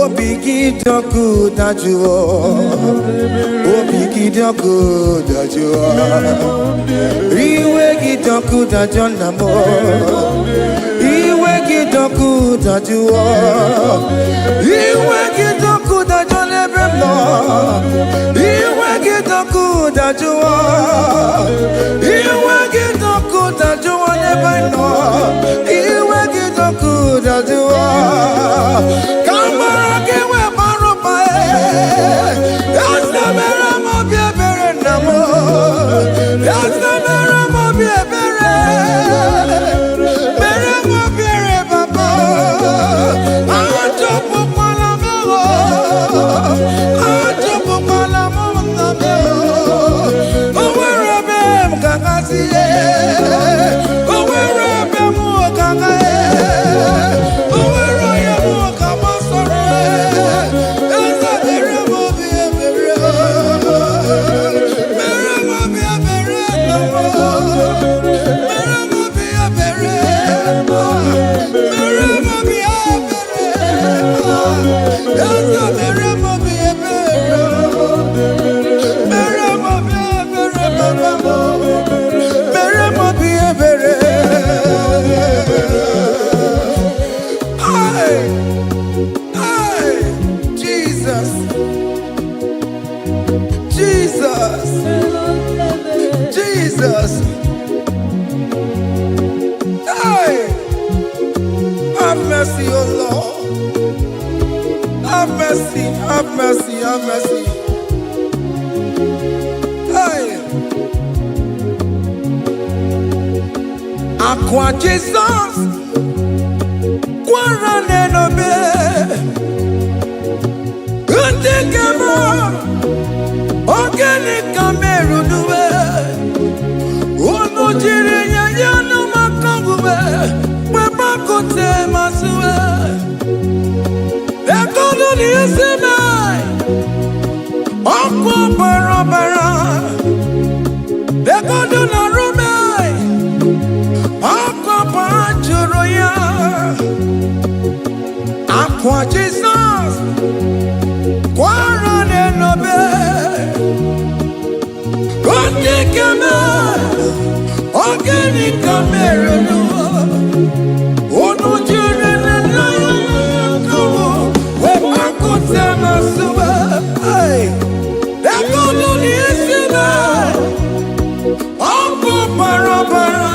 Obi gị dị ọkụ dajụọ. Obi gị dị ọkụ dajụọ. Iwe gị dị ọkụ dajụọ, nna m. Iwe gị dị ọkụ dajụọ. Iwe gị dị ọkụ dajụọ n'ebe m nọ. Iwe gị dị ọkụ dajụọ. Iwe gị dị ọkụ dajụọ n'ebe m nọ. Iwe gị dị ọkụ dajụọ. Ka mara gị wee bara ụba. Eze, mere m obi ebere, nna m. Eze, mere m obi ebere. Mere m obi ebere, baba. Achọpụkwala m ewo. Achọpụkwala m, nna m. O nwere ebe m ga-agazi? O nwere ebe m ga-aga? O nwere onye m ga gbasoro? Eze, mere m obi ebere. Mere m obi ebere, nna m. Mere m obi ebere. Mere m obi ebere. Eze, mere m obi ebere. Mere m obi ebere, baba m. Mere m obi ebere. Hey, hey, Jesus, Jesus, Jesus. Hey, have mercy, O Lord. Have mercy, have mercy, have mercy. Hey. Akwa Jesus kwara n'enobe. Ndị nke m, ogene ka merunuwe unu jiri nye ya n'ụmụaka omume kpekpakute masịwe ekolu na isi mee ọkụ bara bara ekodu na rume ọkụ bara jụrụ ya. Akwa Jizọs kwara n'enobe. Ndị keme ogene ka merụrụ unu jiri nne ya kọwụ wee gbakọta na sụba ekolu na isi mee ọkụ bara bara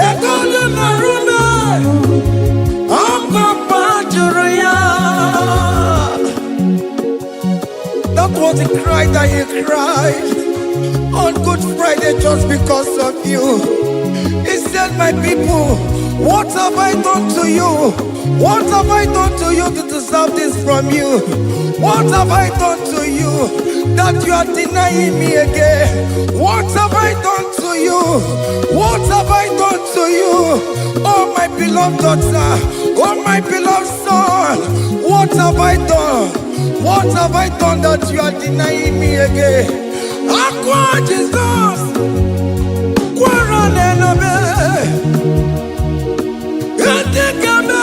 ekolu na rume ọkụ jụrụ ya. That was the cry that he cried on Good Friday just because of you. He said, "My people, what have I done to you? What have I done to you to deserve this from you? What have I done to you that you are denying me again? What have I done to you? What have I done to you? Oh, my beloved daughter, oh, my beloved son, what have I done? What have I done that you are denying me again?" Akwa Jesus, kwara n'enobe, ndị keme,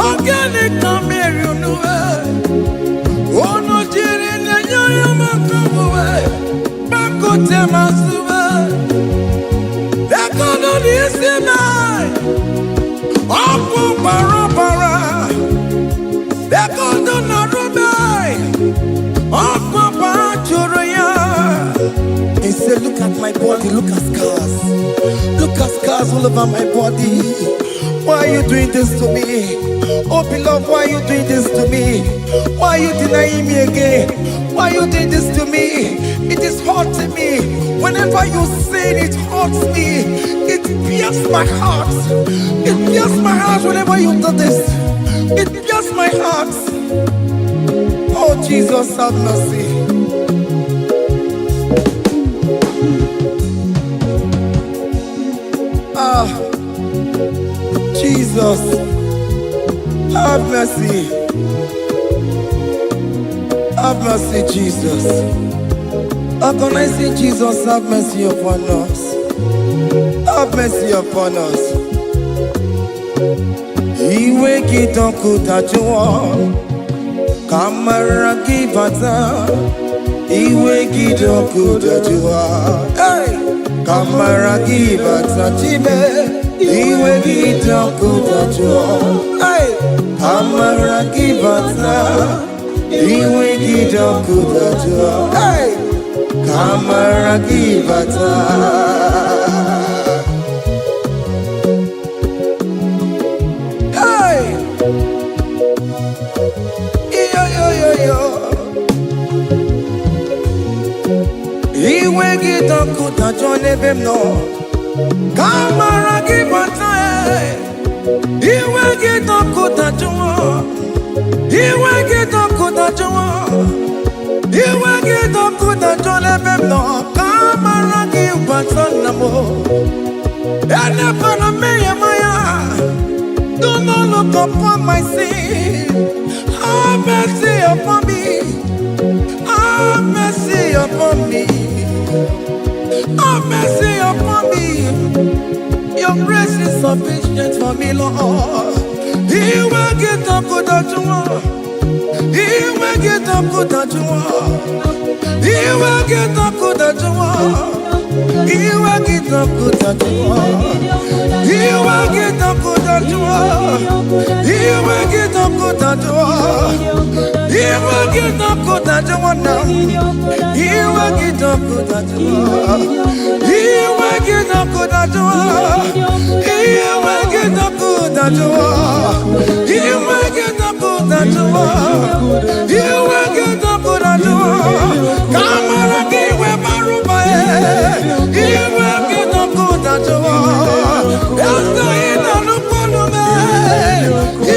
ogene ka mmiri unu unu jiri na-enye ya maka omume, gbakọte ma sube, ekono n'isi mee, ọkụ bara bara, ekono na rube, ọkụ bara jụrụ ya. He said, "Look at my body, look at scars. Look at scars all over my body. Why are you doing this to me? Oh, beloved, why are you doing this to me? Why are you denying me again? Why are you doing this to me? It is hurting me. Whenever you sin, it hurts me. It pierces my heart. It pierces my heart whenever you do this. It pierces my heart." Oh, Jesus, have mercy. Ah, Jesus, have mercy. Have mercy, Jesus. Agonizing Jesus, have mercy upon us. Have mercy upon us. Iwe gị dị ọkụ dajụọ, ka amara gị bata. Iwe gị dị ọkụ dajụọ. Hey! Ka amara gị bata, Chime. Iwe gị dị ọkụ dajụọ. Hey! Ka amara gị bata. Iwe gị dị ọkụ dajụọ. Hey! Ka amara gị bata. Hey! Iyo yo yo yo. Iwe gị dị ọkụ dajụọ n'ebe m nọ. Ka amara gị bata. Eh. Iwe gị dị ọkụ dajụọ. Iwe gị dị ọkụ dajụọ. Iwe gị dị ọkụ dajụọ n'ebe m nọ. Ka amara gị bata nna m. Elebara mmehie m anya. Do not look upon my sin. Have mercy upon me. Have mercy upon me. Have mercy upon me. Your grace is sufficient for me, Lord. Iwe gị dọkụ dajụọ. Iwe gị dọkụ dajụọ. Iwe gị dọkụ dajụọ. Iwe gị dọkụ dajụọ. Iwe gị dọkụ dajụọ. Iwe gị dọkụ dajụọ. Iwe gị dọkụ dajụọ na m. Iwe gị dọkụ dajụọ. Iwe gị dọkụ dajụọ. Iwe gị dọkụ dajụọ. Iwe gị dọkụ dajụọ. Iwe gị dọkụ dajụọ. Ka amara gị wee bara ụba ya. Iwe gị dọkụ dajụọ. Eze ị na-anụkwu olu m.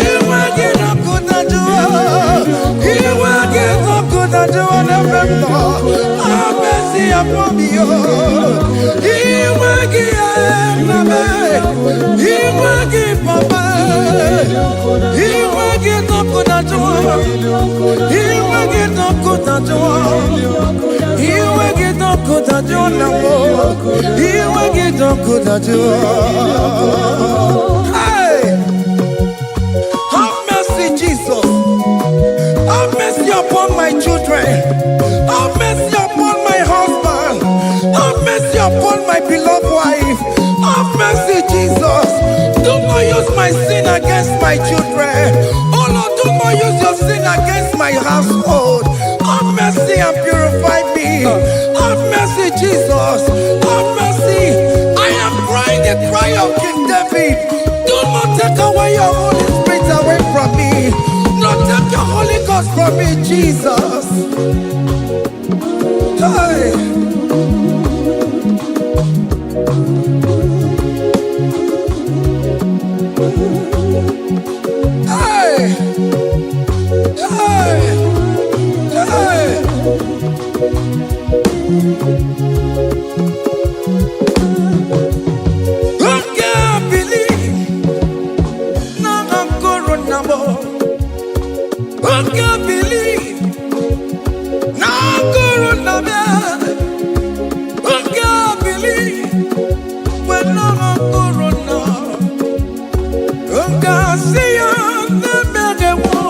Iwe gị dọkụ dajụọ. Iwe gị dọkụ dajụọ n'ebe m nọ. Have mercy upon me, oh. Iwe gị nna m. Iwe gị papa. Iwe gị dọkụ dajụọ. Iwe gị dọkụ dajụọ. Iwe gị dọkụ dajụọ na m. Iwe gị dọkụ dajụọ. Hey! Have mercy, Jesus. Have mercy upon my children. Have mercy upon my husband. Have mercy upon my beloved wife. Have mercy, Jesus. Do not use my sin against my children. Oh Lord, do not use your sin against my household. Have mercy and purify me. Have mercy, Jesus. Have mercy. I am crying the cry of King David. Do not take away your Holy Spirit away from me. Not take your Holy Ghost from me, Jesus. Hey. Hey. Hey. Hey. Oge bili na nkoro na mo. Oge bili na nkoro na bịa. Oge bili we na nkoro na. Oge asị ya na-emeghe wo.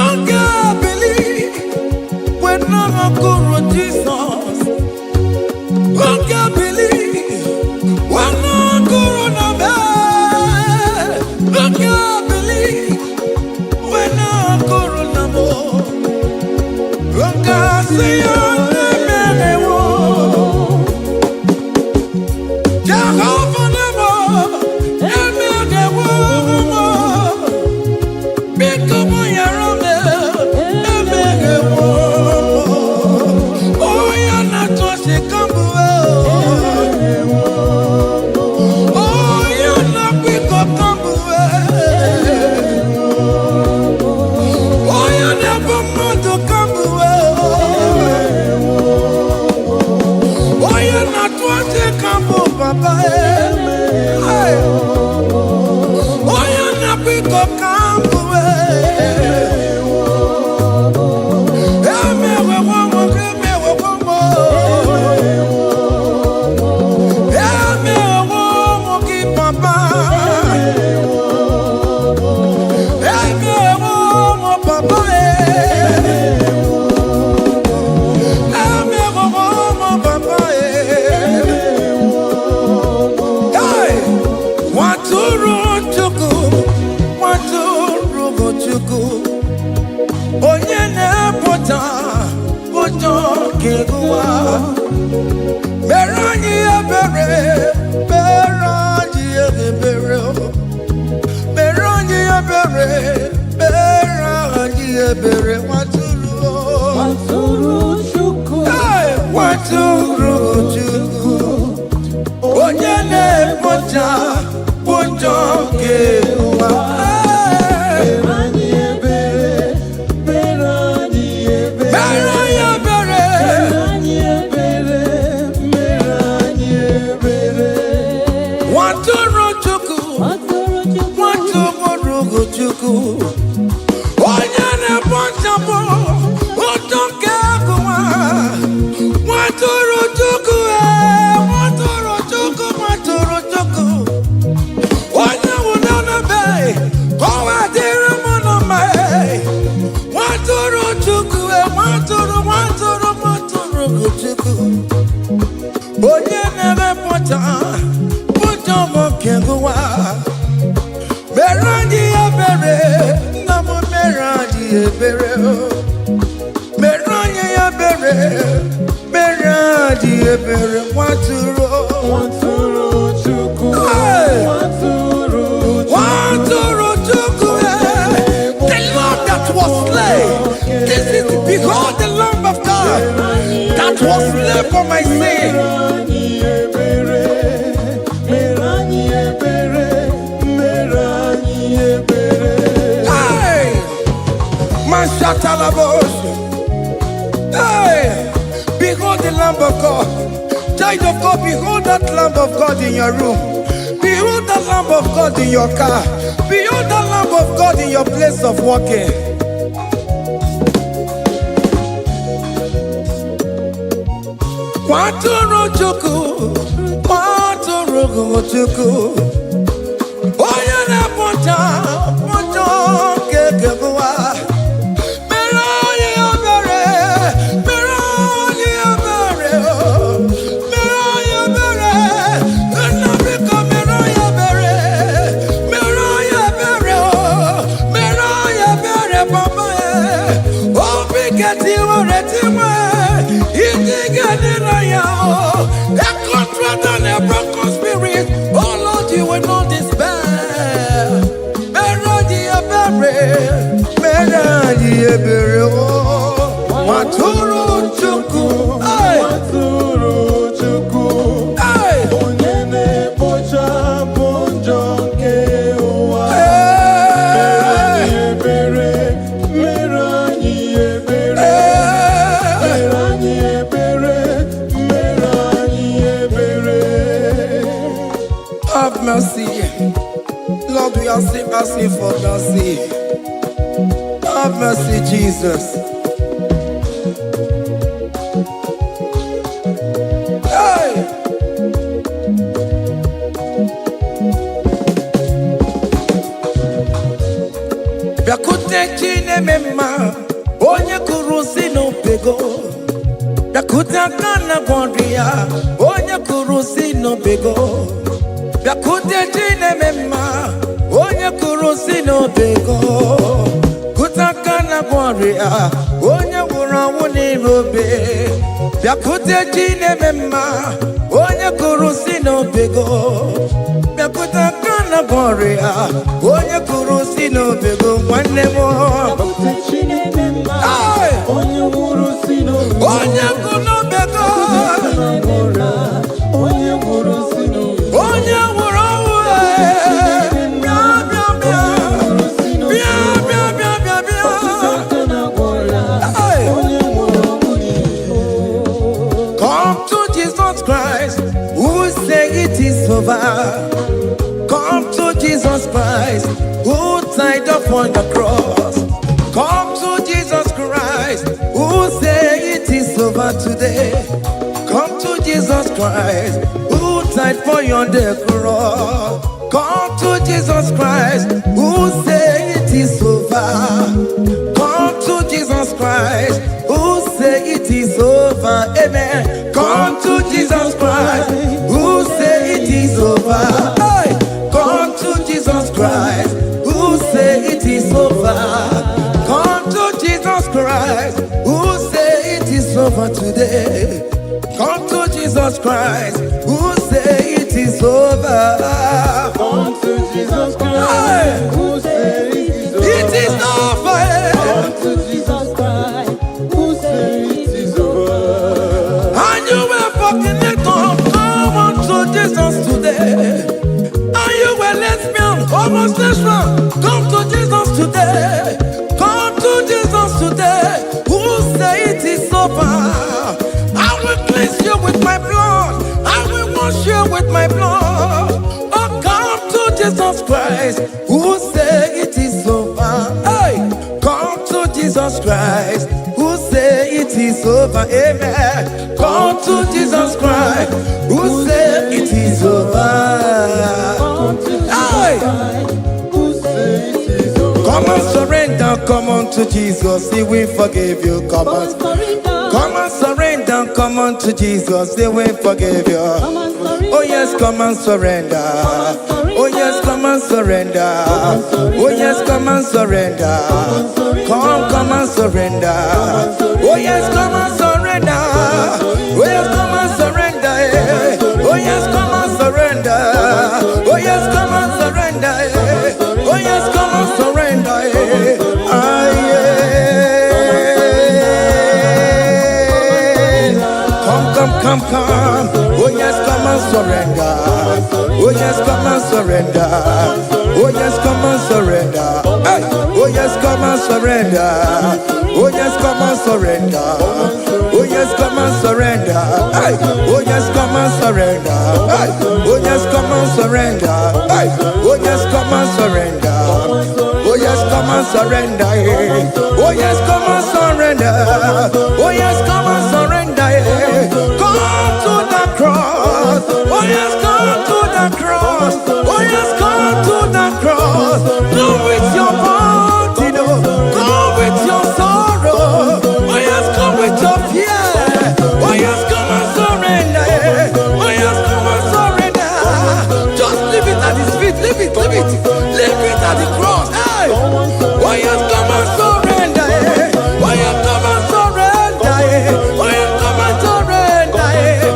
Oge bili we na nkoro Jizọs. Oge bili we na nkoro na bịa. Oge bili we na nkoro na mo. Oge asị ya na-emeghe wo. Jehovah nemo, emeghe wo mo. Biko mo yàrá mi, emeghe wo mo. Onye na-atụ kamgbe onye na-akwịkọ kamgbe onye na-ebu mmadụ kamgbe. Chukwu, nwatụrụ Chukwu, onye na-epụta ụjọ nke ụwa. Mere anyị ebere, mere anyị ebere, mere anyị ebere, mere anyị ebere, nwatụrụ. Nwatụrụ Chukwu. Hey! Nwatụrụ Chukwu, onye na-ekpocha ụjọ nke ụwa. Hey! Mere anyị ebere, mere anyị ebere. Mere anyị ebere. Mere anyị ebere, mere anyị ebere. Nwatụrụ Chukwu. Nwatụrụ Chukwu. Nwatụrụ Chukwu, onye na-ekpochapụ ụjọ nke ụwa. Nwatụrụ Chukwu, ee, nwatụrụ Chukwu, nwatụrụ Chukwu, onye nwụrụ n'obe ka ọ wee dịrị m na mma. Ee. Nwatụrụ Chukwu, ee, nwatụrụ, nwatụrụ, nwatụrụ Chukwu, onye na-emepụta ụjọ m nke ụwa. Mere anyị ebere, nna m, mere anyị ebere o. Mere anyị ebere, mere anyị ebere, nwatụrụ. Nwatụrụ Chukwu. Hey! Nwatụrụ Chukwu. Nwatụrụ Chukwu, eh, the Lamb that was slain. This is, behold the Lamb of God that was slain for my sin. Mere anyị ebere, mere anyị ebere, mere anyị ebere. Hey! Mashatalabos. Hey! Behold the Lamb of God. Child of God, behold that Lamb of God in your room. Behold the Lamb of God in your car. Behold the Lamb of God in your place of working. Nwatụrụ Chukwu, nwatụrụ Chukwu, onye na-ekpocha ụjọ nke ụwa. Mere anyị ebere, mere anyị ebere, mere anyị ebere, nna, biko mere anyị ebere, mere anyị ebere, mere anyị ebere, papa. Obi ketiwere tiwe, iji ga-adị na ya. A contrite and a broken spirit, oh Lord, you will not despair. Mere anyị ebere, mere anyị ebere o, nwatụrụ Chukwu. Hey! Nwatụrụ Chukwu. Hey! Onye na-ekpochapụ njọ nke ụwa. Hey! Ebere, mere anyị ebere. Hey! Mere anyị ebere, mere anyị ebere. Have mercy. Lord, we are still asking for mercy. Have mercy, Jesus. Hey! Bịakwute Chi na-eme mma, onye kụrụ si n'obego. Bịakwute aka na gwọrọ ya, onye kụrụ si n'obego. Bịakwute Chi na-eme mma, onye kụrụ si n'obego. Kụta aka na gwọrọ ya, onye nwụrụ ọnwụ n'ime obe. Bịakwute Chi na-eme mma, onye kụrụ si n'obego. Bịakwute aka na gwọrọ ya, onye kụrụ si n'obego, nwanne m. Bịakwute Chi na-eme mma. Hey! Onye nwụrụ si n'obe. Onye kụ n'obego. Onye nwụrụ si n'obe. Onye nwụrụ ọnwụ, ee, bịa, bịa, bịa, bịa, bịa, bịa, bịa, bịa. Hey! Onye nwụrụ ọnwụ n'ihi. Come to Jesus Christ, who say it is over. Come to Jesus Christ, who died upon the cross. Come to Jesus Christ, who say it is over today. Come to Jesus Christ, who died for you on the cross. Come to Jesus Christ, who say it is over. Come to Jesus Christ, who say it is over. Amen. Come to Jesus Christ, who say it is over. Hey! Come to Jesus Christ. Christ, who say it is over. Come to Jesus Christ, who say it is over today. Come to Jesus Christ, who say it is over. Come to Jesus Hey! Christ, who say it is over. It is over. Come to Jesus Christ, who say it is over. And you were fornicator, come unto Jesus today. And you were lesbian, homosexual, come to Jesus today. Come to Jesus today. Who say it is over? I will cleanse you with my blood. I will wash you with my blood. Oh, come to Jesus Christ. Who say it is over? Hey, come to Jesus Christ. Who say it is over? Amen. Come to Jesus Christ. Who say it is over? Come to Jesus Hey! Christ, who say it is over. Come and surrender, come on to Jesus, He will forgive you. Come Come on, and surrender. come and surrender, come on to Jesus, He will forgive you. Come and surrender. Oh yes, come and surrender. Oh yes, come and surrender. Oh yes, come and surrender. Come, come and surrender. Oh yes, come and surrender. Oh yes, come and surrender. Eh. Oh yes, come and surrender. Oh yes, come and surrender. Eh. Oh yes, come and surrender. Eh. Ah, yeah. Come, come, come, come. Oh yes, come and surrender. Oh yes, come and surrender. Oh yes, come and surrender. Hey. Oh yes, come and surrender. Oh yes, come and surrender. Oh yes, come and surrender. Hey. Oh yes, come and surrender. Hey. Oh yes, come and surrender. Hey. Oh yes, come and surrender. Oh yes, come and surrender. Eh. Oh yes, come and surrender. Oh yes, come and surrender. Eh. Come to the cross. Oh yes, come to the cross. Oh yes, come to the cross. Come with your body, no. Come with your sorrow. Oh yes, come with your fear. Oh yes, come and surrender. Eh. Oh yes, come and surrender. Just leave it at his feet. Leave it, leave it. Leave it at the cross. Hey. Oh yes, come and surrender. Eh. Oh yes, come and surrender. Eh. Oh yes, come and surrender. Eh.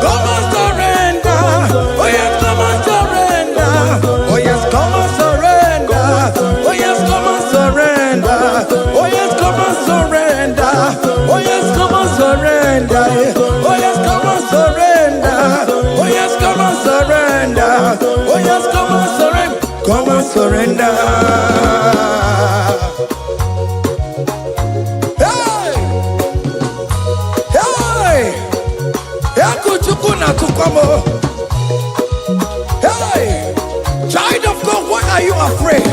Come and surrender. Oh yes, come and surrender. Oh yes, come and surrender. Oh yes, come and surrender. Oh yes, come and surrender. Oh yes, come and surrender. Eh. Oh yes, come and surrender. Oh yes, come and surrender. Oh yes, come and surrender. Come and surrender. Hey! Hey! Egwu Chukwu na-atụkwa m o. Hey! Child of God, why are you afraid?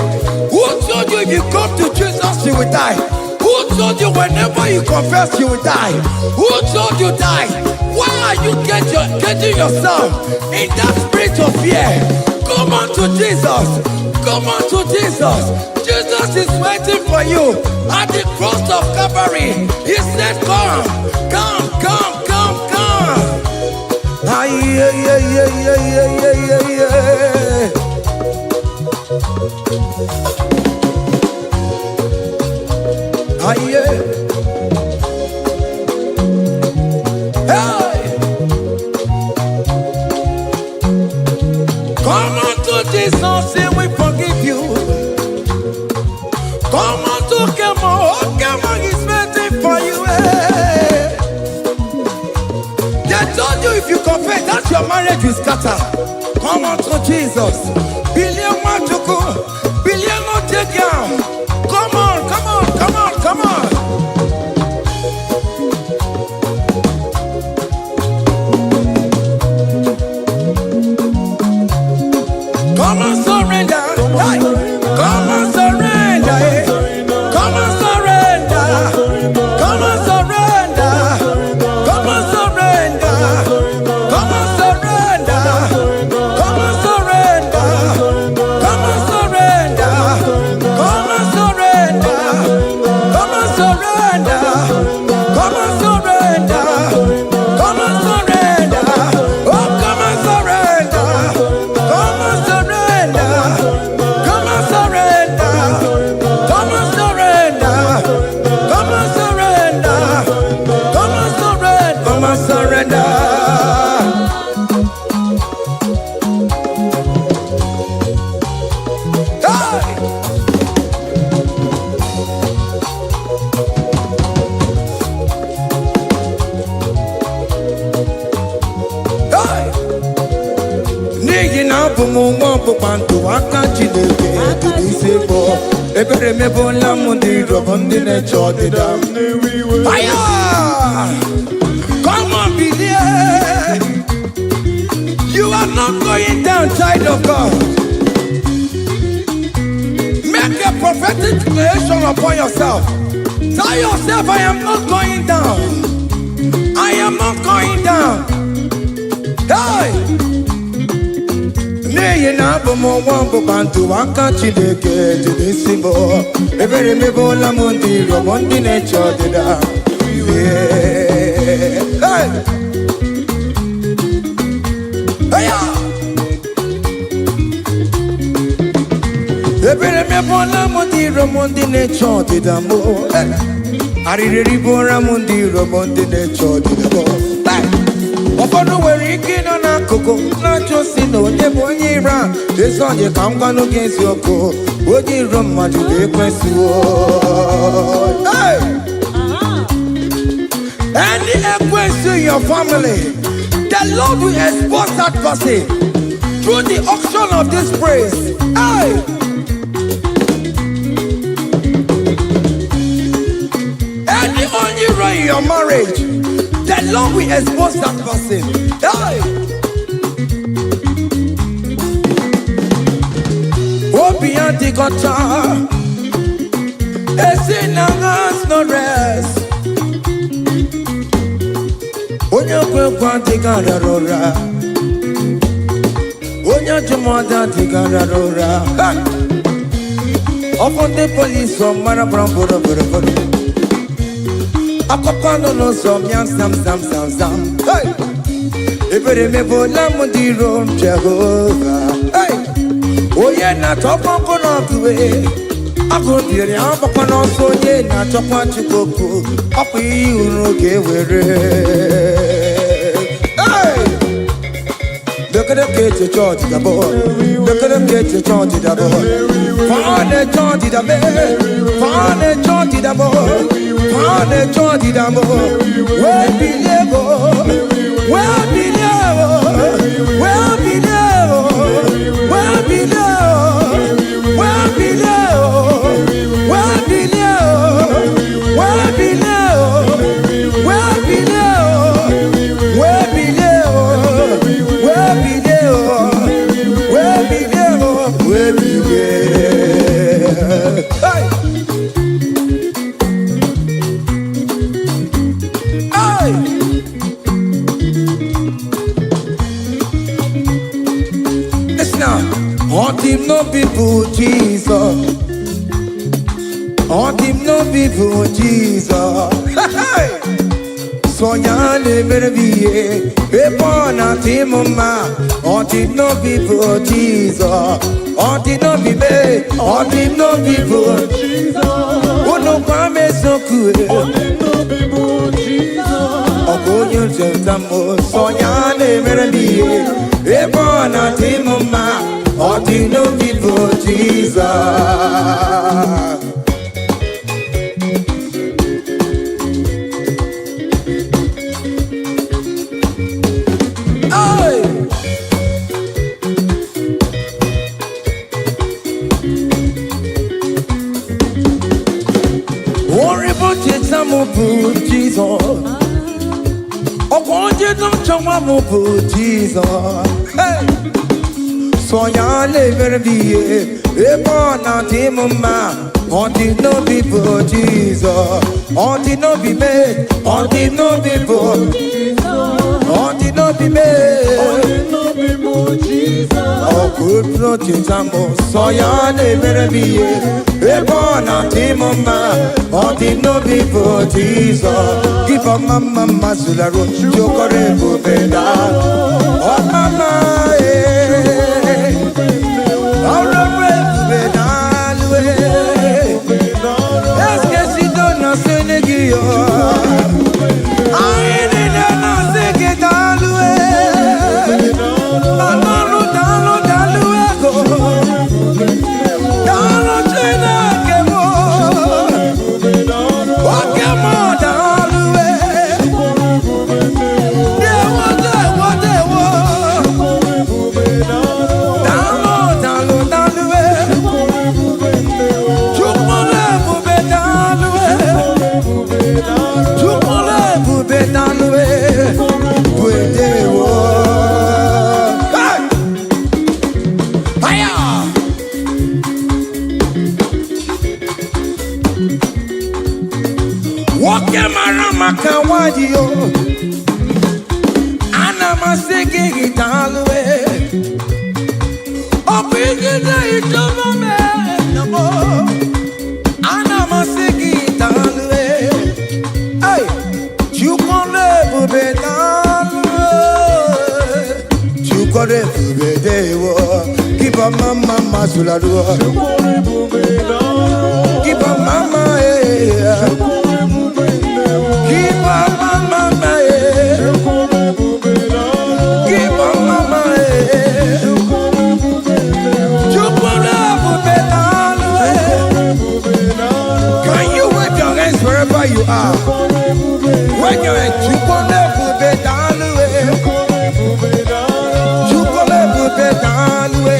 Who told you if you come to Jesus, you will die? Who told you whenever you confess, you will die? Who told you die? Why are you getting yourself in that spirit of fear? Come on to Jesus. Come on to Jesus. Jesus is waiting for you at the cross of Calvary. He said, come, come, come, come, come. Ay, ay, ay, ay, ay, ay, ay, ay, ay. Ay, ay. Hey! Come unto Jesus, he will forgive you. Come unto Kemo, oh Kemo is waiting for you. Hey. They told you if you confess, that your marriage will scatter. Come unto Jesus. Billion Machuku, billion no take down. Come on, come on, come on, come on. Come and surrender. Hey. Come and surrender. Eh. Come and surrender. Come and surrender. Come and surrender. Come and surrender. Come and surrender. abụ m nwa ọgbụgba ndụ, aka Chineke dị n'isi m. Ebere mebụla m ndị iro m, ndị na-eche ọdịda m. Fire! Come on, bilie. You are not going down, child of God. Make a prophetic declaration upon yourself. Tell yourself, "I am not going down. I am not going down." Hey! N'ihi na abụ m nwa ọgbụgba ndụ, aka Chineke dị n'isi m. Ebere mebụla m ndị iro m, ndị na-eche ọdịda. Yeah. Hey! Hey! Ebere mebụla m ndị iro m, ndị na-eche ọdịda m. Hey! Arịrị eribụra m ndị iro m, ndị na-eche ọdịda m. Hey! Ụfọdụ nwere ike ịnọ n'akụkụ na-achụ si na onye bụ onye iro a. Ezi onye ka m gwanụ gị eziokwu, onye iro mmadụ ga-ekwesịwo. Hey! Any ekwensu in your family, the Lord will expose that person through the auction of this praise. Hey! Any onye iro in your marriage, the Lord will expose that person. Hey! Obi adịghị ọcha, esi na has no rest. Onye kwe ekwe adịghị arara ụra. Onye ajụmọdụ adịghị arara ụra. Ha! Ọfọ ndị polisi ọmara gbara bụrụ bụrụ bụrụ. Akụkọ nọ n'ụzọ mịam sam sam sam sam. Hey! Ebere mebụla m ndị iro m, Jehova. Hey! Onye na-achọkwa ọkụ n'ọkụ, agụ biri agbakwa n'ọsọ. Onye na-achọkwa Chukwu okwu, ọkwa ihe uru ga-ewere. Hey! Lekere ka echiche ọdịda bụ, lekere ka echiche ọdịda bụ. Fa na-eche ọdịda mee, fa na-eche ọdịda bụ, fa na-eche ọdịda bụ. Wee bilie go, wee bilie o, wee bilie o, wee bilie o, wee bilie o, wee bilie o, wee bilie o, wee bilie o, wee bilie o, wee bilie o, wee bilie o, wee bilie. Hey! Hey! Listen now. Ọ dị m n'obi bụ Jizọs. Ọ dị m n'obi bụ Jizọs. Hey! Sọ ya na-emere m ihe ebe ọ na-adị m mma. Ọ dị m n'obi bụ Jizọs. Ọ dị n'obi mee, ọ dị m n'obi bụ unu gwa m eziokwu. Ọ bụ onye nzọpụta m. Sọ ya na-emere m ihe ebe ọ na-adị m mma. Ọ dị n'obi bụ Jizọs. Hey! Orin bó cheta m bụ Jizọs. Ọkwa onye nchọnwa m bụ Jizọs. Hey! Sọ ya na-emere m ihe ebe ọ na-adị m mma. Ọ dị n'obi bụ Jizọs. Ọ dị n'obi mee, ọ dị n'obi bụ, ọ dị n'obi mee. Ọkụ cheta m, sọ ya na-emere m ihe ebe ọ na-adị m mma. Ọ dị n'obi bụ Jizọs. Gịbọ mma mma mma zularụ jokọrọ ebube na ọmama ee ọrụ ebube na alụ eskesido na sene gị yo. Anyị niile na-asị gị daalụ ee. Daalụ, daalụ, daalụ ego. Daalụ Chineke m. Oke m daalụ ee. Dewo, dewo, dewo. Onye mara maka nwanyị o, ana m asị gị daalụ e. Ọ bụ ijide ịchọba m e, ana m asị gị daalụ e. Hey! Chukwu ọrụ ebube, daalụ e. Chukwu ọrụ ebube, dewo. Kiba mama mazularuo. Kiba mama eh. Kiba mama eh. Kiba mama eh. Chukwu ọrụ ebube, daalụ e. Can you wave your hands wherever you are? When you're in Chukwu ọrụ ebube, daalụ e. Chukwu ọrụ ebube, daalụ e.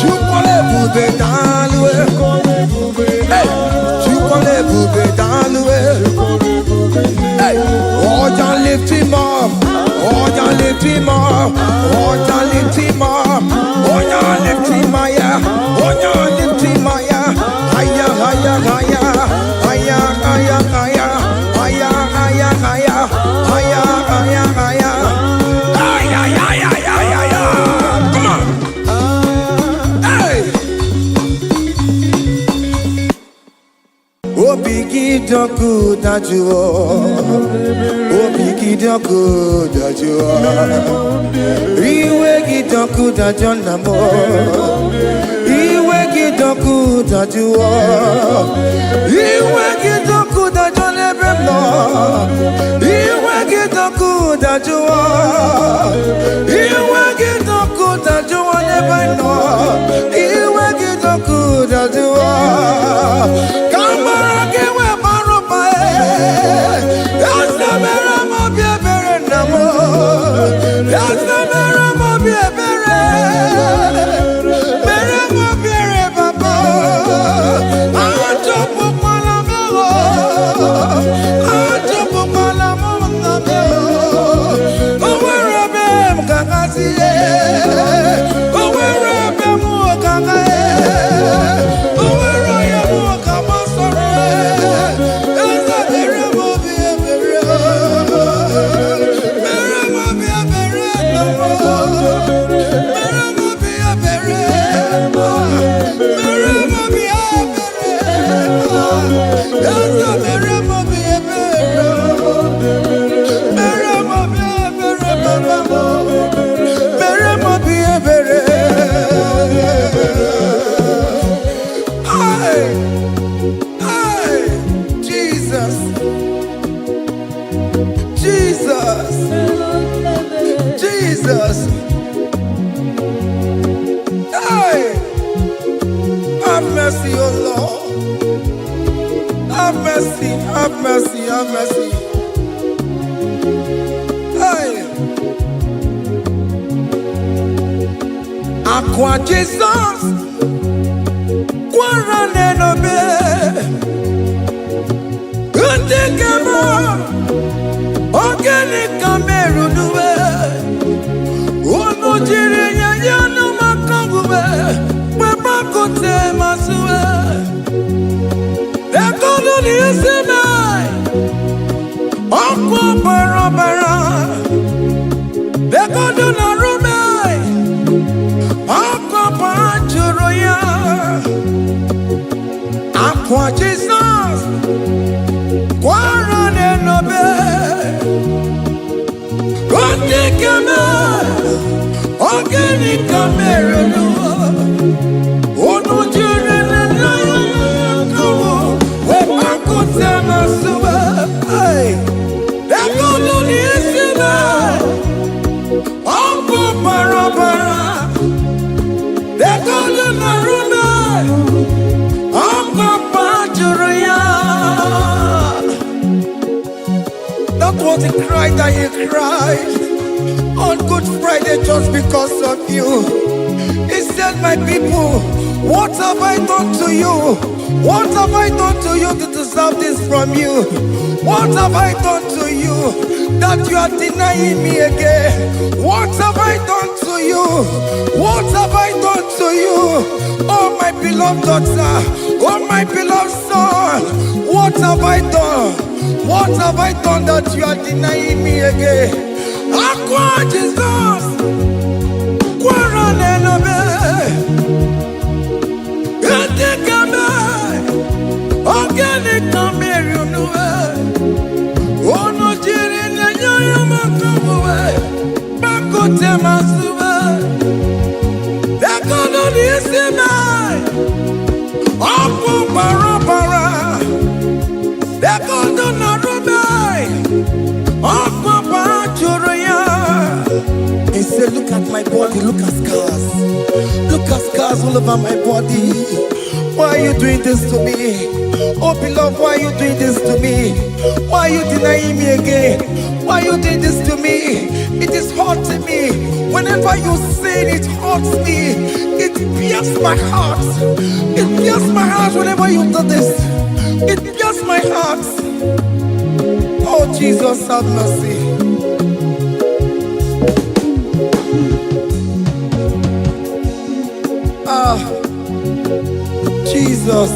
Chukwu ọrụ ebube, daalụ e. Hey! Chukwu ọrụ ebube, daalụ e. Hey! Ọja lift him up. Ọja lift him up. Ọja lift him up. Ọja lift him higher. Ọja lift him higher. Higher, higher, higher. Higher, higher, higher. Higher, higher, higher. Higher, higher, higher. Ay, ay, ay, ay, ay, ay, ay. Come on. Hey! Obi gị dị ọkụ dajụọ. Obi gị dị ọkụ dajụọ. Iwe gị dị ọkụ dajụọ, nna m. Iwe gị dị ọkụ dajụọ. Iwe gị dị ọkụ dajụọ n'ebe m nọ. Iwe gị dị ọkụ dajụọ. Iwe gị dị ọkụ dajụọ n'ebe m nọ. Iwe gị dị ọkụ dajụọ. Ka mara gị wee mara ụba. Eze, mere m obi ebere, nna m. Eze, mere m obi ebere. Mere m obi ebere, papa. Achọpụkwala m ewo. Achọpụkwala m, nna m. O nwere ebe m ga-agazi, o nwere ebe m ga-aga, o nwere onye m ga gbasara. Eze, mere m obi ebere. Mere m obi ebere, nna m. Mere m obi ebere. Mere m obi ebere. Eze, mere m obi ebere. Mere m obi ebere, papa m. Mere m obi ebere. Hey! Hey! Jesus! Jesus! Jesus! Hey! Have mercy, O Lord. Have mercy, have mercy, have mercy. Hey! Akwa Jesus kwara n'enobe. Ndị nke m, ogene ka merunuwe unu jiri nye ya maka oguwe kpepakute masuwe ekolu n'isi me ọkụ bara bara ekodu na rume ọkụ jụrụ ya. Akwa Jizọs kwara n'enobe. Ndị keme ogene ka mere n'ụwa unu jiri nne ya kọwụ wee kpakọta na sụba ekolu n'isi me ọkụ bara bara ekolu na rume ọkụ jụrụ ya. That was the cry that he cried on Good Friday just because of you. He said, "My people, what have I done to you? What have I done to you to deserve this from you? What have I done to you that you are denying me again? What have I done to you? What have I done to you? Oh, my beloved daughter, oh, my beloved son, what What have I done? What have I done that you are denying me again? Akwa Jesus, kwara n'elobe, edekeme, ogene kameri unuwe, ono jiri nenyo ya makabuwe, bakote masuwe, ekono n'isi me, ọkụ bara bara, ekono n'arube, ọkụ bara jụrụ ya. He said, "Look at my body, look at scars. Look at scars all over my body. Why are you doing this to me? Oh, beloved, why are you doing this to me? Why are you denying me again? Why are you doing this to me? It is hurting me. Whenever you sin, it hurts me. It pierces my heart. It pierces my heart whenever you do this. It pierces my heart." Oh, Jesus, have mercy. Ah, Jesus,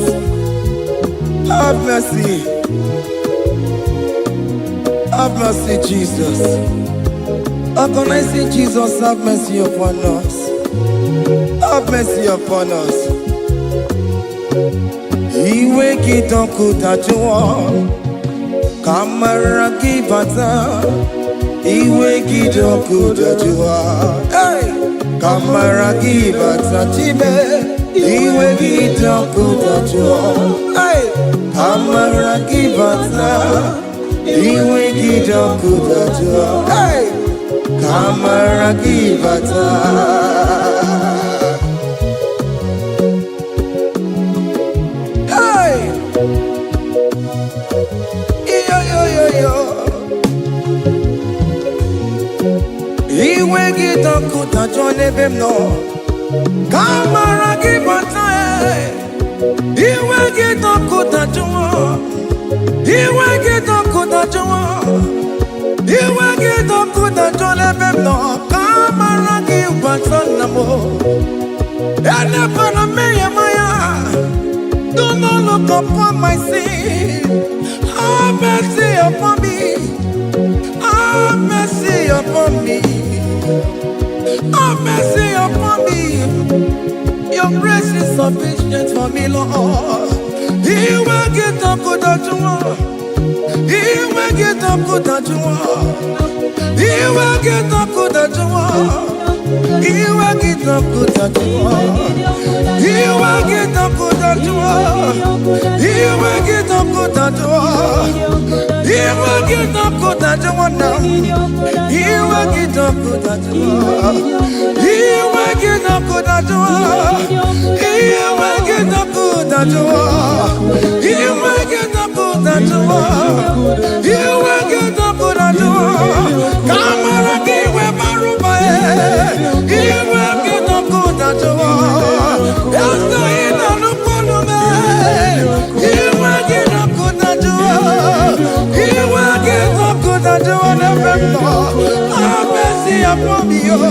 have mercy. Have mercy, Jesus. Agonizing Jesus, have mercy upon us. Have mercy upon us. Iwe gị dọkụ dajụọ, ka amara gị bata. Iwe gị dọkụ dajụọ, hey! Ka amara gị bata chime. Iwe gị dọkụ dajụọ, hey! Ka amara gị bata. Iwe gị dọkụ dajụọ, hey! Ka amara gị bata. Hey! Iyo yo yo yo. Iwe gị dọkụ dajụọ n'ebe m nọ. Ka amara gị bata e. Iwe gị dọkụ dajụọ. Iwe gị dọkụ dajụọ. Iwe gị dọkụ dajụọ n'ebe m nọ. Ka amara gị bata nna m. Elebara mmehie m anya. Do not look upon my sin. Have mercy upon me. Have mercy upon me. Have mercy upon me. Your grace is sufficient for me, Lord. Iwe gị dọkụ dajụọ. Iwe gị dọkụ dajụọ. Iwe gị dọkụ dajụọ. Iwe gị dọkụ dajụọ. Iwe gị dọkụ dajụọ. Iwe gị dọkụ dajụọ. Iwe gị dọkụ dajụọ na m. Iwe gị dọkụ dajụọ. Iwe gị dọkụ dajụọ. Iwe gị dọkụ dajụọ. Iwe gị dọkụ dajụọ. Iwe gị dọkụ dajụọ. Ka amara gị wee bara ụba e. Iwe gị dọkụ dajụọ. Eze ị na-anụkwanụ m e. Iwe gị dọkụ dajụọ. Iwe gị dọkụ dajụọ n'ebe m nọ. Have mercy upon me, oh.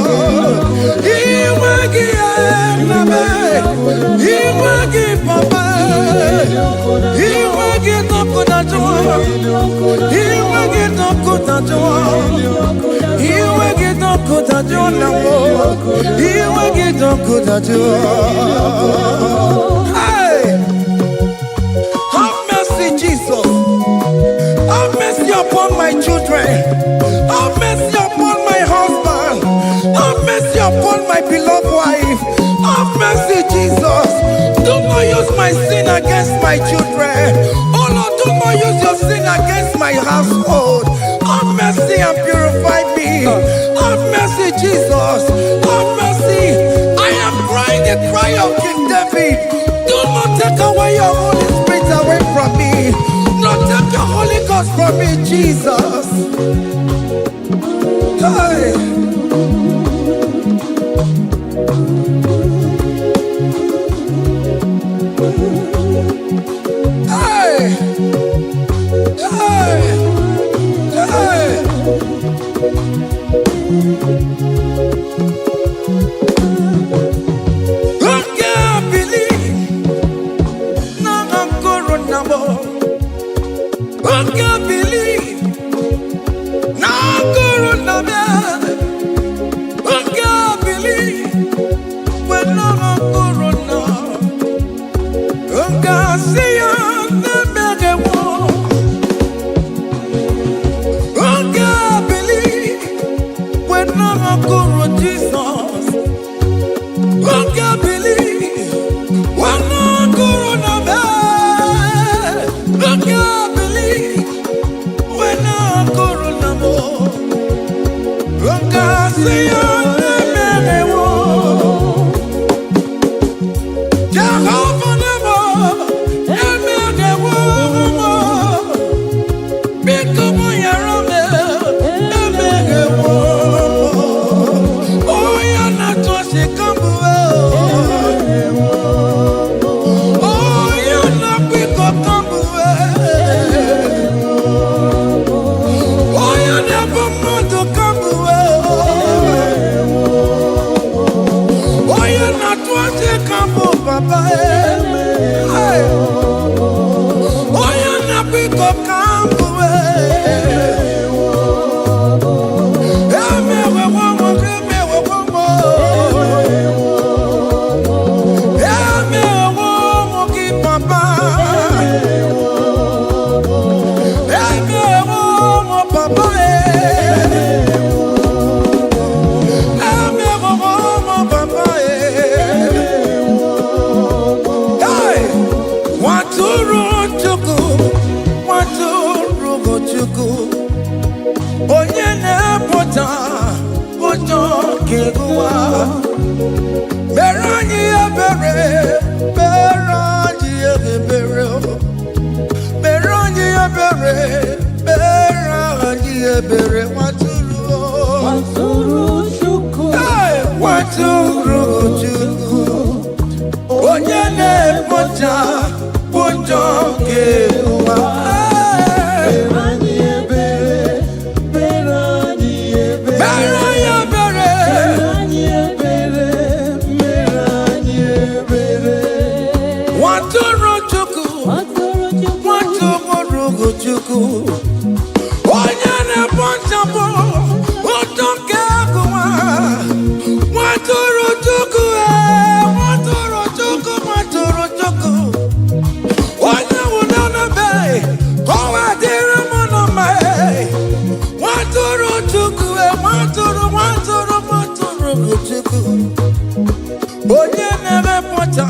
Iwe gị nna m. Iwe gị papa. Iwe gị dọkụ dajụọ. Iwe gị dọkụ dajụọ. Iwe gị dọkụ dajụọ na m. Iwe gị dọkụ dajụọ. Hey! Have mercy, Jesus. Have mercy upon my children. Have mercy upon my husband. Have mercy upon my beloved wife. Have mercy, Jesus. Do not use my sin against my children. Oh Lord, do not use your sin against my household. Have mercy and purify me. Have mercy, Jesus. Have mercy. I am crying the cry of King David. Do not take away your Holy Spirit away from me. Not take your Holy Ghost from me, Jesus. Hey. Hey. Hey. Hey. Oke bili na ngoro na mo. nke ụwa. Mere anyị ebere, mere anyị ebere, mere anyị ebere, mere anyị ebere, nwatụrụ. Nwatụrụ Chukwu. Hey, nwatụrụ Chukwu, onye na-ekpocha ụjọ nke ụwa. Hey, Mere anyị ebere, mere anyị ebere. Mere anyị ebere. Mere anyị ebere, mere anyị ebere. Nwatụrụ Chukwu. Nwatụrụ Chukwu. Nwatụrụ Chukwu, onye na-ekpochapụ ụjọ nke ụwa. Nwatụrụ Chukwu, ee, nwatụrụ Chukwu, nwatụrụ Chukwu, onye nwụrụ n'obe ka ọ wee dịrị m na mma, ee. Nwatụrụ Chukwu, ee, nwatụrụ, nwatụrụ, nwatụrụ Chukwu, onye na-emepụta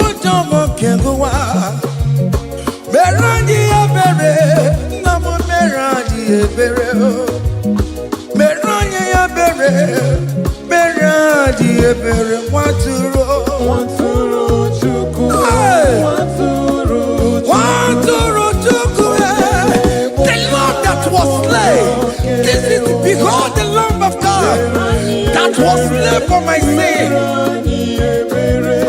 ụjọ nke ụwa. Mere anyị ebere, nna m, mere anyị ebere o. Mere anyị ebere, mere anyị ebere, nwatụrụ. Nwatụrụ Chukwu. Hey! Nwatụrụ Chukwu. Nwatụrụ Chukwu, eh, the Lamb that was slain. This is, behold the Lamb of God that was slain for my sin. Mere anyị ebere,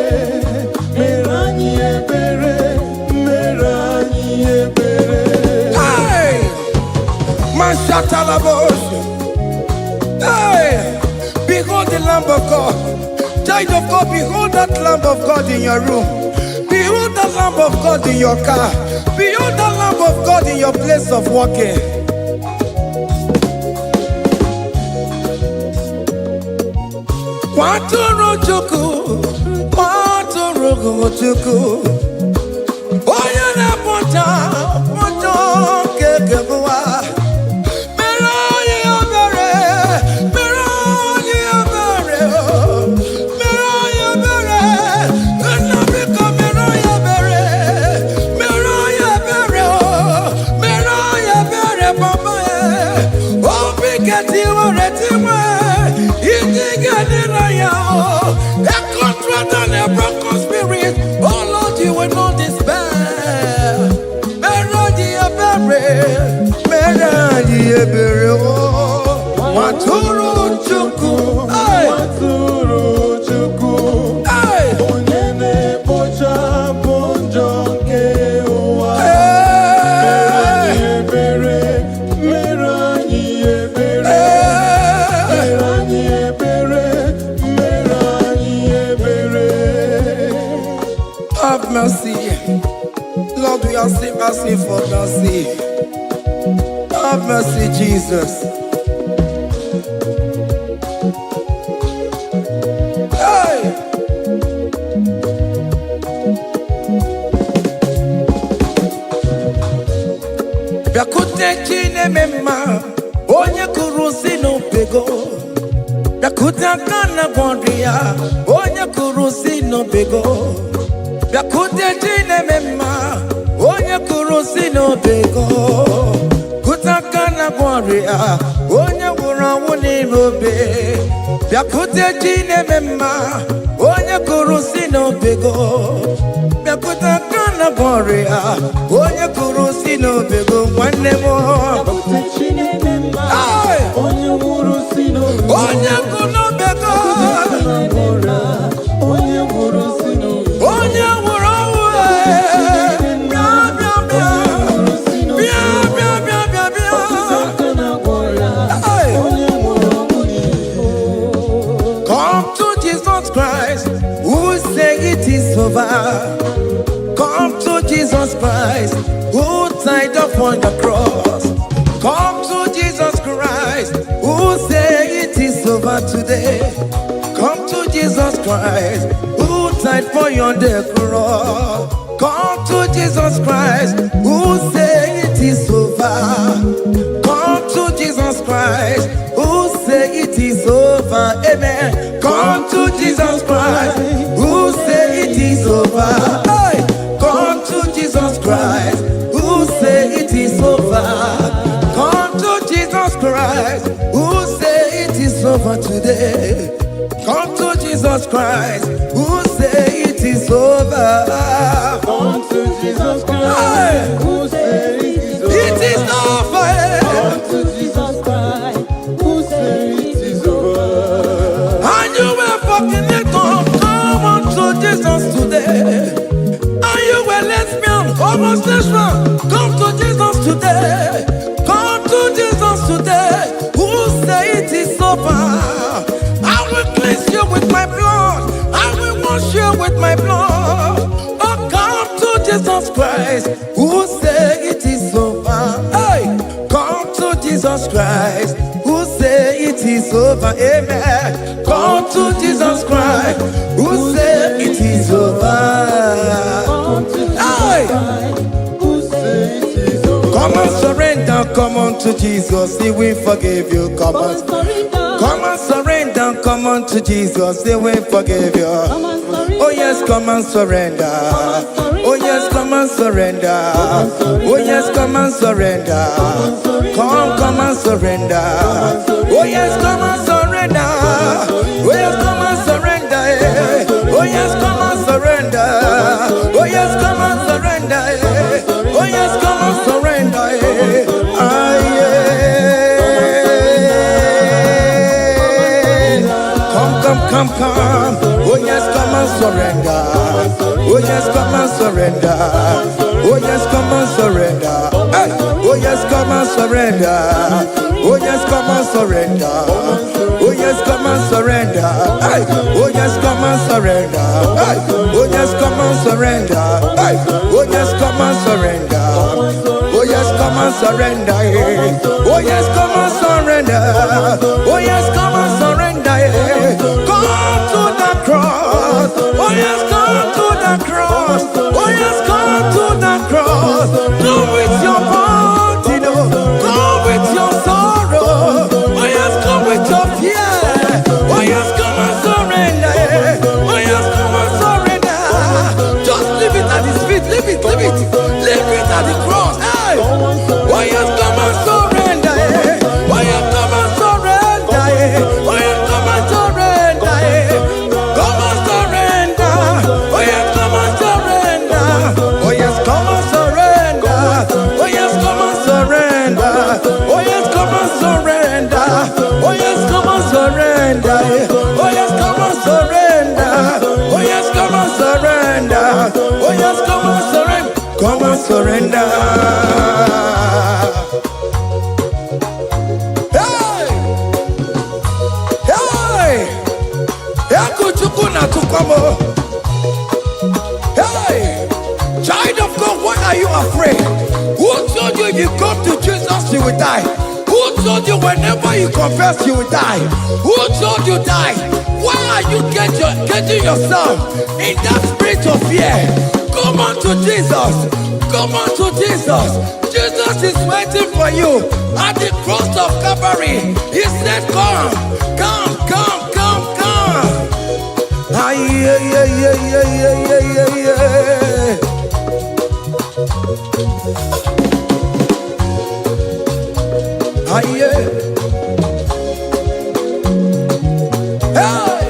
mere anyị ebere, mere anyị ebere. Hey! Mashatalabos. Hey! Behold the Lamb of God. Child of God, behold that Lamb of God in your room. Behold the Lamb of God in your car. Behold the Lamb of God in your place of working. Nwatụrụ Chukwu, nwatụrụ Chukwu, onye na-ekpocha ụjọ nke ụwa. Mere anyị ebere, mere anyị ebere, mere anyị ebere, nna, biko mere anyị ebere, mere anyị ebere, mere anyị ebere, papa. Obi ketiwere tiwe, iji ga-adịrị ya a contrite and a broken spirit, oh Lord, you will not despair. Mere anyị ebere, mere anyị ebere o, nwatụrụ Chukwu. Hey! Nwatụrụ Chukwu. Hey! Onye na-ekpochapụ njọ nke ụwa. Hey! Ebere, mere anyị ebere. Hey! Mere anyị ebere, mere anyị ebere. Have mercy. Lord, we are still asking for mercy. Have mercy, Jesus. Hey! Bịakwute Chineme mma, onye kụrụ si n'obego. Bịakwute aka na gwọrọ ya, onye kụrụ si n'obego. Bịakwute Chineme mma, onye kụrụ si n'obego. Kute aka na gwọrọ ya, onye nwụrụ ọnwụ n'ime obe. Bịakwute Chineme mma, onye kụrụ si n'obego. Bịakwute aka na gwọrọ ya, onye kụrụ si n'obego, nwanne m. Bịakwute Chineke mma, Hey! onye nwụrụ si n'obe. Onye kụrụ n'obego. Onye nwụrụ si n'obe. Onye nwụrụ ọnwụ, ee, bịa, bịa, bịa, bịa, bịa, bịa, bịa, bịa. Aka na-agwọ ya, Hey! onye nwụrụ ọnwụ n'ihu. Come to Jesus Christ, who say it is over. Come to Jesus Christ, who died upon the cross. Come to Jesus Christ, who say it is over today. Come to Jesus Christ, who died for you on the cross. Come to Jesus Christ, who say it is over. Come to Jesus Christ, who say it is over. Amen. Come to Jesus Christ, who say it is over. Hey! Come to Jesus Christ, who say it is over. Come to Jesus Christ, who say it is over. over today. Come to Jesus Christ, who say it is over. Come to Jesus Hey! Christ, who say it is over. It is over. Come to Jesus Christ, who say it is over. And you were fornicator, come unto Jesus today. And you were lesbian, homosexual, come to Jesus today. Come to Jesus today. Who say it is over? I will cleanse you with my blood. I will wash you with my blood. Oh, come to Jesus Christ. Who say it is over? Hey, come to Jesus Christ. Who say it is over? Amen. Come to Jesus Christ. Who say it is over? Come to Jesus Hey! Christ, who say it is over. Come and surrender, come on to Jesus, He will forgive you. Come Come on, and surrender. come and surrender, come on to Jesus, He will forgive you. Come and surrender. Oh yes, come and surrender. Oh yes, come and surrender. Oh yes, come and surrender. Come, come and surrender. Oh yes, come and surrender. Oh yes, come and surrender. Eh. Oh yes, come and surrender. Oh yes, come and surrender. Eh. Oh yes, come and surrender. Eh. Ah, yeah. Come, come, come, come. Oh yes, come and surrender. Oh yes, come and surrender. Oh yes, come and surrender. Hey. Oh yes, come and surrender. Oh yes, come and surrender. Oh yes, come and surrender. Hey. Oh yes, come and surrender. Hey. Oh yes, come and surrender. Hey. Oh yes, come and surrender. Oh yes, come and surrender. Eh. Oh yes, come and surrender. Oh yes, come and surrender. Eh. Come to the cross. Oh yes, come to the cross. Oh yes, come to the cross. Come with your body, no. Come with your sorrow. Oh yes, come with your fear. Oh yes, come and surrender. Eh. Oh yes, come and surrender. Just leave it at his feet. Leave it, leave it. Leave it at the cross. Hey. Oh yes, come and surrender. Eh. Oh yes, come and surrender. Eh. Oh yes, come and surrender. Eh. Come and surrender. Oh yes, come and surrender. Oh yes, come and surrender. Oh yes, come and surrender. Oh yes, come and surrender. Oh yes, come and surrender. Eh. Oh yes, come and surrender. Oh yes, come and surrender. Oh yes, come and surrender. Come and surrender. Hey! Hey! Ekuchukwu na-atụkwa m o. Hey! Child of God, why are you afraid? Who told you if you come to Jesus, you will die? Who told you whenever you confess, you will die? Who told you die? Why are you getting yourself in that spirit of fear? Come unto Jesus. Come unto Jesus. Jesus is waiting for you at the cross of Calvary. He said, come, come, come, come, come. Ay, ay, ay, ay, ay, ay, ay, ay, ay. Ay, ay. Hey!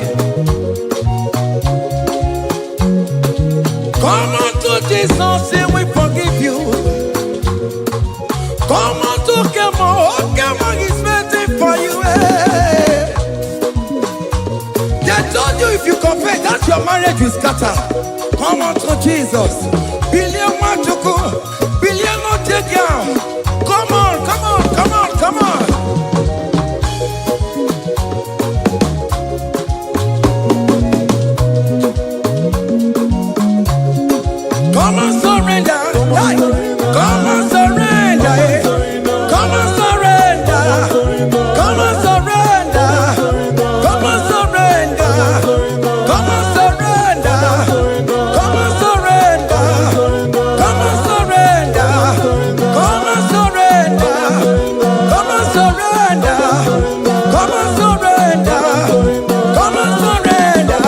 Come unto Jesus, he will forgive you. Come unto Kemo, oh Kemo is waiting for you. Hey. They told you if you confess that your marriage will scatter. Come unto Jesus. Billion Machuku, billion Otegiam. Come on, come on, come on, come on. Come and surrender. Hey. Come and surrender. Eh. Come and surrender. Come and surrender. Come and surrender. Come and surrender. Come and surrender. Come and surrender. Come and surrender. Come and surrender. Come and surrender. Come and surrender.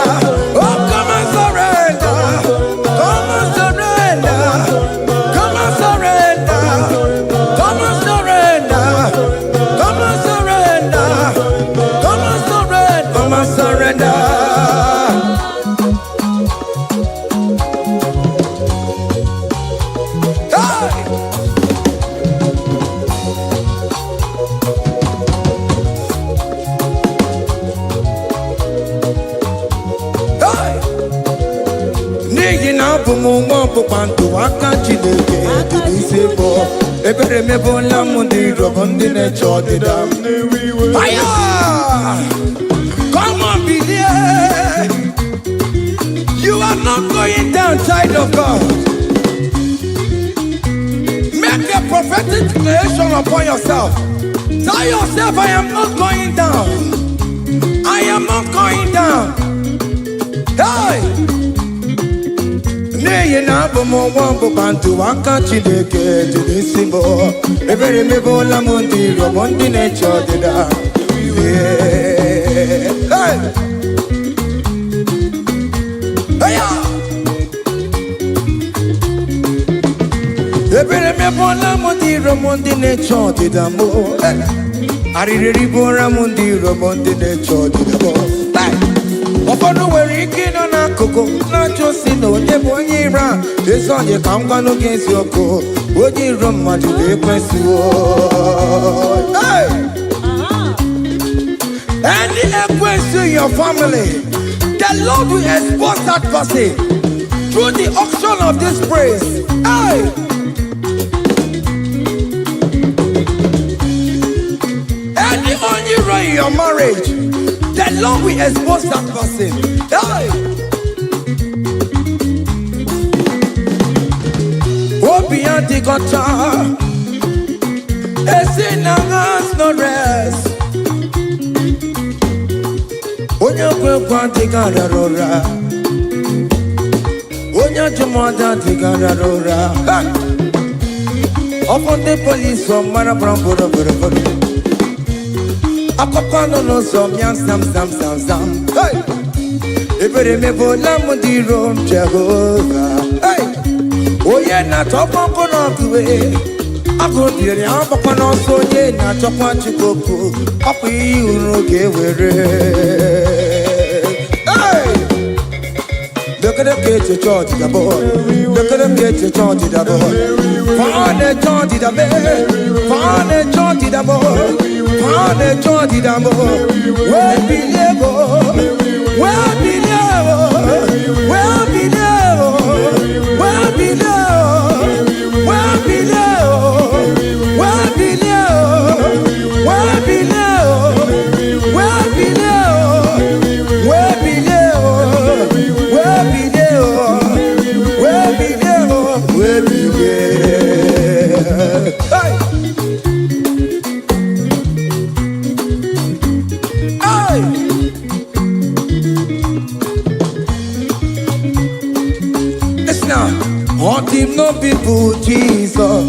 Oh, come and surrender. Come and surrender. N'ihi na abụ m nwa ọgbụgba ndụ, aka Chineke dị n'isi bụ ebere mebụla m ndị iro m, ndị na-eche ọdịda m. Na-ewe iwe. Fire! Come on, bilie. You are not going down, child of God. Make a prophetic declaration upon yourself. Tell yourself, "I am not going down. I am not going down." Hey! N'ihi na abụ m nwa ọgbụgba ndụ, aka Chineke dị n'isi m, ebere mebụla m ndị iro m, ndị na-eche ọdịda. Yeah. Hey! Hey-ya! Ebere mebụla m ndị iro m, ndị na-eche ọdịda m. Hey! Arịrị eribụra m ndị iro m, ndị na-eche ọdịda m. Hey! Ụfọdụ nwere ike ịnọ n'akụkụ na-ajụ si na onye bụ onye iro a. Ezi onye ka m gwanụ gị eziokwu, onye iro mmadụ ga-ekwesịwo. Hey! Any ekwensu in your family, the Lord will expose that person through the auction of this praise. Hey! Any onye iro in your marriage, the Lord will expose that person. Hey! Obi ya adịghị ọcha, esi na has no rest. Onye kwe ekwe adịghị arara ụra. Onye ajụmọdụ adịghị arara ụra. Ha! Ọfọ ndị polisi mara bụrụ bụrụ bụrụ bụrụ. Akụkọ nọ n'ụzọ mịa sam sam sam sam. Hey! Ebere mebụla m ndị iro m, Jehova. Hey! Onye na-achọkwa ọkụ n'ọkụ, agụ dịrị agbakwa n'ọsọ. Onye na-achọkwa Chukwu okwu, ọkwa ihe uru ga-ewere. Hey! Lekere ka echiche ọdịda bụ, lekere ka echiche ọdịda bụ. Fa na-eche ọdịda mee, fa na-eche ọdịda bụ, fa na-eche ọdịda bụ. Wee bilie bụ, wee bilie bụ, wee bilie bụ, wee bilie bụ, wee bilie bụ, wee bilie bụ, wee bilie bụ, wee bilie bụ, wee bilie bụ, wee bilie bụ, wee bilie bụ, wee bilie. Hey! Hey! Listen now. Ọ dị m n'obi bụ Jizọs.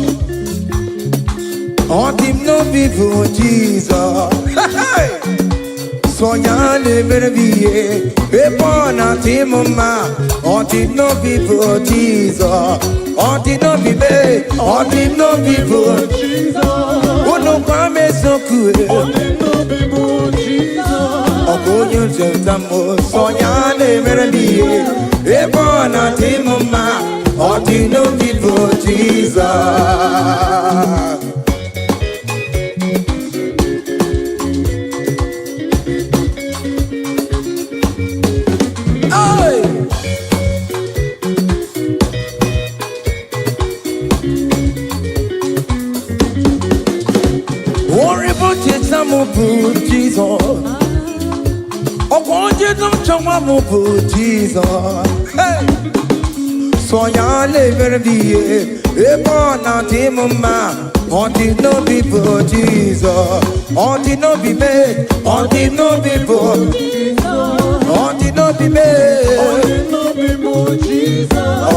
Ọ dị m n'obi bụ Jizọs. Hey! Sọ ya na-emere m ihe ebe ọ na-atụ m mma. Ọ dị m n'obi bụ Jizọs. Ọ dị n'obi mee. Ọ dị m n'obi bụ unu gwa m eziokwu. Ọ bụ onye nzọpụta m. Sọ ya na-emere m ihe ebe ọ na-adị m mma. Ọ dị n'obi bụ Jizọs. Hey! Ori bụ cheta m bụ Jizọs. Ọkwa onye nchọnwa m bụ Jizọs. Hey! Sọ ya na-emere m ihe ebe ọ na-adị m mma. Ọ dị n'obi bụ Jizọs. Ọ dị n'obi mee. Ọ dị n'obi bụ, ọ dị n'obi mee.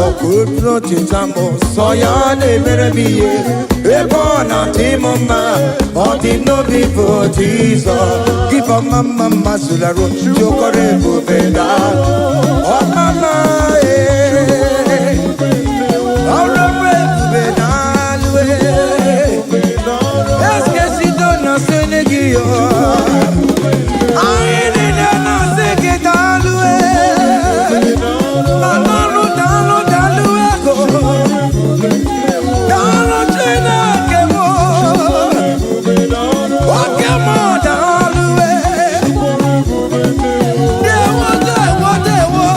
Ọkụ cheta m, sọ ya na-emere m ihe ebe ọ na-adị m mma. Ọ dị m n'obi bụ Jizọs. Gịbọ mma mma mma zularụ jokọrọ ebube na ọmama ee ọrụ ebube na alụ eskesido na sene gị yo. Anyị niile na-asị gị daalụ ee. Daalụ, daalụ, daalụ ego. Daalụ Chineke m. Oke m daalụ ee. Dewo, dewo, dewo.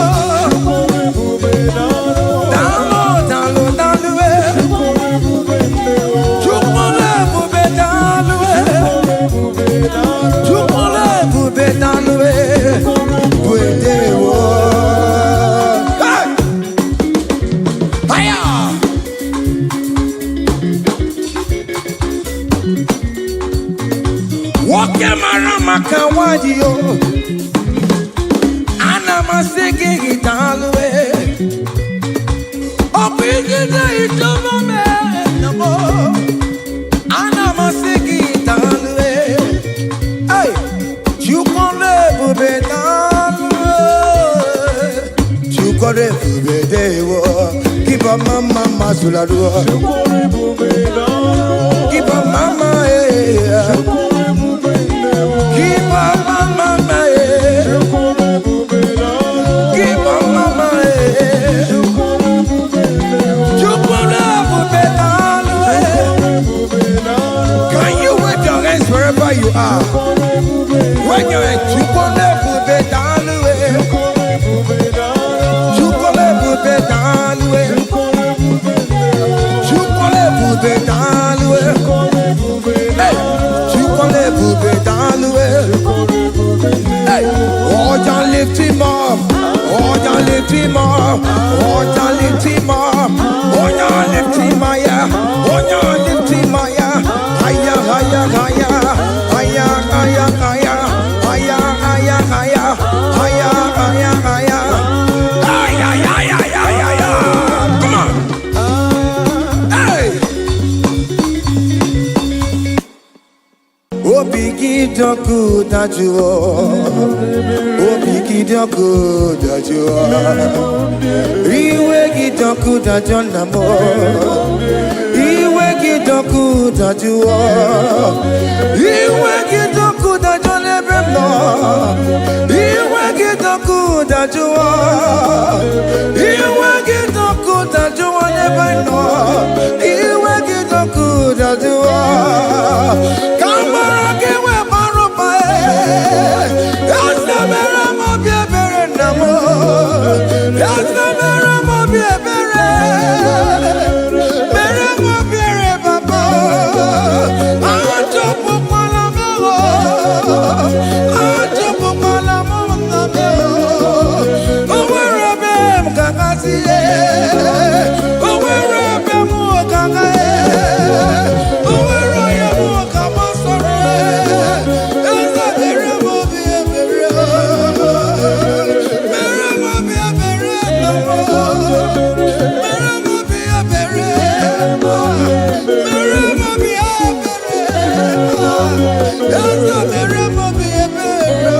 Nwoke mara maka nwanyị o. Ana m asị gị daalụ e. Ọ bụ ijide idobe m e. Ana m asị gị daalụ e. Hey! Chukwu ọrụ ebube, daalụ e. Chukwu ọrụ ebube, dewo. Kiba mama mazularuo. Kiba mama eh. Kiba mama eh. Kiba mama eh. Chukwu ọrụ ebube, daalụ e. Can you wave your hands wherever you are? When you're in Chukwu ọrụ ebube, daalụ e. Chukwu ọrụ ebube, daalụ e. Chukwu ọrụ ebube, daalụ e. Hey! Chukwu ọrụ ebube, daalụ e. Hey! Oja, lift him up. Oja, lift him up. Oja, lift him up. Oja, lift him higher. Oja, lift him higher. Higher, higher, higher. Higher, higher, higher. Higher, higher, higher. Higher, higher, higher. Ay, ay, ay, ay, ay, ay, ay. Come on. Hey! Obi gị dị ọkụ dajụọ. Obi gị dị ọkụ dajụọ. Iwe gị dị ọkụ dajụọ, nna m. Iwe gị dị ọkụ dajụọ. Iwe gị dị ọkụ dajụọ n'ebe m nọ. Iwe gị dị ọkụ dajụọ. Iwe gị dị ọkụ dajụọ n'ebe m nọ. Iwe gị dị ọkụ dajụọ. Ka mara gị wee mara ụba. Eze, mere m obi ebere, nna m. Eze, mere m obi ebere. Mere m obi ebere, baba. Achọpụkwala m o. Achọpụkwala m, nna m. O nwere ebe m ga-agazi, o nwere ebe m ga-aga, o nwere onye m ga-agbasoro. Eze, mere m obi ebere. Mere m obi ebere, nna m. Mere m obi ebere. Mere m obi ebere. Eze, mere m obi ebere.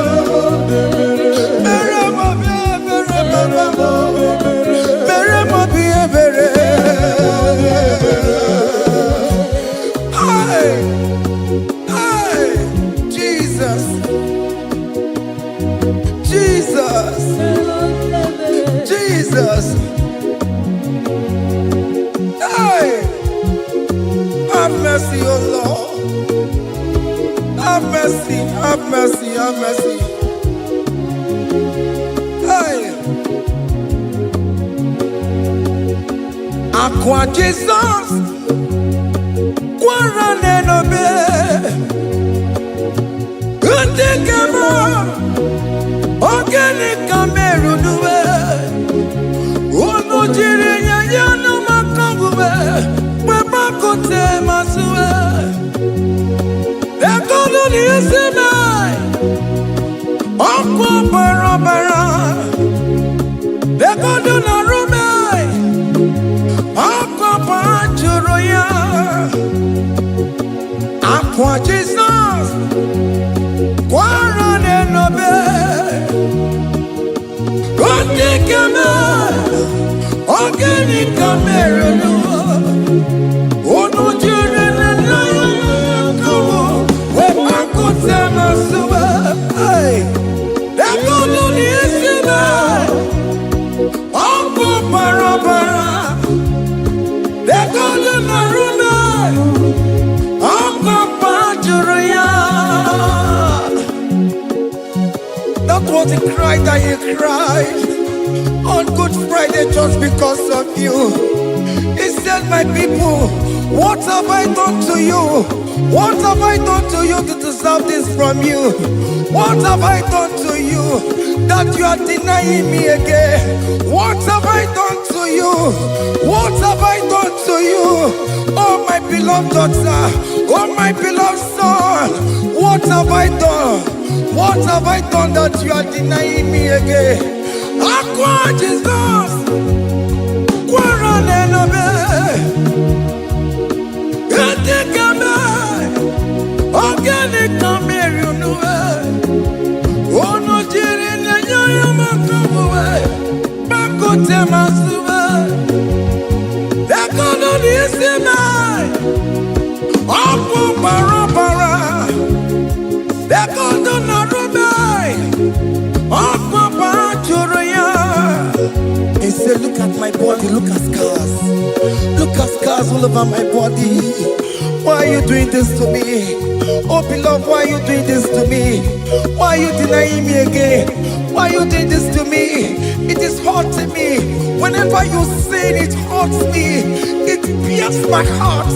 Mere m obi ebere, baba m. Mere m obi ebere. Hey! Hey! Jesus! Jesus! Jesus! Hey! Have mercy, O Lord. Have mercy, have mercy, have mercy. Hey! Akwa Jizọs kwara n'enobe, ndị nke m, ogene ka merunuwe unu jiri nye ya n'ụmaka omume mgbe masịwe egolu n'isi me ọkụ bara bara egodu na rume ọkụ jụrụ ya. Akwa Jizọs kwara n'enobe, ndị keme ogene ka mere n'ụwa unu jiri nne ya kọwụ wee kpakọta na sụba egolu n'isi me ọkụ bara bara egolu na rume ọkụ jụrụ ya. That was the cry that he cried on Good Friday just because of you. He said, "My people, what have I done to you?" What have I done to you to deserve this from you? What have I done to you that you are denying me again? What have I done to you? What have I done to you? Oh, my beloved daughter. Oh, my beloved son. What have I done? What have I done that you are denying me again? Akwa Jesus. Kwara n'enobe. Etikeme. Ogene kameri unuwe. Ono jiri nenyo ya makamwe. Bakote masuwe. Ekono nisime. Ọkụ bara bara. Ekono narube. Ọkụ bara jụrụ ya. He said, "Look at my body, look at scars. Look at scars all over my body. Why are you doing this to me? Oh, beloved, why are you doing this to me? Why are you denying me again? Why are you doing this to me? It is hurting me. Whenever you sin, it hurts me. It pierces my heart.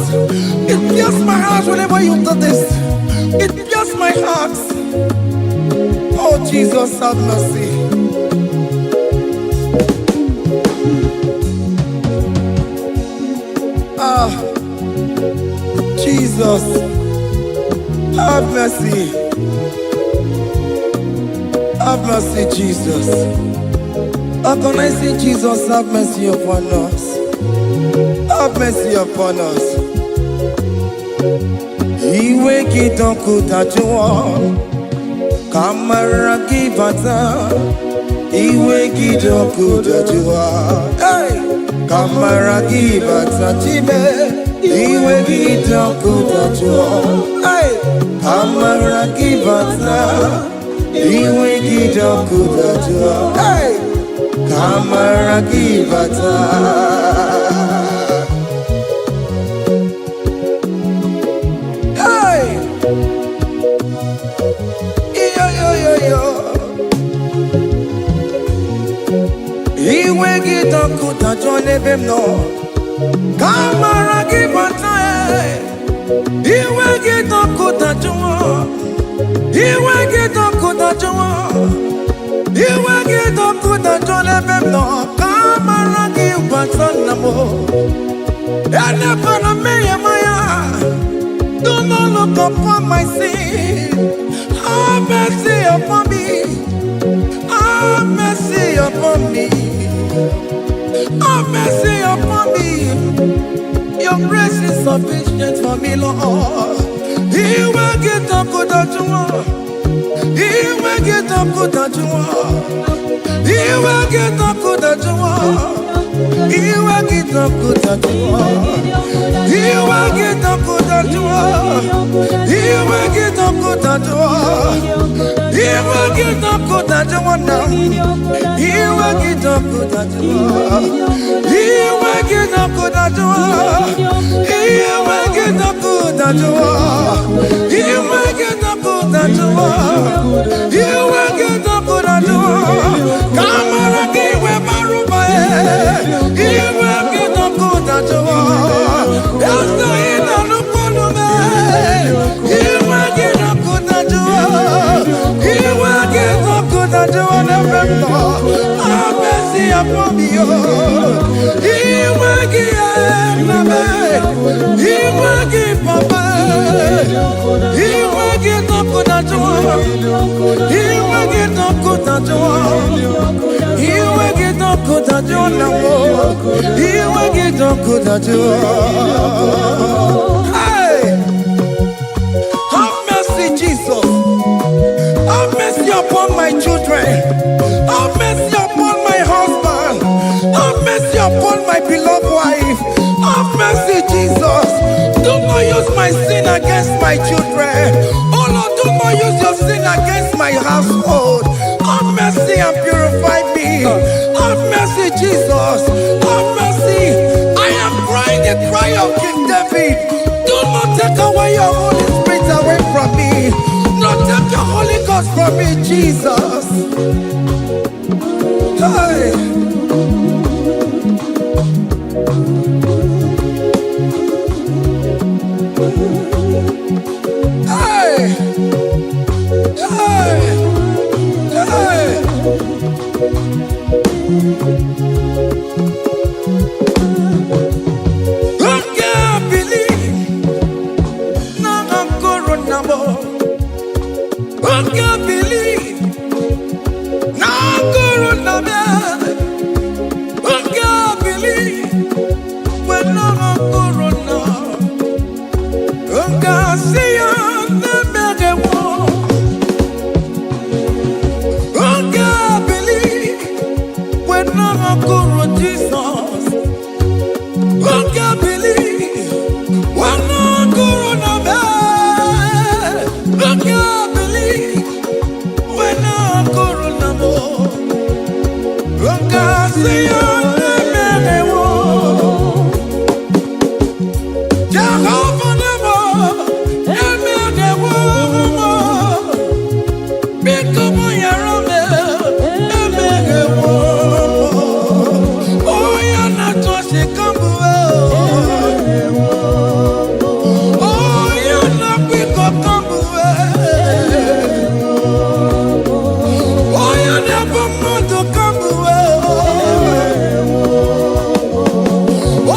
It pierces my heart whenever you do this. It pierces my heart." Oh, Jesus, have mercy. Ah, Jesus, have mercy. Have mercy, Jesus. Agonizing Jesus, have mercy upon us. Have mercy upon us. Iwe gị dọkụ dajụọ, ka amara gị bata. Iwe gị dọkụ dajụọ, hey! Ka amara gị bata chime. Iwe gị dọkụ dajụọ, hey! Ka amara gị bata. Iwe gị dọkụ dajụọ, hey! Ka amara gị bata. Hey! Iyo yo yo yo. Iwe gị dọkụ dajụọ n'ebe m nọ. Ka amara gị bata e. Iwe gị dọkụ dajụọ. Iwe gị dọkụ dajụọ. Iwe gị dọkụ dajụọ n'ebe m nọ. Ka amara gị bata nna m. Elefana mmehie m anya. Do not look upon my sin. Have mercy upon me. Have mercy upon me. Have mercy upon me. Your grace is sufficient for me, Lord. Iwe gị dọkụ dajụọ. Iwe gị dọkụ dajụọ. Iwe gị dọkụ dajụọ. Iwe gị dọkụ dajụọ. Iwe gị dọkụ dajụọ. Iwe gị dọkụ dajụọ. Iwe gị dọkụ dajụọ na m. Iwe gị dọkụ dajụọ. Iwe gị dọkụ dajụọ. Iwe gị dọkụ dajụọ. Iwe gị dọkụ dajụọ. Iwe gị dọkụ dajụọ. Ka amara gị wee bara ụba e. Iwe gị dọkụ dajụọ. Eze ị na-anụkwu olu m e. Iwe gị dọkụ dajụọ. Iwe gị dọkụ dajụọ n'ebe m nọ. Have mercy upon me, oh. Iwe gị nna m. Iwe gị papa. Iwe gị dọkụ dajụọ. Iwe gị dọkụ dajụọ. Iwe gị dọkụ dajụọ na m. Iwe gị dọkụ dajụọ. Hey! Have mercy, Jesus. Have mercy upon my children. Have mercy upon my husband. Have mercy upon my beloved wife. Have mercy, Jesus. Do not use my sin against my children. Oh Lord, do not use your sin against my household. Have mercy and purify me. Have mercy, Jesus. Have mercy. I am crying the cry of King David. Do not take away your Holy Spirit away from me. Not take your Holy Ghost from me, Jesus. Hey. Hey! Hey! Hey! Oge bili na nkoro na mo. Oge bili na nkoro na me. Oge bili we na nkoro na. Oge si ya na mere wo. Oge bili we na nkoro Jesus. Oge bili we na nkoro na me. Oge bili we na nkoro na mo. Oge si ya na mere wo. Jehovah Namo, emere wo mo. Biko mo yara me, emere wo mo. Oya na tosi kambu e. Oya na kwiko kambu e. Oya na bomoto kambu e.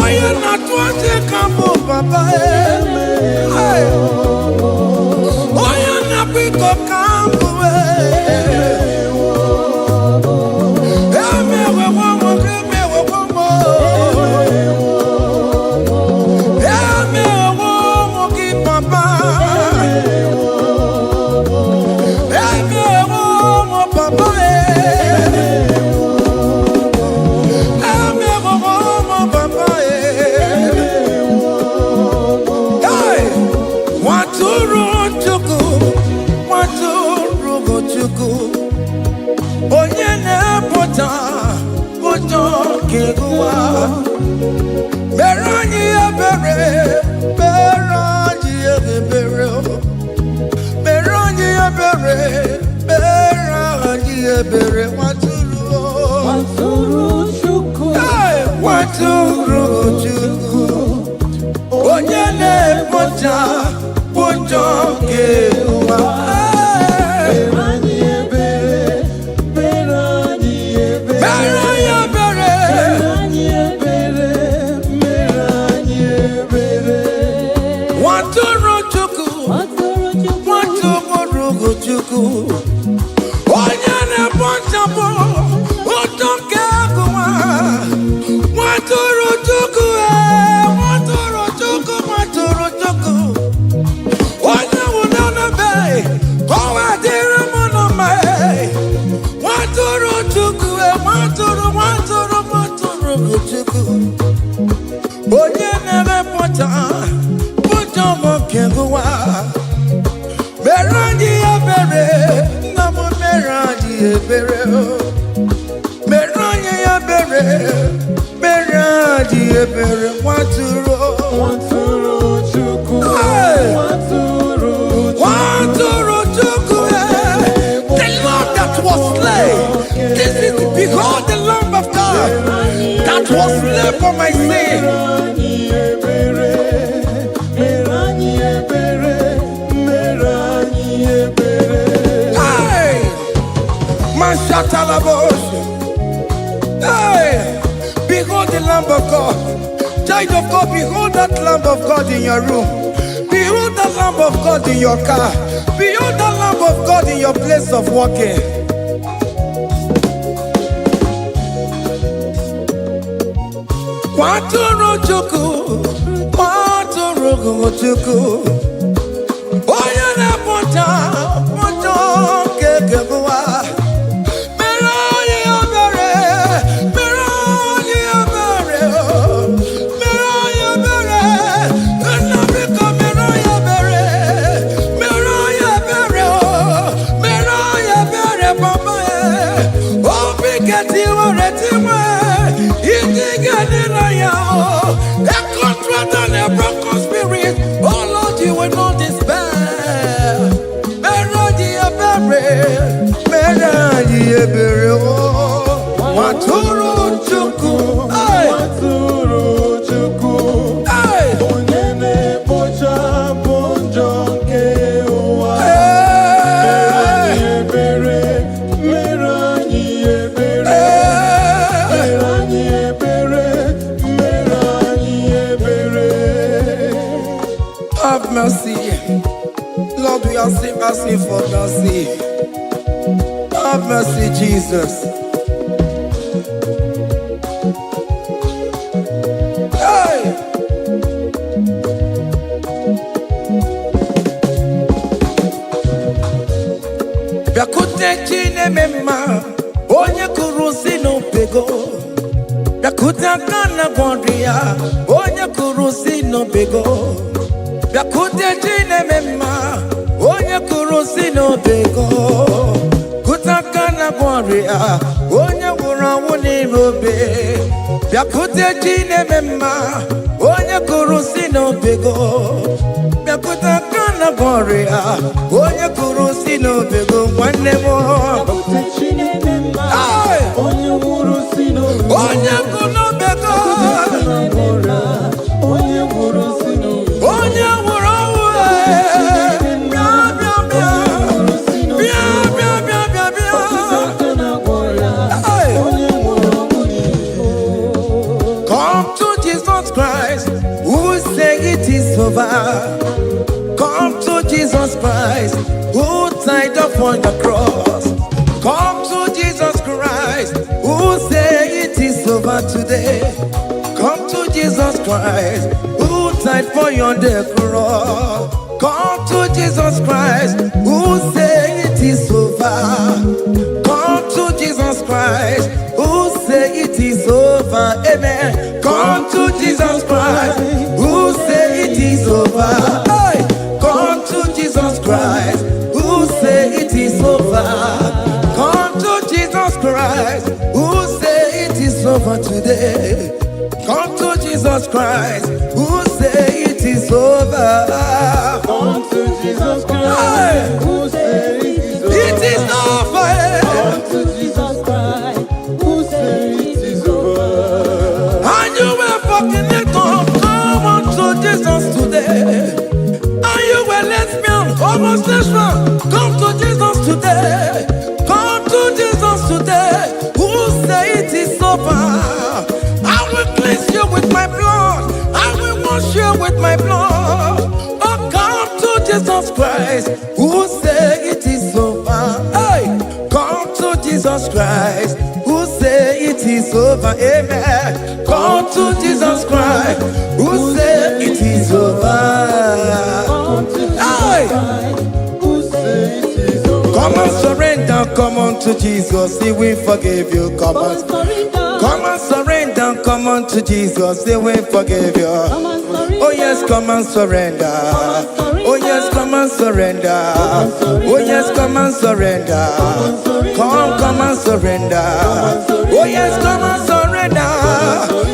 Oya na tosi kambu papa e. Hey. Oya na kwiko kambu e. Emewe womo, emewe womo. Emewe womo ki papa. Emewe womo papa e. Emewe womo papa e. Hey! Nwatụrụ Chukwu, nwatụrụ Chukwu, onye na-epụta ụjọ nke ụwa. Mere anyị ebere, mere anyị ebere, mere anyị ebere, mere anyị ebere, nwatụrụ. Nwatụrụ Chukwu, Hey! Nwatụrụ Chukwu, onye na-ekpocha ụjọ nke ụwa. Hey! mere anyị ebere, mere anyị ebere, Mere anyị ebere, mere anyị ebere, mere anyị ebere. nwatụrụ Chukwu, Nwatụrụ Chukwu, nwatụrụ Chukwu, onye na-ekpochapụ ụjọ nke ụwa. Nwatụrụ Chukwu, ee, nwatụrụ Chukwu, nwatụrụ Chukwu, onye nwụrụ n'ebe ka ọ wee dịrị m na mma. Ee. Nwatụrụ Chukwu, ee, nwatụrụ, nwatụrụ, nwatụrụ Chukwu, onye na-emepụta ụjọ nke ụwa. Mere anyị ebere, nna m, mere anyị ebere o. Mere anyị ebere, mere anyị ebere, nwatụrụ. Nwatụrụ Chukwu, Hey! nwatụrụ Chukwu, Nwatụrụ Chukwu, eh, the Lamb that was slain. This is, behold the Lamb of God that was slain for my sin. mere anyị ebere, mere anyị ebere, mere anyị ebere. Hey! Mashatalabos. Hey! Behold the Lamb of God. Child of God, behold that Lamb of God in your room. Behold the Lamb of God in your car. Behold the Lamb of God in your place of working. Nwatụrụ Chukwu, nwatụrụ Chukwu, onye na-epụta ụjọ nke ụwa. Mere anyị ebere, mere anyị ebere, mere anyị ebere, nna biko mere anyị ebere, mere anyị ebere, mere anyị ebere papa ya. Obi ketiwere tiwe, iji gị na ya o. A contrite and a broken spirit, oh Lord, you will not despair. Mere Have mercy. Lord, we are still asking for mercy. Have mercy, Jesus. Hey! Bịakwute Chineme mma, onye kụrụ si n'obego. Bịakwute aka na gwọrọ ya, onye kụrụ si n'obego. Bịakwute Chineme mma, onye kụrụ si n'obego. Kụta aka na gwọrọ ya, onye nwụrụ ọnwụ n'ime obe. Bịakwute Chineme mma, onye kụrụ si n'obego. Bịakwute aka na gwọrọ ya, onye kụrụ si n'obego, nwanne m. Bịakwute Chineke mma, Hey! onye nwụrụ si n'obe. Onye kụrụ n'obego. Chineke mma, onye nwụrụ si n'obe. Onye nwụrụ ọnwụ, ee, bịa, bịa, bịa. Nwụrụ si n'obe. Bịa, bịa, bịa, bịa, bịa. Aka na-agwọ ya, Hey! onye nwụrụ ọnwụ n'ime. Come to Jesus Christ, who say it is over. Come to Jesus Christ, who died upon the cross. Come to Jesus Christ, who say it is over today. Come to Jesus Christ, who died for you on the cross. Come to Jesus Christ, who say it is over. Come to Jesus Christ, who say it is over. Amen. Come to Jesus Christ, who say it is over. Hey! Come to Jesus Christ, who say it is over. Come to Jesus Christ, who say it is over today. Come to Jesus Christ, who say it is over. Come to Jesus Hey! Christ, who say it is over. It is over. Come to Jesus Christ, who say it is over. And you were fornicator, come unto Jesus today. And you were lesbian, homosexual, come to Jesus today. Come to Jesus today. Who say it is over? I will cleanse you with my blood. I will wash you with my blood. Oh, come to Jesus Christ, who say it is over. Hey, come to Jesus Christ, who say it is over. Amen. Come to Jesus Christ, who say it is over. Come to Jesus Hey! Christ, who say it is over. Come and surrender, come on to Jesus, he will forgive you. Come Come on, and surrender. come and surrender, come on to Jesus, he will forgive you. Come and surrender. Oh yes, come and surrender. Oh yes, come and surrender. Oh yes, come and surrender. Come, come and surrender. Oh yes, come and surrender.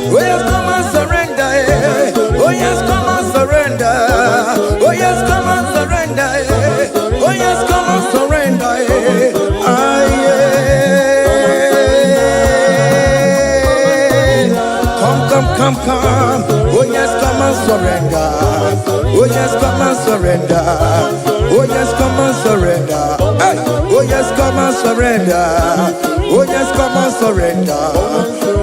Oh yes, come and surrender. Eh. Oh yes, come and surrender. Oh yes, come and surrender. Eh. Oh yes, come and surrender. Eh. Ah, yeah. Come, come, come, come. Oh yes, come and surrender. Oh yes, come and surrender. Oh yes, come and surrender. Hey. Oh yes, come and surrender. Oh yes, come and surrender.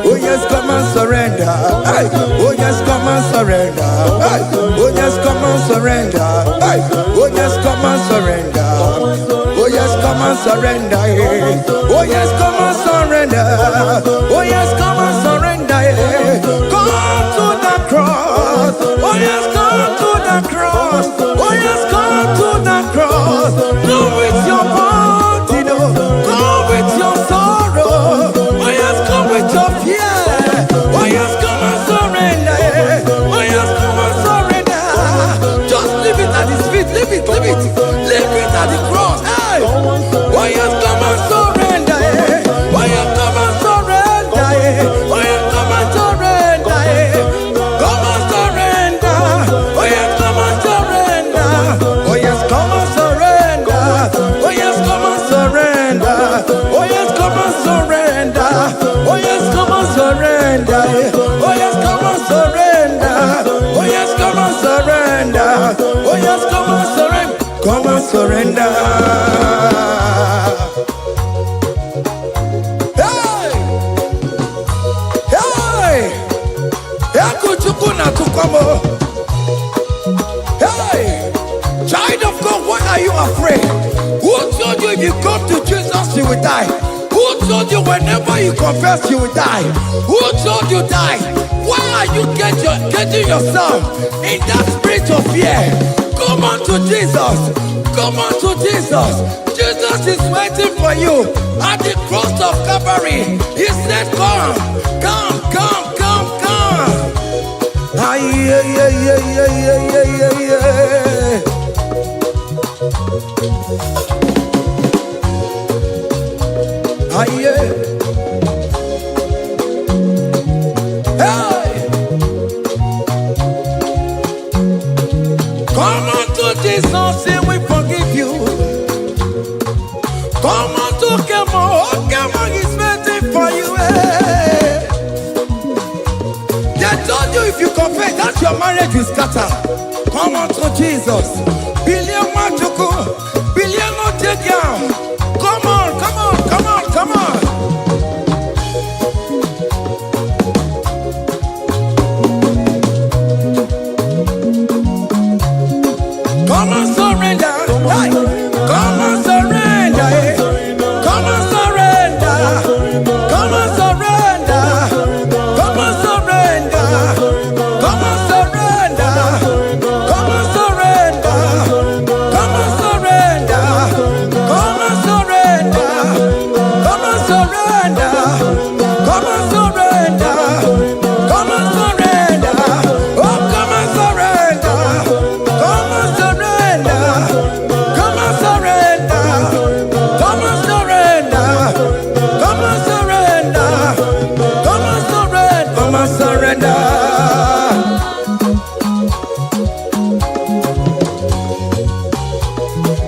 Oh yes, come and surrender. Hey. Oh yes, come and surrender. Hey. Oh yes, come and surrender. Hey. Oh yes, come and surrender. Oh yes, come and surrender. Eh. Oh yes, come and surrender. Oh yes, come and surrender. Eh. Come to the cross. Oh yes, come to the cross. Oh yes, come to the cross. Come with your body, no. Come with your sorrow. Oh yes, come with your fear. Oh yes, come and surrender. Eh. Oh yes, come and surrender. Just leave it at his feet. Leave it, leave it. Leave it at the cross. Hey. Oh yes, come and surrender. Eh. Oh yes, come and surrender. Eh. Oh yes, come and surrender. Eh. Come and surrender. Oh yes, come and surrender. Oh yes, come and surrender. Oh yes, come and surrender. Oh yes, come and surrender. Oh yes, come and surrender. Eh. Oh yes, come and surrender. Oh yes, come and surrender. Oh yes, come and surrender. Come and surrender. Hey! Hey! Egwu Chukwu na-atụkwa m. Hey! Child of God, why are you afraid? Who told you if you come to Jesus, you will die? Who told you whenever you confess, you will die? Who told you die? Why are you getting yourself in that spirit of fear? Come on to Jesus. Come on to Jesus. Jesus is waiting for you at the cross of Calvary. He said, "Come, come, come, come, come." Ay, ay, ay, ay, ay, ay, ay, ay, ay. Ay, ay. Hey! Come unto Jesus and we forgive you. Come unto Kemo, oh Kemo is waiting for you. Hey. They told you if you confess that your marriage will scatter. Come unto Jesus. Billion Nwachukwu, billion no take down. Come on, come on, come on, come on. Come on, surrender. Hey. Come on, surrender. Eh. Come on, surrender. Come on, surrender. Come on, surrender. Come on, surrender. Come on, surrender. Come on, surrender. Come on, surrender. Come on, surrender. Come on, surrender. Come on, surrender. Oh, come on, surrender. Come on, surrender. Come on, surrender. Come on, surrender. Come on, surrender. Come on, surrender. Come on, surrender.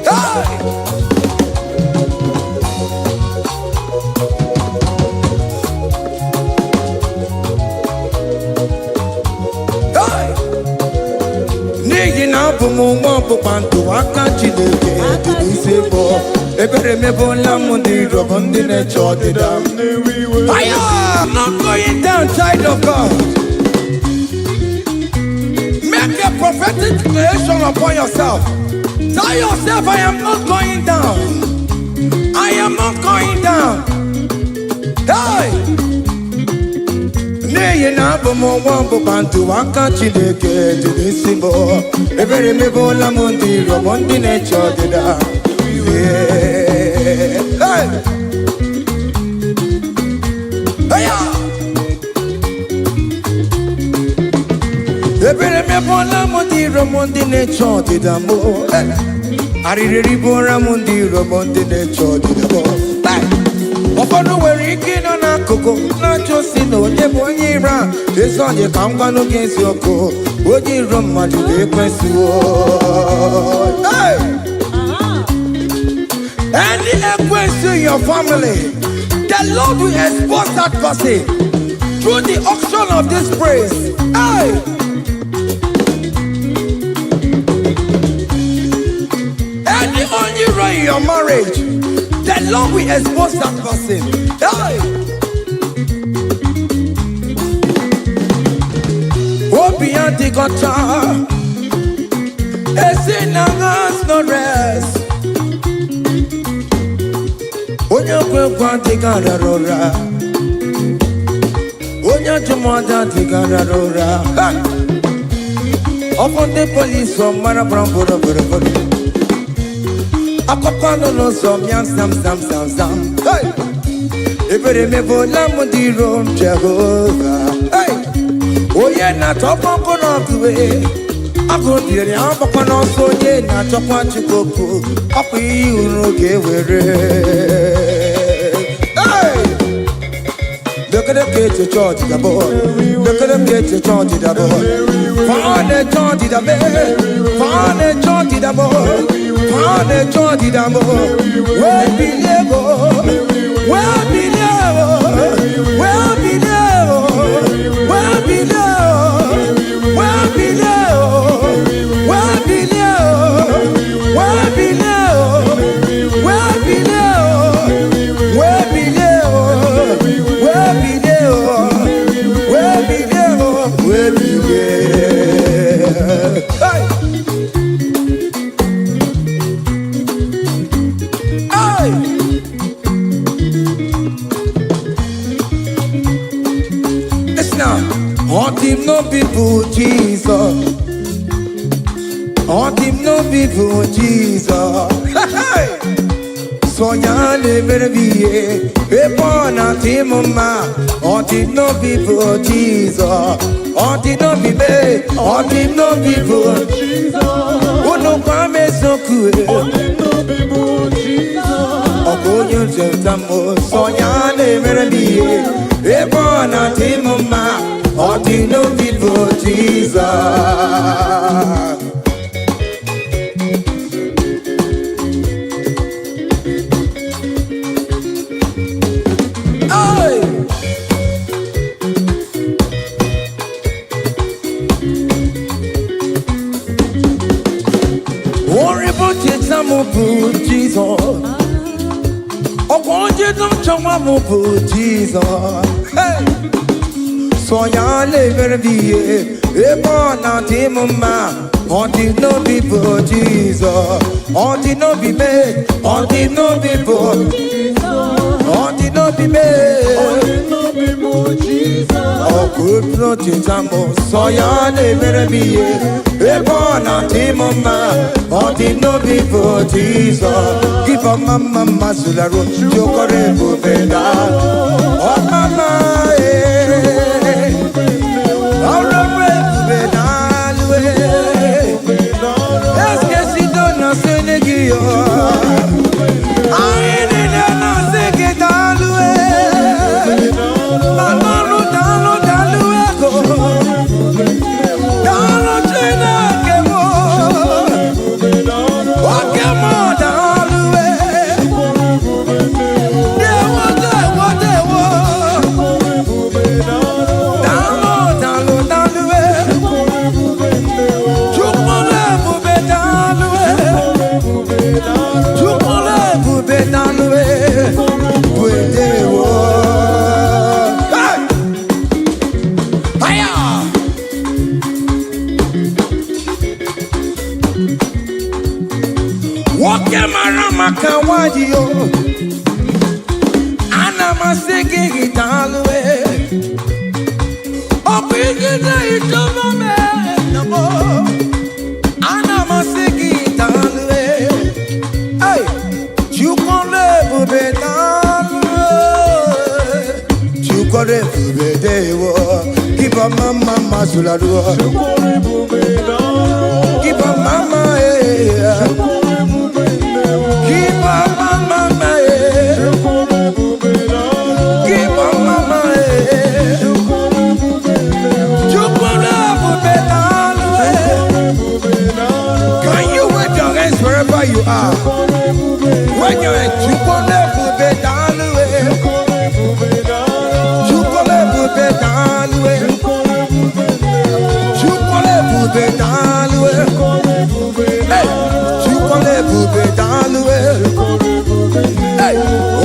Hey! Hey! N'ihi na abụ m nwa ọgbụgba ndụ, aka Chineke dị n'isi bụ ebere mebụla m ndị iro bụ ndị na-eche ọdịda m. Na-ewe iwe. Fire! Not going down, child of God. Make a prophetic declaration upon yourself. Tell yourself, "I am not going down. I am not going down." Hey! N'ihi na abụ m nwa ọgbụgba ndụ, aka Chineke dị n'isi m, ebere mebụla m ndị iro bụ ndị na-eche ọdịda. Yeah. Hey! Hey-ya! Ebere mebụla m ndị iro m ndị na-eche ọdịda m. Hey! Arịrị bụra m ndị iro m ndị na-eche ọdịda m. Hey! Ụfọdụ nwere ike ịnọ n'akụkụ na-achọ si na onye bụ onye iro a. Ezi onye ka m gwanụ gị eziokwu, onye iro mmadụ ga-ekwesịwo. Hey! Any ekwensu in your family, the Lord will expose that person through the auction of this praise. Hey! Any onye iro in your marriage, the Lord will expose that person. Hey! Obi adịghị ọcha, esi na has no rest. Onye kwe ekwe adịghị arara ụra. Onye ajụmọdụ adịghị arara ụra. Ha! Ọkụ ndị polisi mara gbara bụrụ bụrụ bụrụ. Akụkọ nọ n'ụzọ mịa sam sam sam sam. Hey! Ebere mebụla m ndị iro m Jehova. Hey! Onye na-achọkwa ọkụ n'ọkụ, agụ dịrị agbakwa n'ọsọ. Onye na-achọkwa Chukwu okwu, ọkwa ihe uru ga-ewere. Hey! Lekere ka eche ọdịda bụ, lekere ka eche ọdịda bụ, fa na-eche ọdịda mee, fa na-eche ọdịda bụ, fa na-eche ọdịda bụ, wee bilie bụ, wee bilie bụ, wee bilie bụ, wee bilie bụ, wee bilie bụ, wee bilie bụ, wee bilie bụ, wee bilie bụ, wee bilie bụ, wee bilie bụ, wee bilie bụ, wee bilie. Hey! Ọ dị m n'obi bụ Jizọs. Ọ dị m n'obi bụ Jizọs. Hey! Sọ ya na-emere m ihe ebe ọ na-adị m mma. Ọ dị m n'obi bụ Jizọs. Ọ dị n'obi mee. Ọ dị m n'obi bụ unu gwa m eziokwu. Ọ bụ onye nzọpụta m. Sọ ya na-emere m ihe ebe ọ na-adị m mma. Ọ dị n'obi bụ Jizọs. Hey! Ori bụ cheta m bụ Jizọs. Ọkwa onye nchọnwa m bụ Jizọs. Hey! Sọ ya na-emere m ihe ebe ọ na-adị m mma. Ọ dị n'obi bụ Jizọs. Ọ dị n'obi mee. Ọ dị n'obi bụ. Ọ dị n'obi mee. Ọkụ cheta m. Sọ ya na-emere m ihe ebe ọ na-adị m mma. Ọ dị n'obi bụ Jizọs. Give mma mma mma zularụ jokọrọ ebube na ọmama ee. Ọrụ ebube na alụ ee. Eskesido na sene gị yo. Anyị niile na-asị gị daalụ ee. Daalụ, daalụ, daalụ ego. Daalụ Chineke m. Oke m daalụ ee. Dewo, dewo, dewo. Daalụ, daalụ, daalụ ee. Chukwu ebube daalụ ee. Chukwu ebube daalụ ee. Bụ edewo. Hey! Aya! Nwoke mara maka nwanyị o, ana m asị gị daalụ ee. Ọ bụ ijide idobe m ee, ana m asị gị daalụ ee. Hey! Chukwu ebube daalụ ee. Chukwu ebube dewo. Kiba mama mazularuo. Kiba mama eh. Kiba mama eh. Kiba mama eh. Chukwu ebube daalụ eh. Can you wave your hands wherever you are? When you're in Chukwu ebube daalụ eh. Chukwu ebube daalụ eh. Chukwu ebube daalụ eh. Hey! Chukwu ebube daalụ eh. Hey!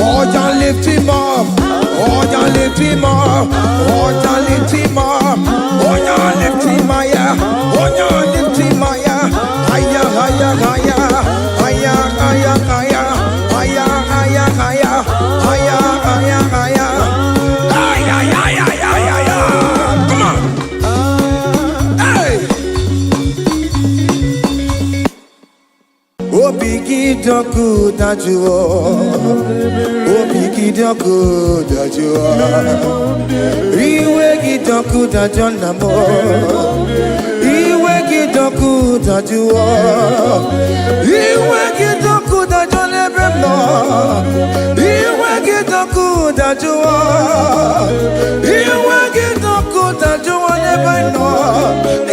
Oja lift him up. Oja lift him up. Oja lift him up. Oja lift him higher. Oja lift him higher. Higher, higher, higher. Higher, higher, higher. Higher, higher, higher. Higher, higher, higher. Ay, ay, ay, ay, ay, ay, ay. Come on. Hey! Obi gị dị ọkụ dajụọ. Obi gị dị ọkụ dajụọ. Iwe gị dị ọkụ dajụọ nna m. Iwe gị dị ọkụ dajụọ. Iwe gị dị ọkụ dajụọ n'ebe m nọ. Iwe gị dị ọkụ dajụọ. Iwe gị dị ọkụ dajụọ n'ebe m nọ.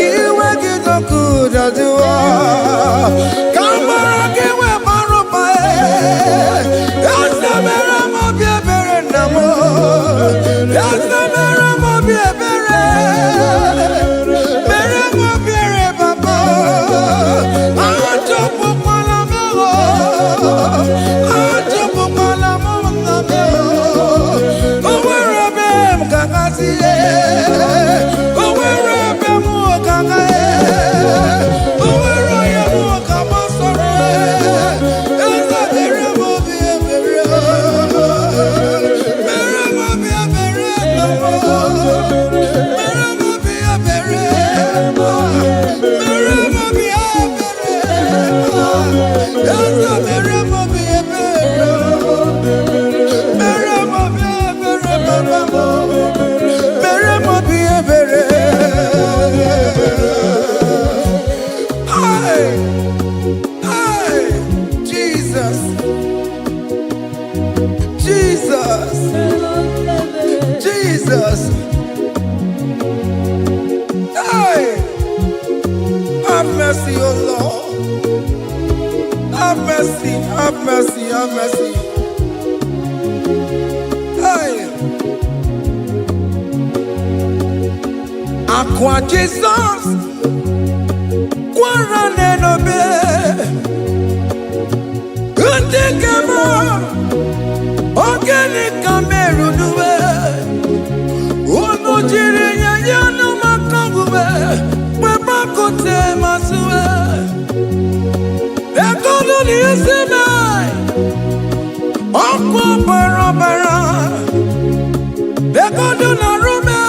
Iwe gị dị ọkụ dajụọ. Ka mara gị wee mara ụba eze mere m obi ebere nna m. Eze mere m obi ebere. Mere m obi ebere baba. Achọpụkwala m o. Achọpụkwala m nna m. O nwere ebe m ga-agasị. O nwere ebe m ga-aga. O nwere onye m ga-agbasa. Hey! Have mercy, O Lord. Have mercy, have mercy, have mercy. Hey! Akwa Jizọs kwara n'enobe, ndị nke m, ogene ka merunuwe unu jiri nye ya maka omume kpepakute masuwe ekolu n'isi me ọkụ bara bara ekolu na rume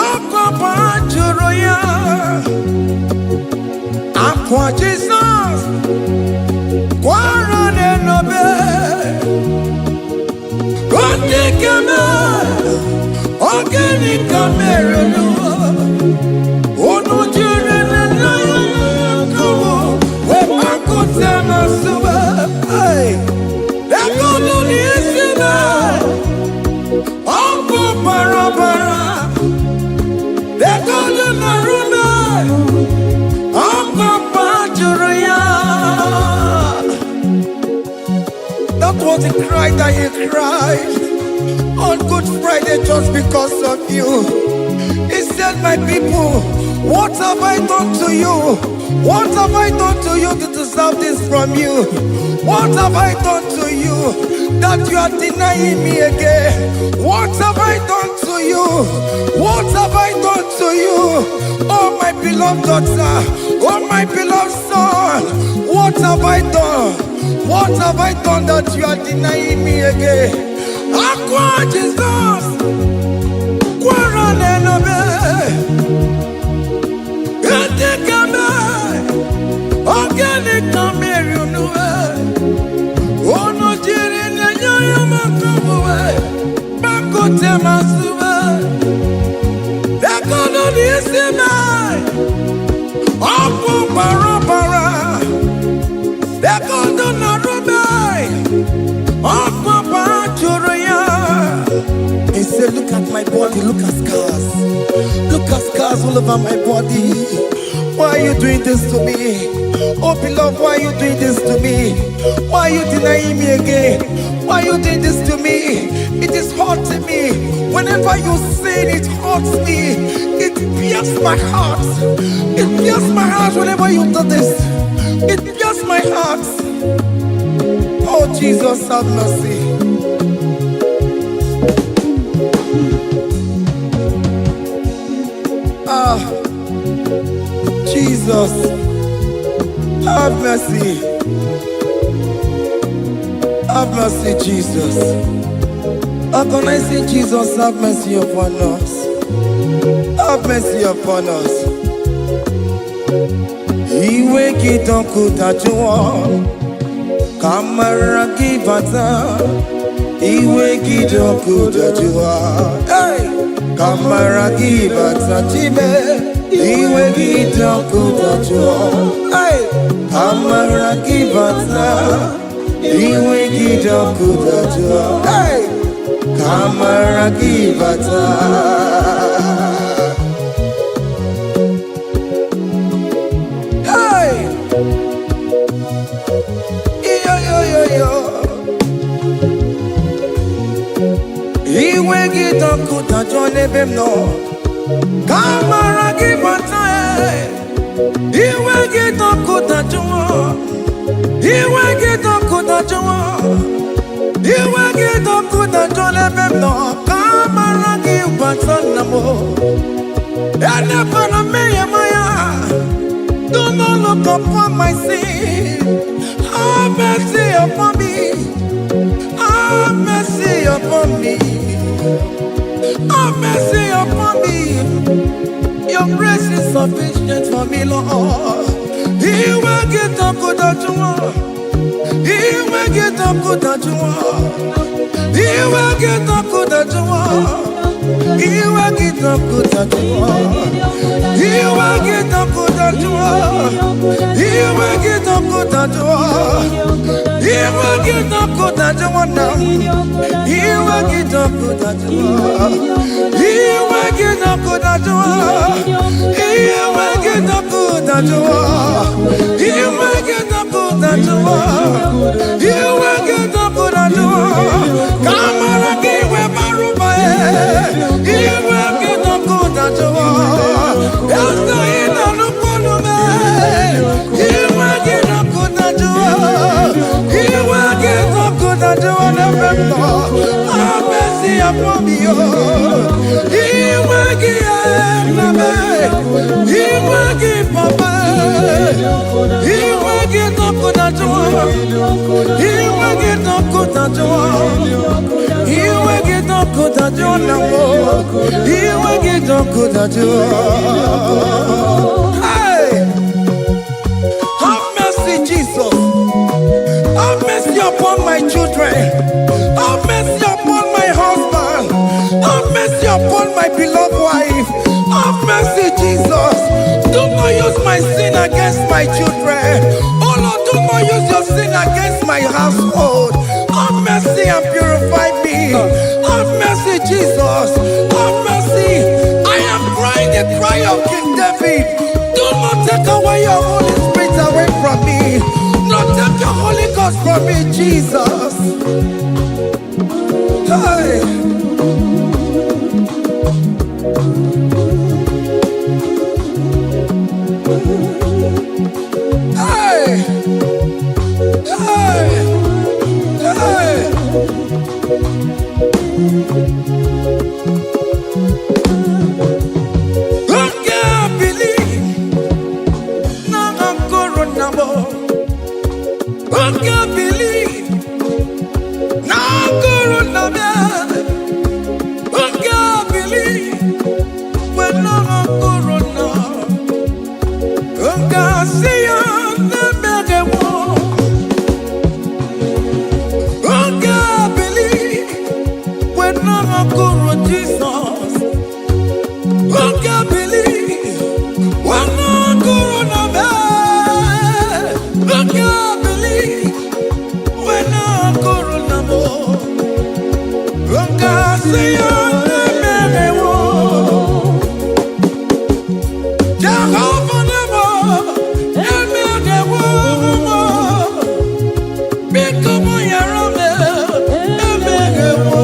ọkụ bara jụrụ ya. Akwa Jizọs kwara n'enobe, ndị nke m, ogene ka merụnụ unu jiri nne ya kụrụ wee gbakụta na nsogbu ekolu n'isi me ọkụ bara bara ekolu na rume ọkụ jụrụ ya. That was the cry that he cried on Good Friday just because of you. He said, "My people, what have I done to you? What have I done to you to deserve this from you? What have I done to you that you are denying me again? What have I done to you? What have I done to you? Oh, my beloved daughter, oh, my beloved son, what have I done? What have I done that you are denying me again?" Akwa Jesus, kwara n'enobe, etekeme, ogene kameri unuwe, unu jiri nenye ya maka omume, bakute masuwe, ekono n'isi me, ọkụ bara bara, ekono na rube, ọkụ bara jụrụ ya. He said, "Look at my body, look at scars. Look at scars all over my body. Why are you doing this to me? Oh, beloved, why are you doing this to me? Why are you denying me again? Why are you doing this to me? It is hurting me. Whenever you sin, it hurts me. It pierces my heart. It pierces my heart whenever you do this. It pierces my heart." Oh, Jesus, have mercy. Ah, Jesus, have mercy. Have mercy, Jesus. Agonizing Jesus, have mercy upon us. Have mercy upon us. Iwe gị dọkụ dajụọ, ka amara gị bata. Iwe gị dọkụ dajụọ, hey! Ka amara gị bata chime. Iwe gị dọkụ dajụọ, hey! Ka amara gị bata. Iwe gị dọkụ dajụọ, hey! Ka amara gị bata. Hey! Iyo yo yo yo. Iwe gị dọkụ dajụọ n'ebe m nọ. Ka amara gị bata. Iwe gị dọkụ dajụọ. Iwe gị dọkụ dajụọ. Iwe gị dọkụ dajụọ n'ebe m nọ. Ka amara gị bata nna m. Elefana mmehie m anya. Do not look upon my sin. Have mercy upon me. Have mercy upon me. Have mercy upon me. Your grace is sufficient for me, Lord. Iwe gị dọkụ dajụọ. Iwe gị dọkụ dajụọ. Iwe gị dọkụ dajụọ. Iwe gị dọkụ dajụọ. Iwe gị dọkụ dajụọ. Iwe gị dọkụ dọkụ dajụọ. Iwe gị dọkụ dajụọ na m. Iwe gị dọkụ dajụọ. Iwe gị dọkụ dajụọ. Iwe gị dọkụ dajụọ. Iwe gị dọkụ dajụọ. Iwe gị dọkụ dajụọ. Ka amara gị wee bara ụba ya. Iwe gị dọkụ dajụọ. Eze ị na-anụkwu olu m. Iwe gị dọkụ dajụọ. Iwe gị dọkụ dajụọ n'ebe m nọ. Amesi akpọmi yo. Iwe gị nna m. Iwe gị papa. Iwe gị dọkụ dajụọ. Iwe gị dọkụ dajụọ. Iwe gị dọkụ dajụọ na mbụ. Iwe gị dọkụ dajụọ. Hey! Have mercy, Jesus. Have mercy upon my children. Have mercy upon my husband. Have mercy upon my beloved wife. Have mercy, Jesus. Do not use my sin against my children. Oh Lord, do not use your sin against my household. Have mercy and purify me. Have mercy, Jesus. Have mercy. I am crying the cry of King David. Do not take away your Holy Spirit away from me. Not take your Holy Ghost from me, Jesus. Hey. Hey. Hey. Hey. Oge bili na nkoro na mo. Oge bili na nkoro na bịa. Oge bili we na nkoro na. Oge asị ya na-emeghe wo. Oge bili we na nkoro Jizọs. Oge bili we na nkoro na bịa. Oge bili we na nkoro na mo. Oge asị ya na-emeghe wo. Jehovah Nemo, emeghe wo. Biko mụ yara m, emeghe wo.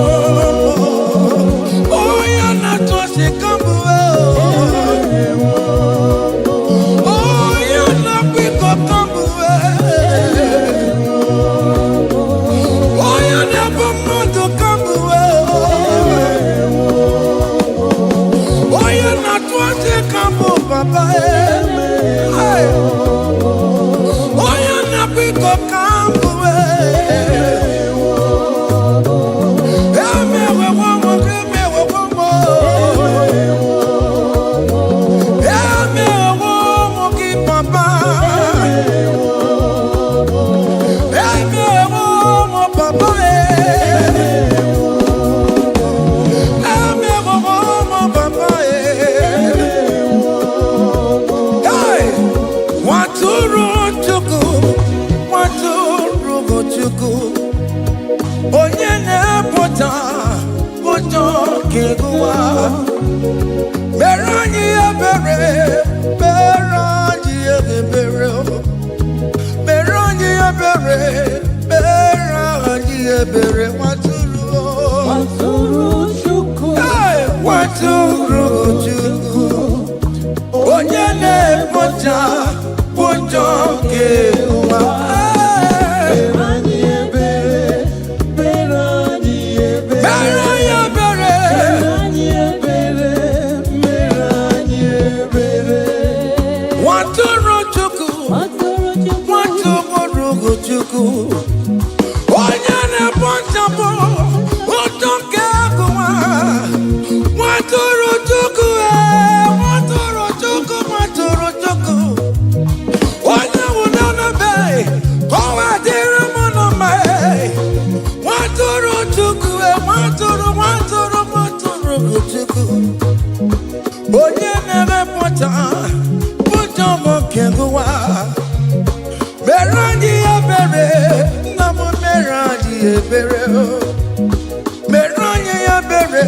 Onye na-atụ ọchị ka m bụ, onye na-akwa iko ka m bụ, onye na-ebu mmadụ ka m bụ, onye na-atụ ọchị ka m bụ papa. Hey. Onye na-akwa iko ka m bụ, emewewo m, emewewo m. Emewo m gị papa. Emewo m papa. Emewo m papa. Hey! Nwatụrụ Chukwu, nwatụrụ Chukwu, onye na-epụta ụjọ nke ụwa. Mere anyị ebere, mere anyị ebere, mere anyị ebere, mere anyị ebere, nwatụrụ. Nwatụrụ Chukwu, Hey! Nwatụrụ Chukwu, onye na-ekpocha ụjọ nke ụwa. Hey! mere anyị ebere, mere anyị ebere, Mere anyị ebere, mere anyị ebere, mere anyị ebere. nwatụrụ Chukwu, Nwatụrụ Chukwu, nwatụrụ Chukwu, onye na-ekpochapụ ụjọ nke ụwa. Nwatụrụ Chukwu, ee, nwatụrụ Chukwu, nwatụrụ Chukwu, onye nwụrụ n'ebe ka ọ wee dịrị m na mma. Ee. Nwatụrụ Chukwu, ee, nwatụrụ, nwatụrụ, nwatụrụ Chukwu, onye na-emepụta ụjọ m nke ụwa. Mere ebere o. Mere anyị ebere,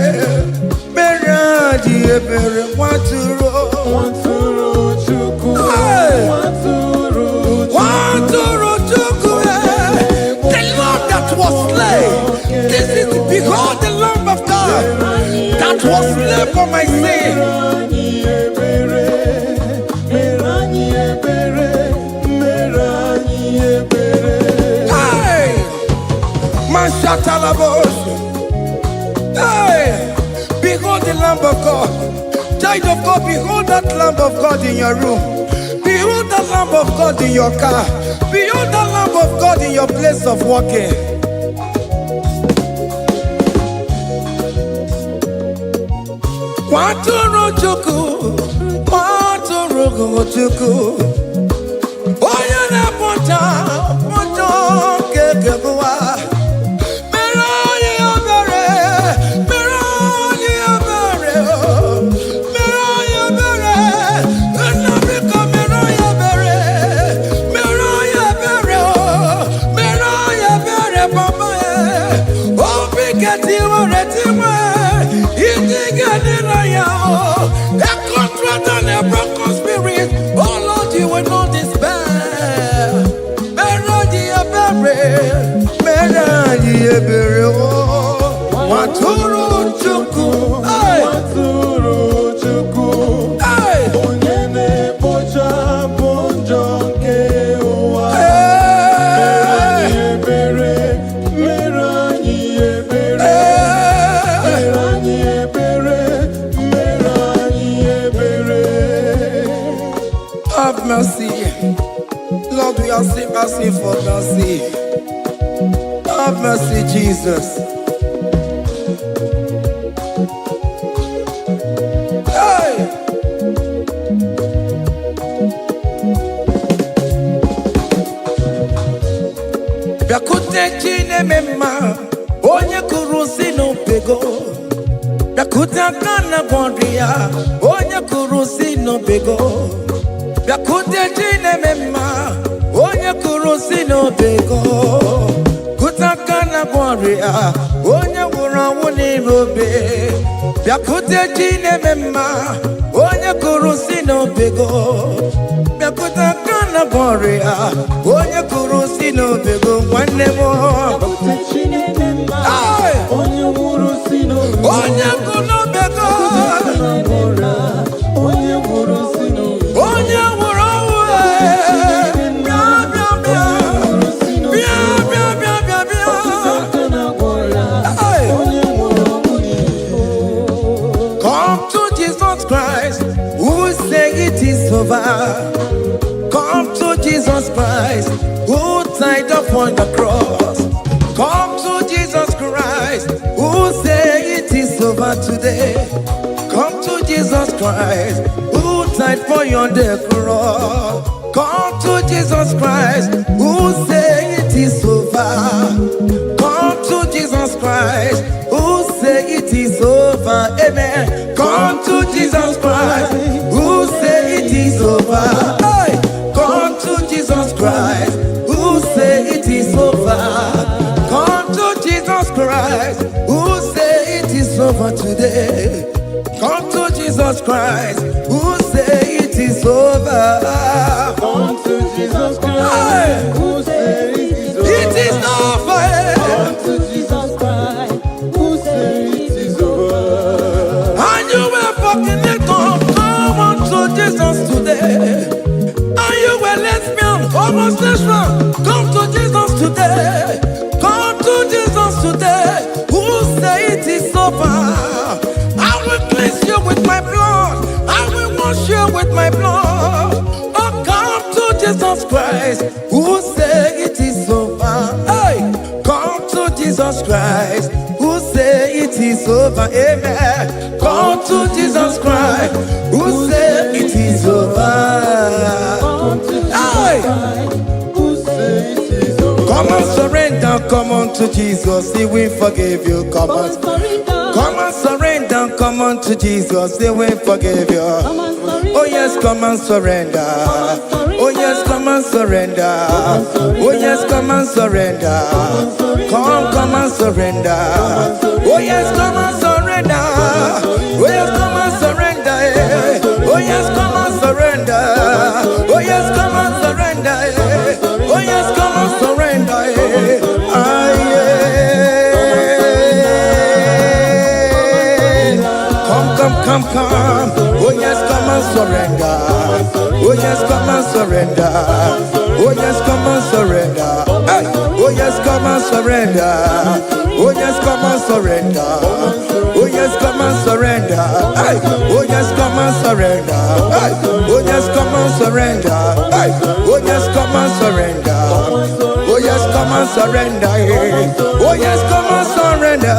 mere anyị ebere, nwatụrụ. Nwatụrụ Chukwu, Hey! Nwatụrụ Chukwu, Nwatụrụ Chukwu, eh, the Lamb that was slain. This is, behold the Lamb of God that was slain for my sin. Mere anyị ebere, mere anyị ebere, mere anyị ebere. Hey! Mashatalabos. Hey! Behold the Lamb of God. Child of God, behold that Lamb of God in your room. Behold the Lamb of God in your car. Behold the Lamb of God in your place of working. Nwatụrụ Chukwu, nwatụrụ Chukwu, onye na-ekpocha njọ nke ụwa. Mere anyị ebere, mere anyị ebere, mere anyị ebere, nna biko mere anyị ebere, mere anyị ebere, mere anyị ebere, papa. Obi ketiwere tiwe, iji ga-adịrị ya o. A contrite and a broken spirit, oh Lord, you will not despair. Mere anyị ebere, mere anyị ebere o. Nwatụrụ Chukwu, hey! Nwatụrụ Chukwu, Hey! onye na-ekpochapụ njọ nke ụwa. Hey! Ebere, mere anyị ebere, Hey! mere anyị ebere, mere anyị ebere. Have mercy. Lord, we are still asking for mercy. Have mercy, Jesus. Hey! Bịakwute Chi na-eme mma, onye kụrụ si n'obego. Bịakwute aka na gwọrọ ya, onye kụrụ si n'obego. Bịakwute Chi na-eme mma, onye kụrụ si n'obego. Kute aka na gwọrọ ya, onye nwụrụ ọnwụ n'ime obe. Bịakwute Chi na-eme mma, onye kụrụ si n'obego. Bịakwute aka na gwọrọ ya, onye kụrụ si n'obego, nwanne m. Bịakwute Chi na-eme mma, Hey! onye nwụrụ si n'obe. Onye kụrụ n'obego. Onye nwụrụ si n'obe. Onye nwụrụ ọnwụ, ee, bịa, bịa, bịa. Bịa, bịa, bịa, bịa, bịa. Hey! Onye nwụrụ ọnwụ n'ihu. Come to Jesus Christ, who say it is over. Come to Jesus Christ, who died upon the cross. Come to Jesus Christ, who say it is over today. Come to Jesus Christ, who died for you on the cross. Come to Jesus Christ, who say it is over. Come to Jesus Christ, who say it is over. Amen. Come to Jesus Christ, who say it is over. Hey! Come to Jesus Christ, who say it is over. Come to Jesus Christ, who say it is over today. Come to Jesus Christ, who say it is over. Come to Jesus Christ, who say it is over. It is over. Come to Jesus Christ, who say it is over. And you were fornicator, come unto Jesus today. And you were lesbian, homosexual, come to Jesus today. Come to Jesus today. Who say it is over? I will cleanse you with my blood. I will wash you with my blood. Oh, come to Jesus Christ, who say it is over. Hey, come to Jesus Christ, who say it is over. Amen. Come to Jesus Christ, who say it is over. Come to Jesus Hey! Christ, who say it is over. Come and surrender, come unto Jesus, he will forgive you. Come Come on. and surrender. Come and surrender, come unto Jesus, he will forgive you. Come and surrender. Oh yes, come and surrender. Come and surrender. Oh yes, come and and surrender. Oh yes, come and surrender. Come, come and surrender. Oh yes, come and surrender. Oh yes, come and surrender. Eh. Oh yes, come and surrender. Oh yes, come and surrender. Eh. Oh yes, come and surrender. Eh. Ah, yeah. Come, come, come, come. Oh yes, come and surrender. Oh yes, come and surrender. Oh yes, come and surrender. Hey. Oh yes, come and surrender. Oh yes, come and surrender. Oh yes, come and surrender. Hey. Oh yes, come and surrender. Hey. Oh yes, come and surrender. Hey. Oh yes, come and surrender. Oh yes, come and surrender. Eh. Oh yes, come and surrender.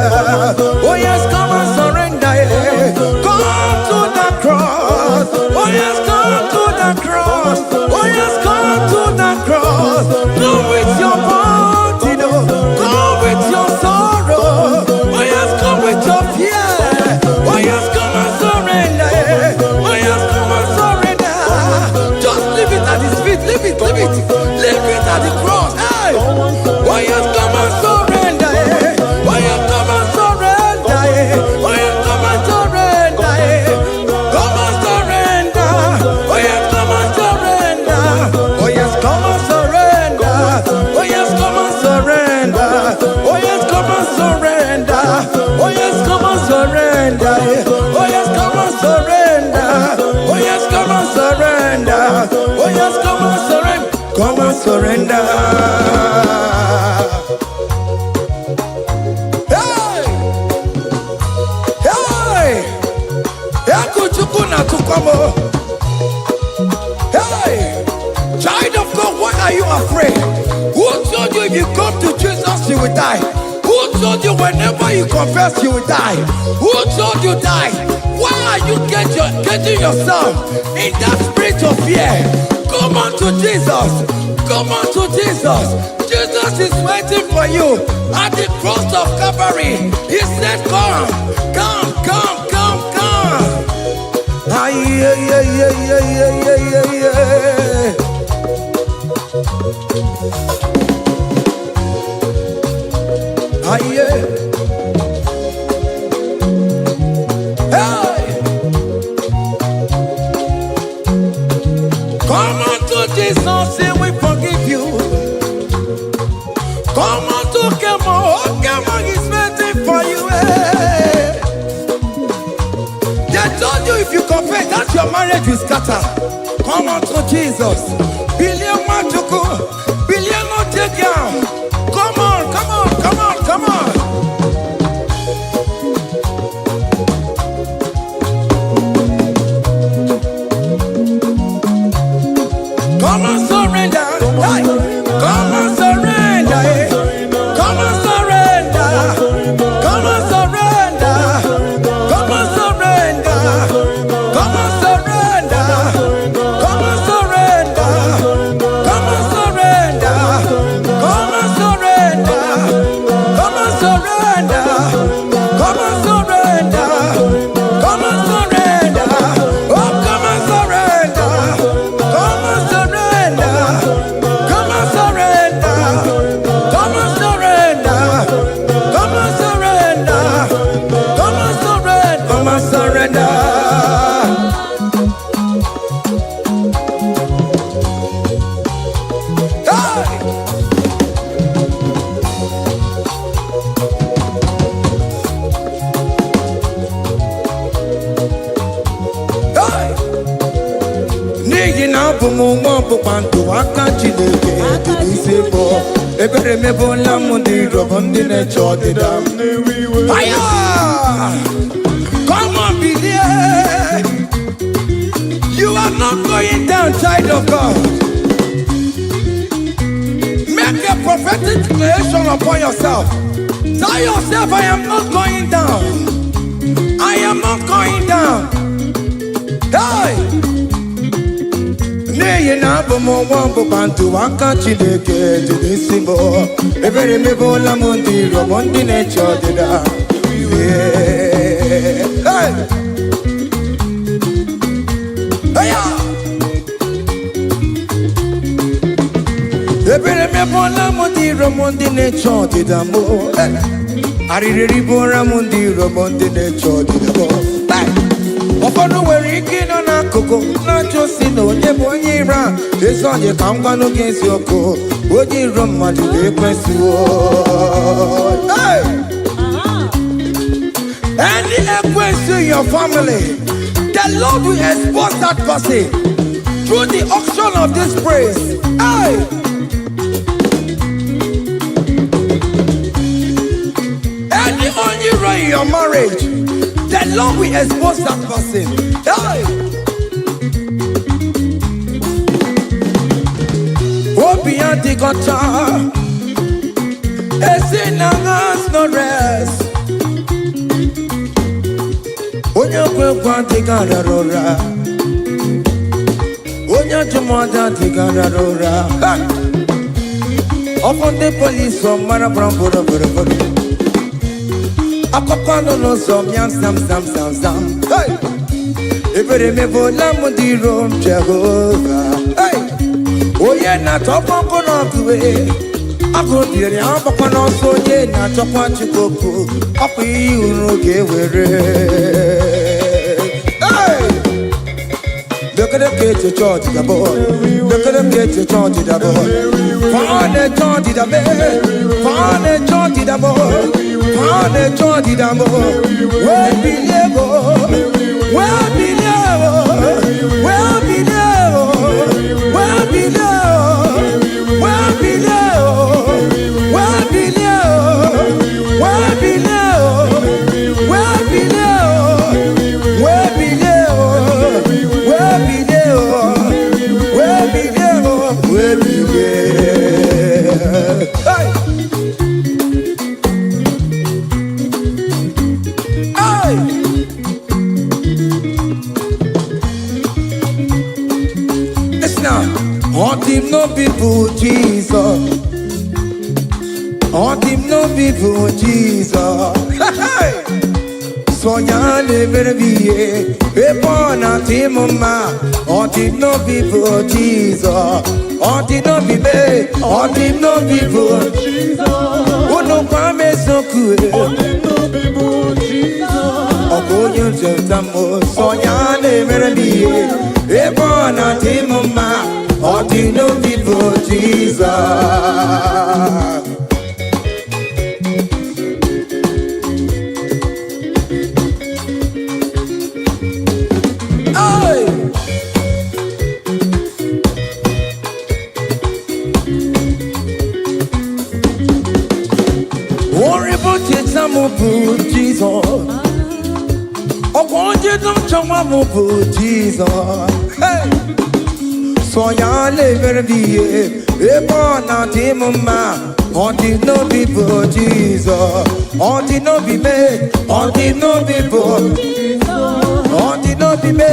Oh yes, come and surrender. Eh. Come to the cross. Oh yes, come to the cross. Oh yes, come to the cross. Come with your body, no. Come with your sorrow. Oh yes, come with your fear. Oh yes, come and surrender. Eh. Oh yes, come and surrender. Just leave it at his feet. Leave it, leave it. Leave it at the cross. Hey. Oh yes, come and surrender. Eh. Oh yes, come and surrender. Eh. Oh yes, come and surrender. Eh. Come and surrender. Oh yes, come and surrender. Oh yes, come and surrender. Oh yes, come and surrender. Oh yes, come and surrender. Oh yes, come and surrender. Eh. Oh yes, come and surrender. Oh yes, come and surrender. Oh yes, come and surrender. Come and surrender. Hey! Hey! Ekuchukwu na-atụkwa m o. Hey! Child of God, why are you afraid? Who told you if you come to Jesus, you will die? Who told you whenever you confess, you will die? Who told you die? Why are you getting yourself in that spirit of fear? Come unto Jesus. Come unto Jesus. Jesus is waiting for you at the cross of Calvary. He said, "Come, come, come, come, come." Ay, ay, ay, ay, ay, ay, ay, ay, ay. Ay, ay. Hey! Come unto Jesus, and we forgive you. Come unto Kemo, oh, Kemo is waiting for you. Hey. They told you if you confess that your marriage will scatter. Come unto Jesus. Billion Machuku, billion not take down. Come on, come on, come on, come on. Come and surrender. Hey. Come and surrender. Eh. Come and surrender. Come and surrender. Come and surrender. Come and surrender. Come and surrender. Come and surrender. Come and surrender. Come and surrender. Come and surrender. Come and surrender. Oh, come and surrender. Come and surrender. Come and surrender. Come and surrender. Come and surrender. Come and surrender. Come and surrender. Hey! Hey! N'ihi na abụ m nwa ọgbụgba ndụ, aka Chineke dị n'isi bụ ebere mebụla m ndị iro bụ ndị na-eche ọdịda m. Na-ewe iwe. Fire! Come on, bilie. You are not going down, child of God. Make a prophetic declaration upon yourself. Tell yourself, "I am not going down. I am not going down." Hey! N'ihi na abụ m nwa ọgbụgba ndụ, aka Chineke dị n'isi m, ebere mebụla m ndị iro m ndị na-eche ọdịda. Yeah. Hey! Hey-ya! Emebọla m ndị iro m ndị na-eche ọdịda m. Hey! Arịrị eribụọla m ndị iro m ndị na-eche ọdịda m. Hey! Ụfọdụ nwere ike ịnọ n'akụkụ na-ajụ si na onye bụ onye iro a. Ezi onye ka m gwanụ gị eziokwu, onye iro mmadụ ga-ekwesịwo. Hey! Any ekwensu in your family, the Lord will expose that person through the auction of this praise. Hey! Any onye iro in your marriage, the Lord will expose that person. Hey! Obi adịghị ọcha, esi na has no rest. Onye kwe ekwe adịghị arara ụra. Onye ajụmọdụ adịghị arara ụra. Ha! Ọkụ ndị polisi mara bụrụ bụrụ bụrụ bụrụ. Akụkọ nọ n'ụzọ mịam sam sam sam sam. Hey! Ebere mebụla m ndị iro m, Jehova. Hey! Onye na-achọkwa ọkụ n'ọkụ, agụ biri agbakwa n'ọsọ. Onye na-achọkwa Chukwu okwu, ọkwa ihe uru ga-ewere. Hey! Dekere ka eche chọọchị dabo, dekere ka eche chọọchị dabo, fane chọọchị dabe, fane chọọchị dabo, fane chọọchị dabo. Wee bilie go, wee bilie o, wee bilie o, wee bilie o, wee bilie o, wee bilie o, wee bilie o, wee bilie o, wee bilie o, wee bilie o, wee bilie o, wee bilie. Hey! Hey! Listen now. Ọ dị m n'obi bụ Jizọs. Ọ dị m n'obi bụ Jizọs. Hey! Sọ ya na-emere m ihe ebe ọ na-adị m mma. Ọ dị m n'obi bụ Jizọs. Ọ dị n'obi me, ọ dị m n'obi bụ unu gwa m eziokwu. Ọ bụ onye nzọpụta m. Sọ ya na-emere m ihe ebe ọ na-adị m mma. Ọ dị n'obi bụ Jizọs. Hey! Orin bụ cheta m bụ Jizọs. Ọkwa onye nchọnwa m bụ Jizọs. Hey! Sọ ya na-emere m ihe ebe ọ na-adị m mma. Ọ dị n'obi bụ Jizọs. Ọ dị n'obi me, ọ dị n'obi bụ, ọ dị n'obi me.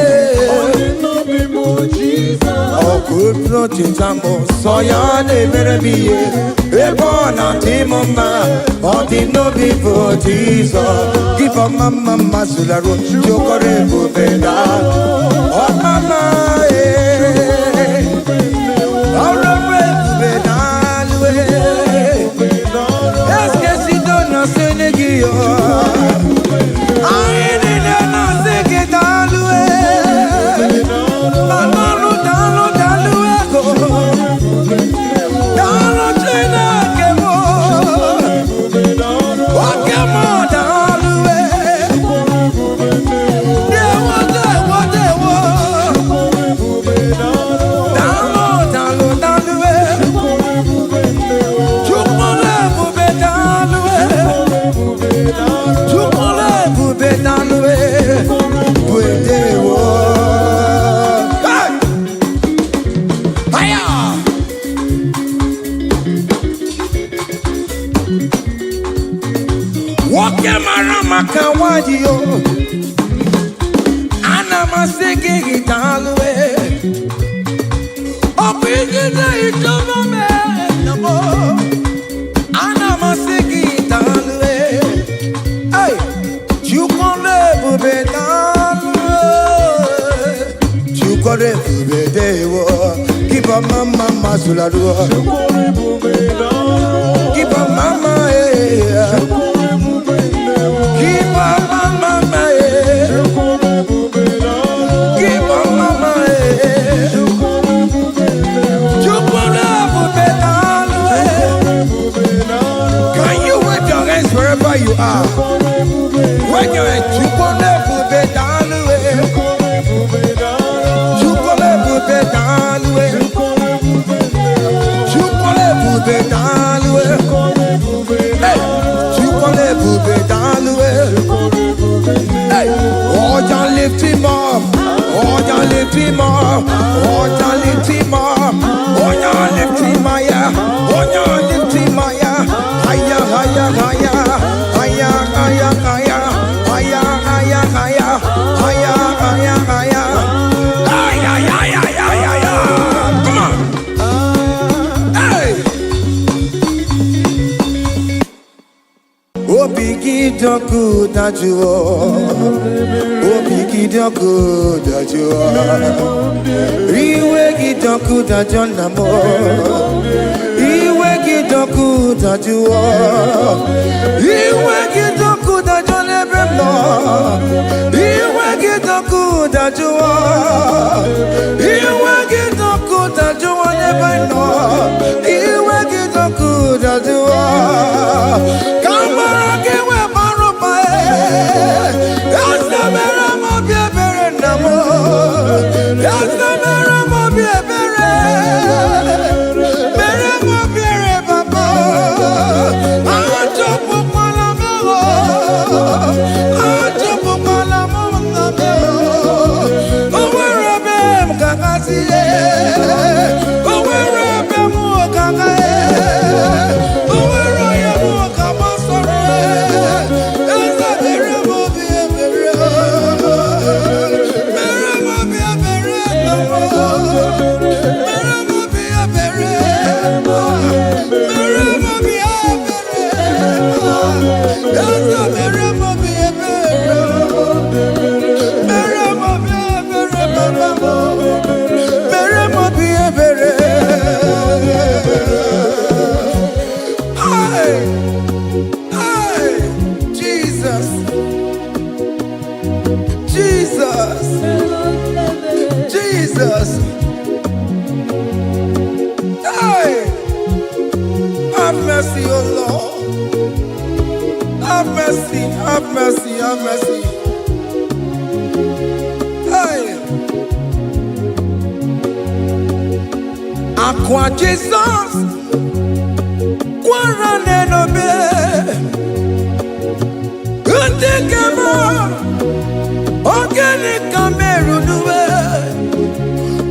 Ọkụ cheta m, sọ ya na-emere m ihe ebe ọ na-adị m mma. Ọ dị n'obi bụ Jizọs. Gịbọ mma mma mma zularụ jokọrọ ebube na ọmama ee. Ọrụ ebube na alụ Eskesido na sene gị yo. Anyị niile na-asị gị daalụ ee. Daalụ, daalụ, daalụ ego. Daalụ Chineke m. Oke m daalụ ee. Dewo, dewo, dewo. Daalụ, daalụ, daalụ ee. Chukwu ebube daalụ ee. Chukwu ebube daalụ ee. Bụ edewo. Hey! Aya! Nwoke mara maka nwanyị o, ana m asị gị daalụ ee. Ọ bụ ijide ichọba m ee, ana m asị gị daalụ ee. Hey! Chukwu ebube daalụ ee. Chukwu ebube dewo. Gịbọ Give a mama mazularu. Give a mama eh. Give a mama eh. Give a mama eh. Chukwu ebube daalụ eh. Can you wave your hands wherever you are? When you're at Chukwu ebube daalụ eh. Chukwu ebube daalụ eh. Chukwu ebube daalụ eh. Hey! Chukwu ebube daalụ eh. Hey! Ọja lift him up. Ọja lift him up. Ọja lift him up. Ọja lift him higher. Ọja lift him higher. Higher, higher, higher. Higher, higher, higher. Higher, higher, higher. Higher, higher, higher. Ay, ay, ay, ay, ay, ay, ay. Come on. Hey! Obi gị dị ọkụ dajụọ. Obi gị dị ọkụ dajụọ. Iwe gị dị ọkụ dajụọ nna m. Iwe gị dị ọkụ dajụọ. Iwe gị dị ọkụ dajụọ n'ebe m nọ. Iwe gị dị ọkụ dajụọ. Iwe gị dị ọkụ dajụọ n'ebe m nọ. Iwe gị dị ọkụ dajụọ. Ka mara gị wee mara ụba Eze mere m obi ebere nna m. Eze mere m obi ebere. Mere m obi ebere papa. Achọpụkwala m ewo. Achọpụkwala m nna m ewo. O nwere ebe m ga-agasị ye. O nwere ebe m ga-aga ye. O nwere onye m ga-agbasoro ye. Eze mere m obi ebere. Mere m obi ebere nna m. Mere m obi ebere. Mere m obi ebere. Eze mere m obi ebere. Mere m obi ebere papa m. Mere m obi ebere. Hey! Hey! Jesus! Jesus! Jesus! Hey! Have mercy, O Lord. Have mercy, have mercy, have mercy. Hey! Akwa Jesus kwara n'enobe. Ndị nke m, ogene ka merunuwe.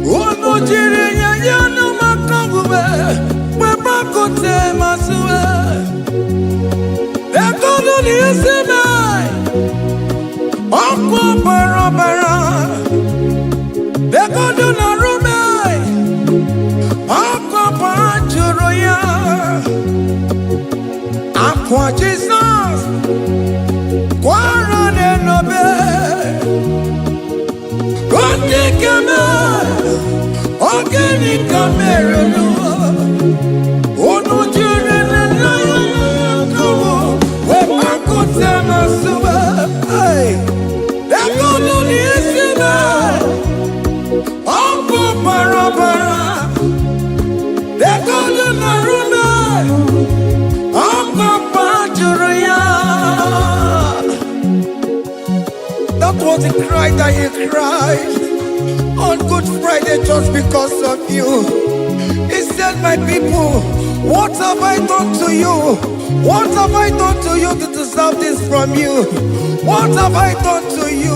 Unu jiri nye ya maka omume, wepakute masuwe. Ego n'isi me, ọkụ bara bara. Ego dị na rume, ọkụ bara jụrụ ya. Akwa Jizọs kwara n'enobe. Ndị keme, ogene ka mere n'ụwa. Unu jiri nne ya kụrụ, wepakute masuwe. Hey! Ego nọ n'isi me, ọkụ bara bara. Ego dị na rume, ọkụ gbajuru ya. That was the cry that he cried on Good Friday just because of you. He said, My people, what have I done to you? What have I done to you to deserve this from you? What have I done to you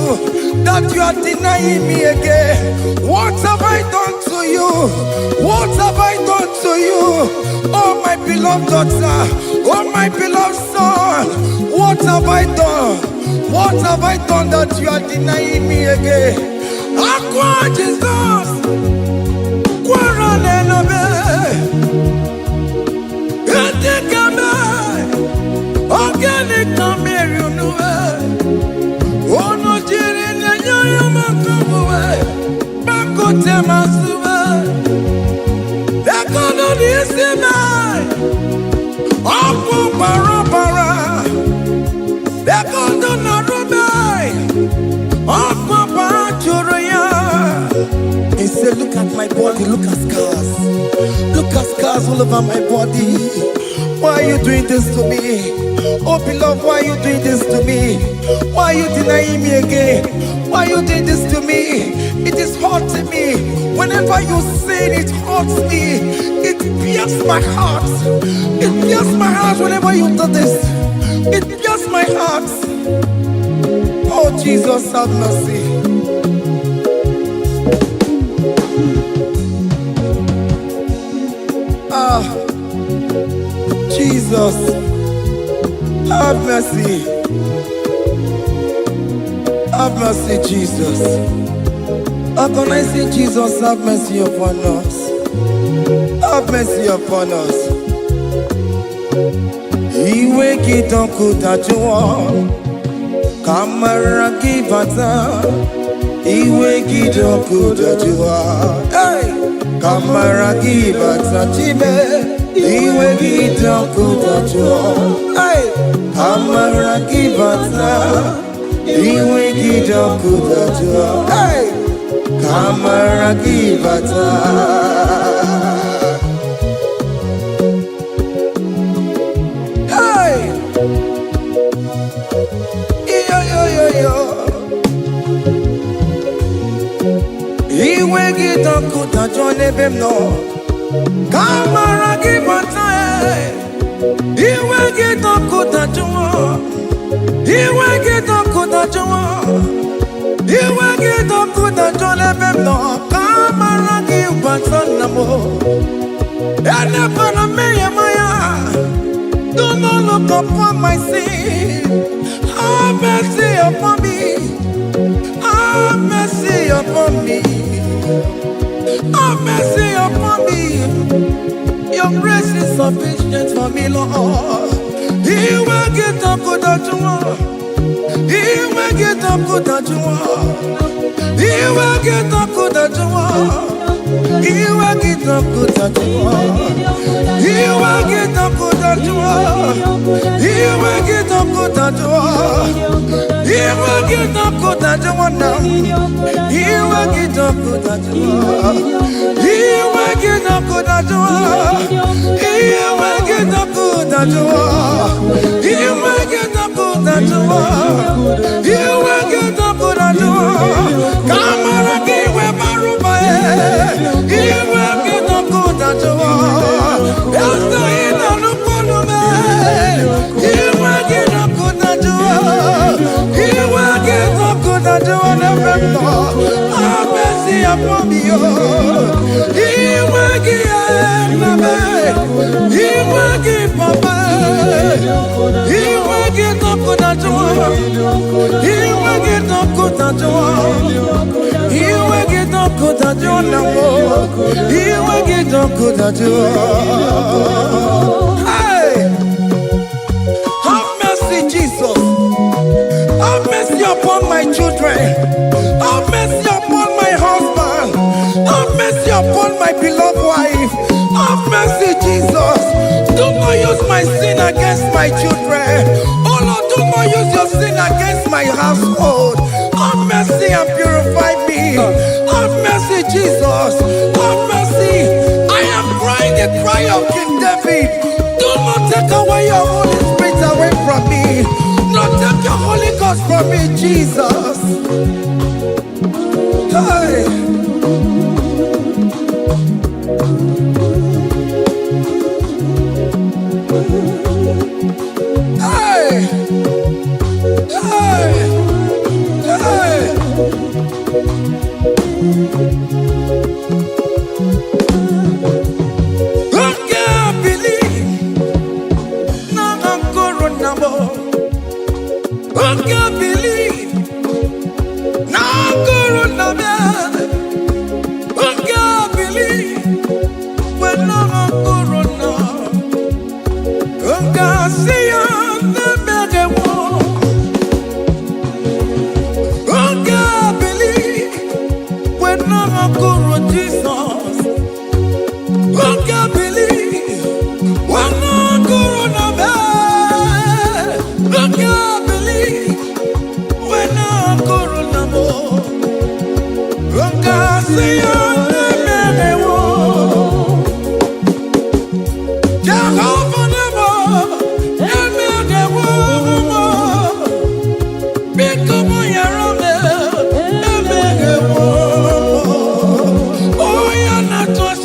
that you are denying me again? What have I done to you? What have I done to you? Oh, my beloved daughter, oh, my beloved son, what have I done? What have I done that you are denying me again? Akwa Jesus, kwara n'enobe, etekeme, ogene kameri unuwe, unu jiri nenye ya maka omume, bakote masuwe. at my body, look at scars. Look at scars all over my body. Why are you doing this to me? Oh, beloved, why are you doing this to me? Why are you denying me again? Why are you doing this to me? It is hurting me. Whenever you sin, it hurts me. It pierces my heart. It pierces my heart whenever you do this. It pierces my heart. Oh, Jesus, have mercy. Ah, Jesus, have mercy. Have mercy, Jesus. Agonizing Jesus, have mercy upon us. Have mercy upon us. Iwe gị dị ọkụ dajụọ, ka amara gị bata. Iwe gị dị ọkụ dajụọ, hey! Ka amara gị bata chime. Iwe gị dị ọkụ dajụọ, hey! Ka amara gị bata. Iwe gị dị ọkụ dajụọ, hey! Ka amara gị bata. Hey! Iyo yo yo yo. Iwe gị dị ọkụ dajụọ n'ebe m nọ. Ka amara gị bata. Eh. Iwe gị dị ọkụ dajụọ. Iwe gị dị ọkụ dajụọ. Iwe gị dị ọkụ dajụọ n'ebe m nọ. Ka amara gị bata nna m. Elebara mmehie m anya. Do not look upon my sin. Have mercy upon me. Have mercy upon me. Have mercy upon me. Your grace is sufficient for me, Lord. Iwe gị dị ọkụ dajụọ. Iwe gị dị ọkụ dajụọ. Iwe gị dị ọkụ dajụọ. Iwe gị dị ọkụ dajụọ. Iwe gị dị ọkụ dajụọ. Iwe gị dị ọkụ dajụọ. Iwe gị dị ọkụ dajụọ na m. Iwe gị dị ọkụ dajụọ. Iwe gị dị ọkụ dajụọ. Iwe gị dị ọkụ dajụọ. Iwe gị dị ọkụ dajụọ. Iwe gị dị ọkụ dajụọ. Ka amara gị wee bara ụba. Iwe gị dị ọkụ dajụọ. Eze ị na-anụkwu olu m. Iwe gị dị ọkụ dajụọ. Iwe gị dị ọkụ dajụọ n'ebe m nọ. Have mercy upon me, oh. Iwe gị nna m. Iwe gị papa. Iwe gị dị ọkụ dajụọ. Iwe gị dị ọkụ dajụọ. Iwe gị dị ọkụ dajụọ na m. Iwe gị dị ọkụ dajụọ. Hey! Have mercy, Jesus. Have mercy upon my children. Have mercy upon my husband. Have mercy upon my beloved wife. Have mercy, Jesus. Do not use my sin against my children. Oh Lord, do not use your sin against my household. Have mercy and purify me. Have mercy, Jesus. Have mercy. I am crying the cry of King David. Do not take away your Holy Spirit away from me. Not take your Holy Ghost from me, Jesus. Hey. Hey. Hey. Hey. Oke bili na nkoro na mo. Oke bili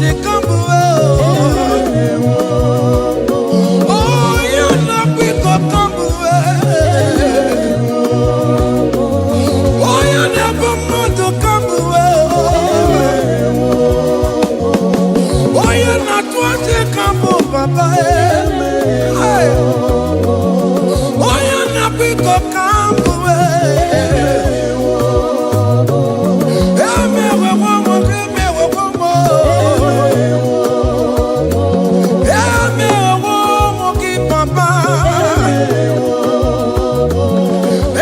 asị ka m bụ. Onye na-akwa iko ka m bụ. Onye na-ebu mmadụ ka m bụ. Onye na-atụ asị ka m bụ, papa. Hey! Onye na-akwa iko ka m bụ. Emewewo m, emewewo m. Emewo m gị, papa.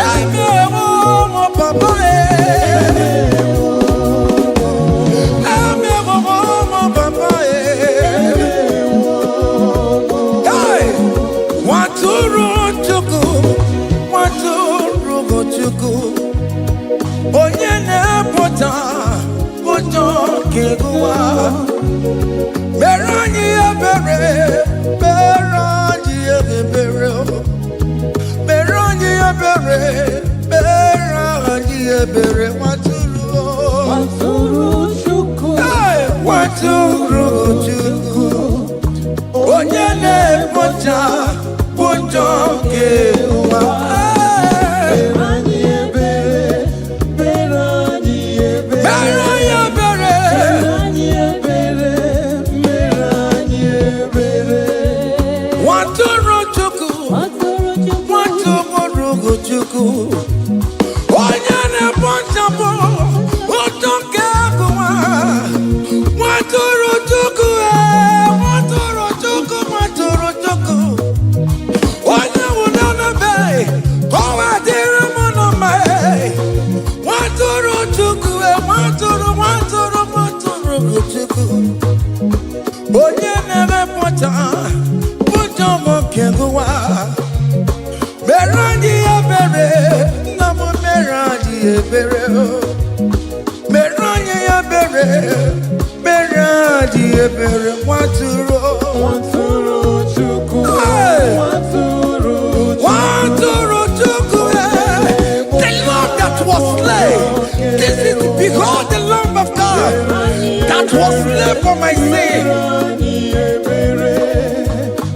Emewo m, papa. Emewo m, papa. Hey! Nwatụrụ Chukwu, nwatụrụ Chukwu, onye na-epụta ụjọ nke ụwa, mere anyị ebere, mere anyị ebere, mere anyị ebere, mere anyị ebere, nwatụrụ. Nwatụrụ Chukwu. Hey! Nwatụrụ Chukwu, onye na-ekpocha ụjọ nke ụwa. Hey! Mere anyị ebere, mere anyị ebere. Mere anyị ebere. Mere anyị ebere, mere anyị ebere. Nwatụrụ Chukwu, Nwatụrụ Chukwu. Nwatụrụ Chukwu, onye na-ekpochapụ ụjọ nke ụwa. Nwatụrụ Chukwu, ee, nwatụrụ Chukwu, nwatụrụ Chukwu, onye nwụrụ n'obe ka ọ wee dịrị m na mma. Ee. Nwatụrụ Chukwu, ee, nwatụrụ, nwatụrụ, nwatụrụ Chukwu, onye na-emepụta ụjọ m nke ụwa, mere anyị ebere, nna m, mere anyị ebere o. Mere anyị ebere, mere anyị ebere, nwatụrụ. Nwatụrụ Chukwu. Hey! Nwatụrụ Chukwu. Nwatụrụ Chukwu, eh, the Lamb that was slain. This is, behold the Lamb of God that was slain for my sin. Mere anyị ebere,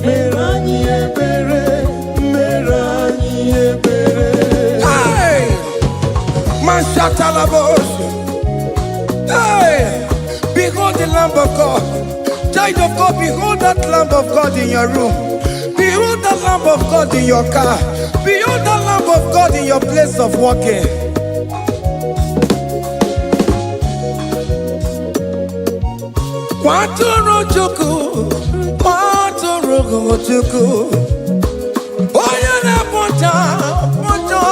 mere anyị ebere, mere anyị ebere. Hey! Mashatalabos. Hey! Behold the Lamb of God. Child of God, behold that Lamb of God in your room. Behold the Lamb of God in your car. Behold the Lamb of God in your place of working. Nwatụrụ Chukwu, nwatụrụ Chukwu, onye na-ekpocha ụjọ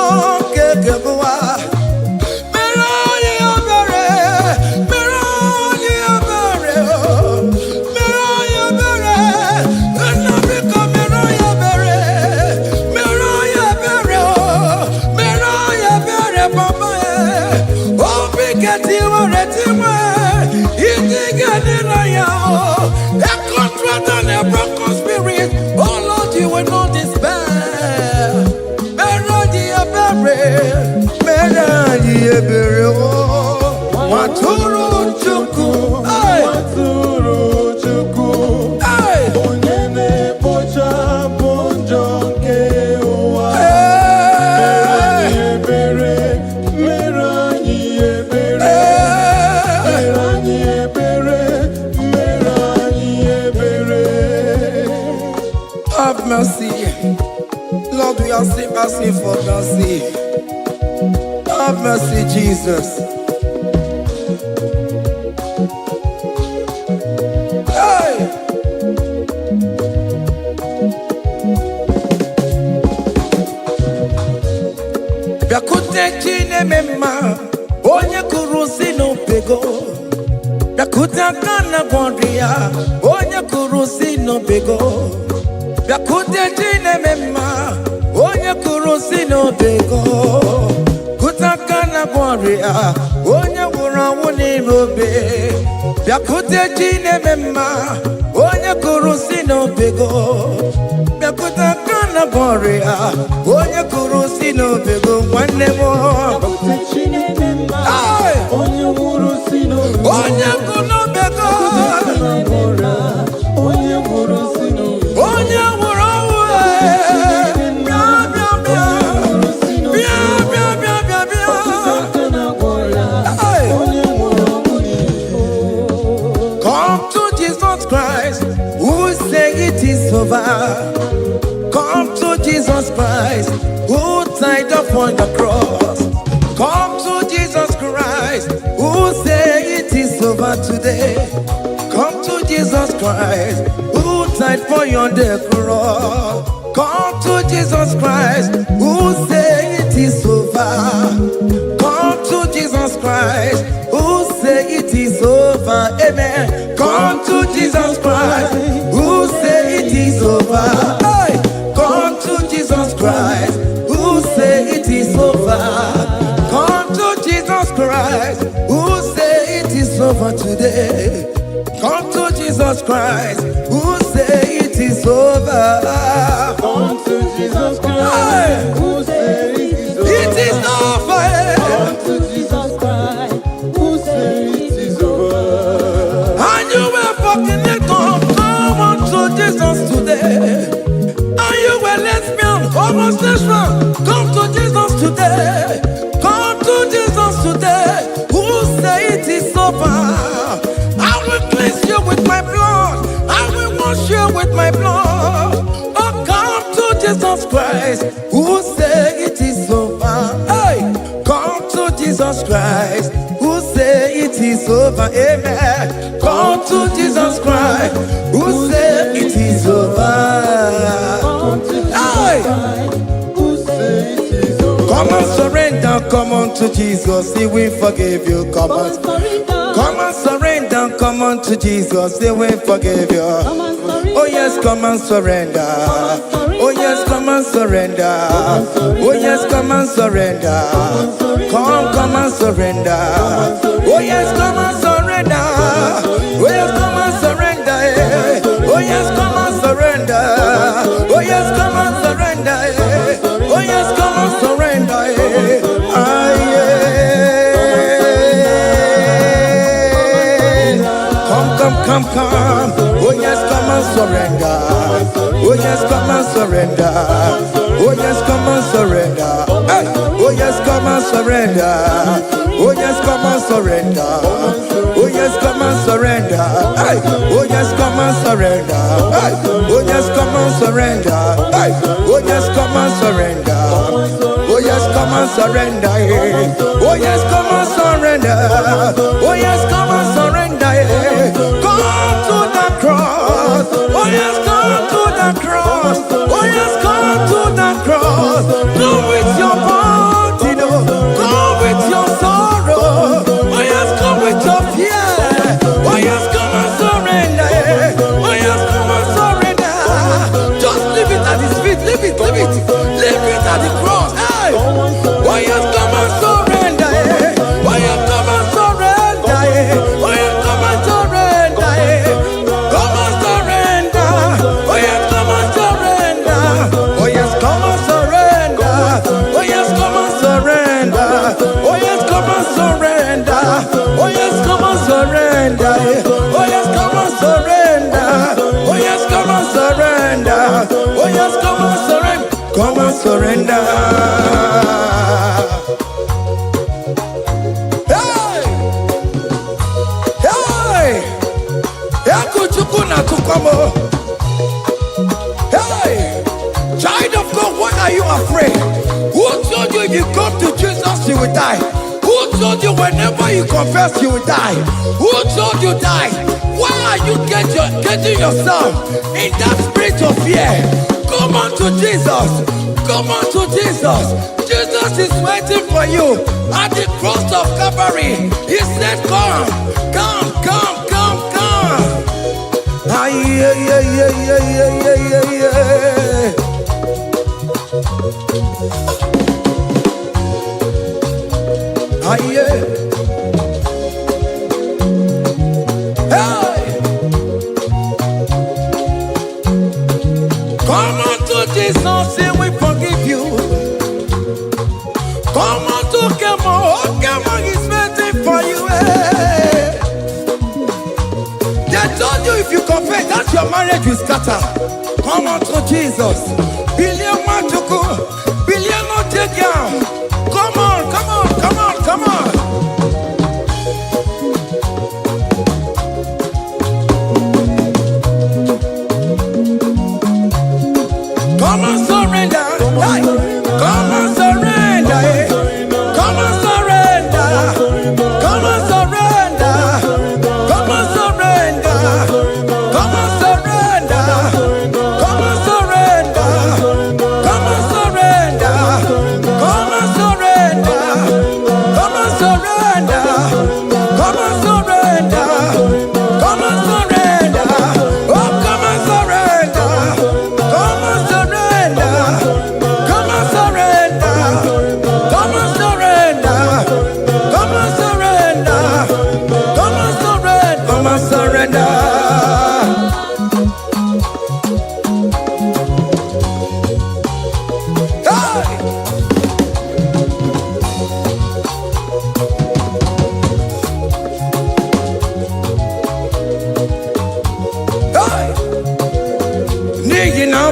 nke ụwa, mere anyị ebere, mere anyị ebere, mere anyị ebere, nna, biko, mere anyị ebere, mere anyị ebere, mere anyị ebere, papa. Obi ketiwere tiwe iji ga-adị na ya. A contrite and a broken spirit, oh Lord, you will not despair. Mere anyị ebere, mere anyị ebere o, nwatụrụ Chukwu. Hey! Nwatụrụ Chukwu. Hey! Onye na-ekpochapụ njọ nke ụwa. Hey! Ebere, mere anyị ebere. Hey! Mere anyị ebere, mere anyị ebere. Have mercy. Lord, we are still asking for mercy. Have mercy, Jesus. Hey! Bịakwute Chi na-eme mma, onye kụrụ si n'obego. Bịakwute aka na gwọrọ ya, onye kụrụ si n'obego. Bịakwute Chi na-eme mma, onye kụrụ si n'obego. Kute aka na gwọrọ ya, onye nwụrụ anwụ n'ime obe. Bịakwute Chi na-eme mma, onye kụrụ si n'obego. Bịakwute aka na gwọrọ ya, onye kụrụ si n'obego, nwanne m. Bịakwute Chi na-eme mma. Hey! Onye nwụrụ si n'obe. Onye kụ n'obego. over. Come to Jesus Christ, who died upon the cross. Come to Jesus Christ, who say it is over today. Come to Jesus Christ, who died for you on the cross. Come to Jesus Christ, who say it is over. Come to Jesus Christ, who say it is over. Amen. Come to Jesus Christ, who say it is over. Hey! Come to Jesus Christ, who say it is over. Come to Jesus Christ, who say it is over today. Come to Jesus Christ, who say it is over. Come to Jesus Hey! Christ, who say it is over. It is over. Come to Jesus Christ, who say it is over. And you were fornicator, come unto Jesus today. And you were lesbian, homosexual, come to Jesus today. Come to Jesus today. Who say it is over? I will cleanse you with my blood. I will wash you with my blood. Oh, come to Jesus Christ, who say it is over. Hey, come to Jesus Christ, who say it is over. Amen. Come to Jesus Christ, who say it is over. Come to Jesus Hey! Christ, who say it is over. Come and surrender, come on to Jesus, he will forgive you. Come Come on. and surrender. Come and surrender, come on to Jesus, he will forgive you. Come and surrender. Oh yes, come and surrender. Oh yes, come and surrender. Oh yes, come and surrender. Come, come and surrender. Oh yes, come and surrender. Oh yes, come and surrender. Eh. Oh yes, come and surrender. Oh yes, come and surrender. Eh. Oh yes, come and surrender. Eh. Ah, yeah. Come, come, come, come. Oh yes, come and surrender. Oh yes, come and surrender. Oh yes, come and surrender. Hey. Oh yes, come and surrender. Oh yes, come and surrender. Oh yes, come and surrender. Hey. Oh yes, come and surrender. Hey. Oh yes, come and surrender. Hey. Oh yes, come and surrender. Oh yes, come and surrender. Eh. Oh yes, come and surrender. Oh yes, come and surrender. Eh. Come to the cross. Oh yes, come to the cross. Oh yes, come to the cross. Come with your body, no. Come with your sorrow. Oh yes, come with your fear. Oh yes, come and surrender. Eh. Oh yes, come and surrender. Just leave it at his feet. Leave it, leave it. Leave it at the cross. Hey. Oh yes, come and surrender. Eh. Oh yes, come and surrender. Eh. Oh yes, come and surrender. Eh. Come and surrender. Oh yes, come and surrender. Oh yes, come and surrender. Oh yes, come and surrender. Oh yes, come and surrender. Oh yes, come and surrender. Eh. Oh yes, come and surrender. Oh yes, come and surrender. Oh yes, come and surrender. Come and surrender. Hey! Hey! Egwu Chukwu na-atụkwa m o. Hey! Child of God, what are you afraid? Who told you if you come to Jesus, you will die? Who told you whenever you confess, you will die? Who told you die? Why are you getting yourself in that spirit of fear? Come unto Jesus. Come unto Jesus. Jesus is waiting for you at the cross of Calvary. He said, come, come, come, come, come. Ay, ay, ay, ay, ay, ay, ay, ay, ay. Ay, ay. Hey! Come unto Jesus, he will forgive you. Come unto Kemo, oh Kemo is waiting for you. Hey. They told you if you confess that your marriage will scatter. Come unto Jesus. Billion Machuku, billion Otegia. Come on, come on, come on, come on.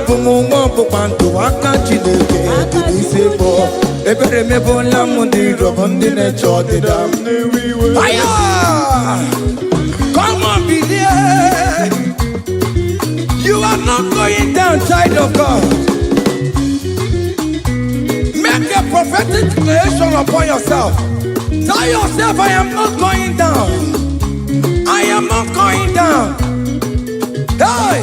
abụ m nwa ọgbụgba ndụ, aka Chineke dị n'isi m. Ebere mebụla m ndị iro m, ndị na-eche ọdịda m. Fire! Come on, bilie. You are not going down, child of God. Make a prophetic declaration upon yourself. Tell yourself, "I am not going down. I am not going down." Hey!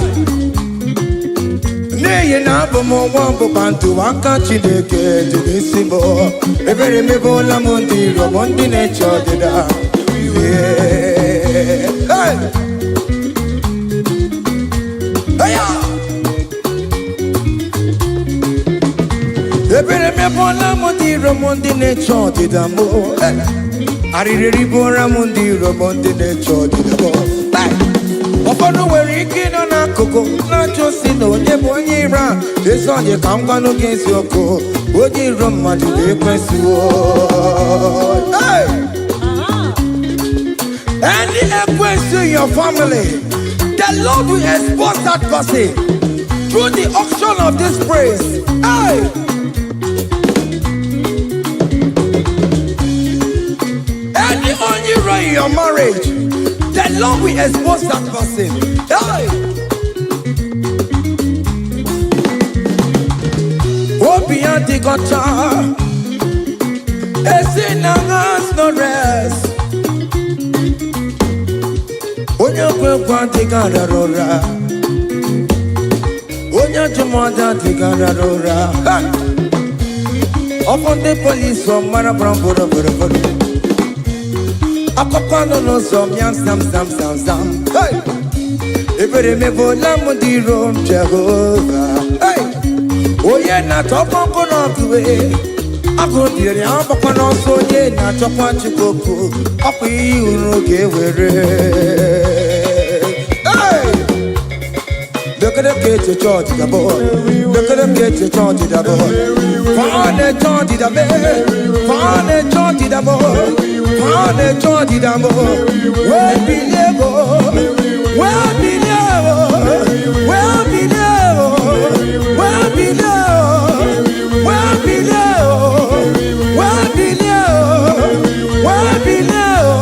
N'ihi na abụ m nwa ọgbụgba ndụ, aka Chineke dị n'isi m. Ebere mebụla m ndị iro m, ndị na-eche ọdịda. Yeah. Hey! Hey! Ebere mebụla m ndị iro m, ndị na-eche ọdịda m. Hey! Arịrị bụra m ndị iro m, ndị na-eche ọdịda m. Hey! Ụfọdụ nwere ike ịnọ n'akụkụ na-ajụ si na onye bụ onye iro a. Ezi onye ka m gwanụ gị eziokwu, onye iro mmadụ ga-ekwesịwo. Hey! Any ekwensu in your family, the Lord will expose that person through the auction of this praise. Hey! Any onye iro in your marriage, the Lord will expose that person. Hey! Obi adịghị ọcha, esi na has no rest. Onye kwe ekwe adịghị arara ụra. Onye ajụmọdụ adịghị arara ụra. Ha! Ọfọ ndị polisi ọmara gbara bụrụ bụrụ bụrụ. Akụkọ nọ n'ụzọ mịam sam sam sam sam. Hey! Ebere mebụla m ndị iro m, Jehova. Hey! Onye na-achọkwa nkụ n'ọkụ, agụ biri agbakwa n'ọsọ. Onye na-achọkwa Chukwu okwu, ọkwa ihe uru ga-ewere. Hey! Lekere ka echiche ọdịda bụ, lekere ka echiche ọdịda bụ. Fa na-eche ọdịda mee, fa na-eche ọdịda bụ, fa na-eche ọdịda bụ. Wee bilie go, wee bilie o, wee bilie o, wee bilie o, wee bilie o, wee bilie o, wee bilie o,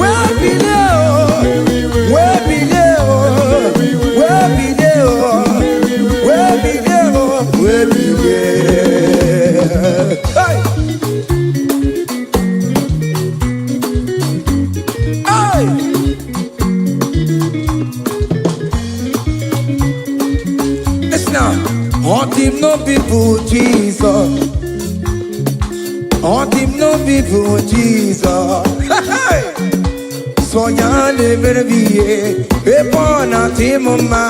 wee bilie o, wee bilie o, wee bilie o, wee bilie o, wee bilie. Hey! Hey! Listen now. Ọ dị m n'obi bụ Jizọs. Ọ dị m n'obi bụ Jizọs. Hey! Sọ ya na-emere m ihe ebe ọ na-adị m mma.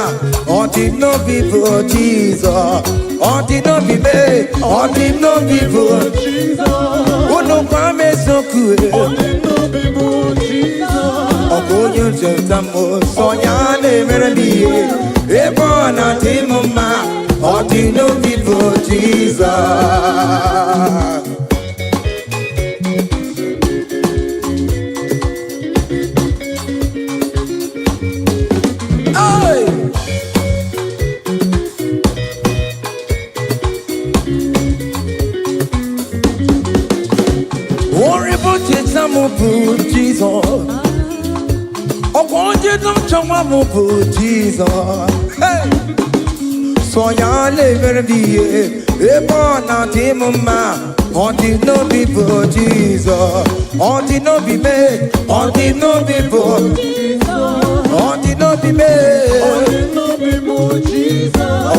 Ọ dị m n'obi bụ Jizọs. Ọ dị n'obi m, ọ dị m n'obi bụ unu gwa m eziokwu. Ọ bụ onye ncheta m. Sọ ya na-emere m ihe ebe ọ na-adị m mma. Ọ dị n'obi bụ Jizọs. Hey! Orin bụ cheta m bụ Jizọs. Ọkwa onye nchọnwa m bụ Jizọs. Hey! Sọ ya na-emere m ihe ebe ọ na-adị m mma. Ọ dị n'obi bụ Jizọs. Ọ dị n'obi me, ọ dị n'obi bụ, ọ dị n'obi me.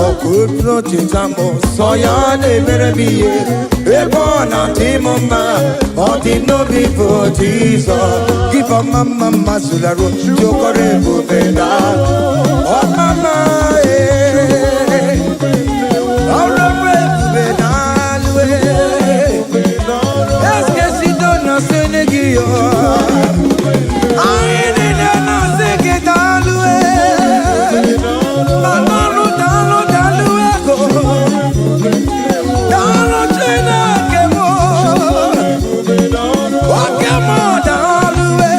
Ọkụ cheta m, sọ ya na-emere m ihe ebe ọ na-adị m mma. Ọ dị n'obi bụ Jizọs. Give mma mma mma zularụ jokọrọ ebube na ọmama ee. Ọrụ ebube na alụ Eskesido na sene gị yo. Anyị niile na-asị gị daalụ ee. Ma daalụ, daalụ, daalụ ego. Daalụ Chineke m. Oke m daalụ ee.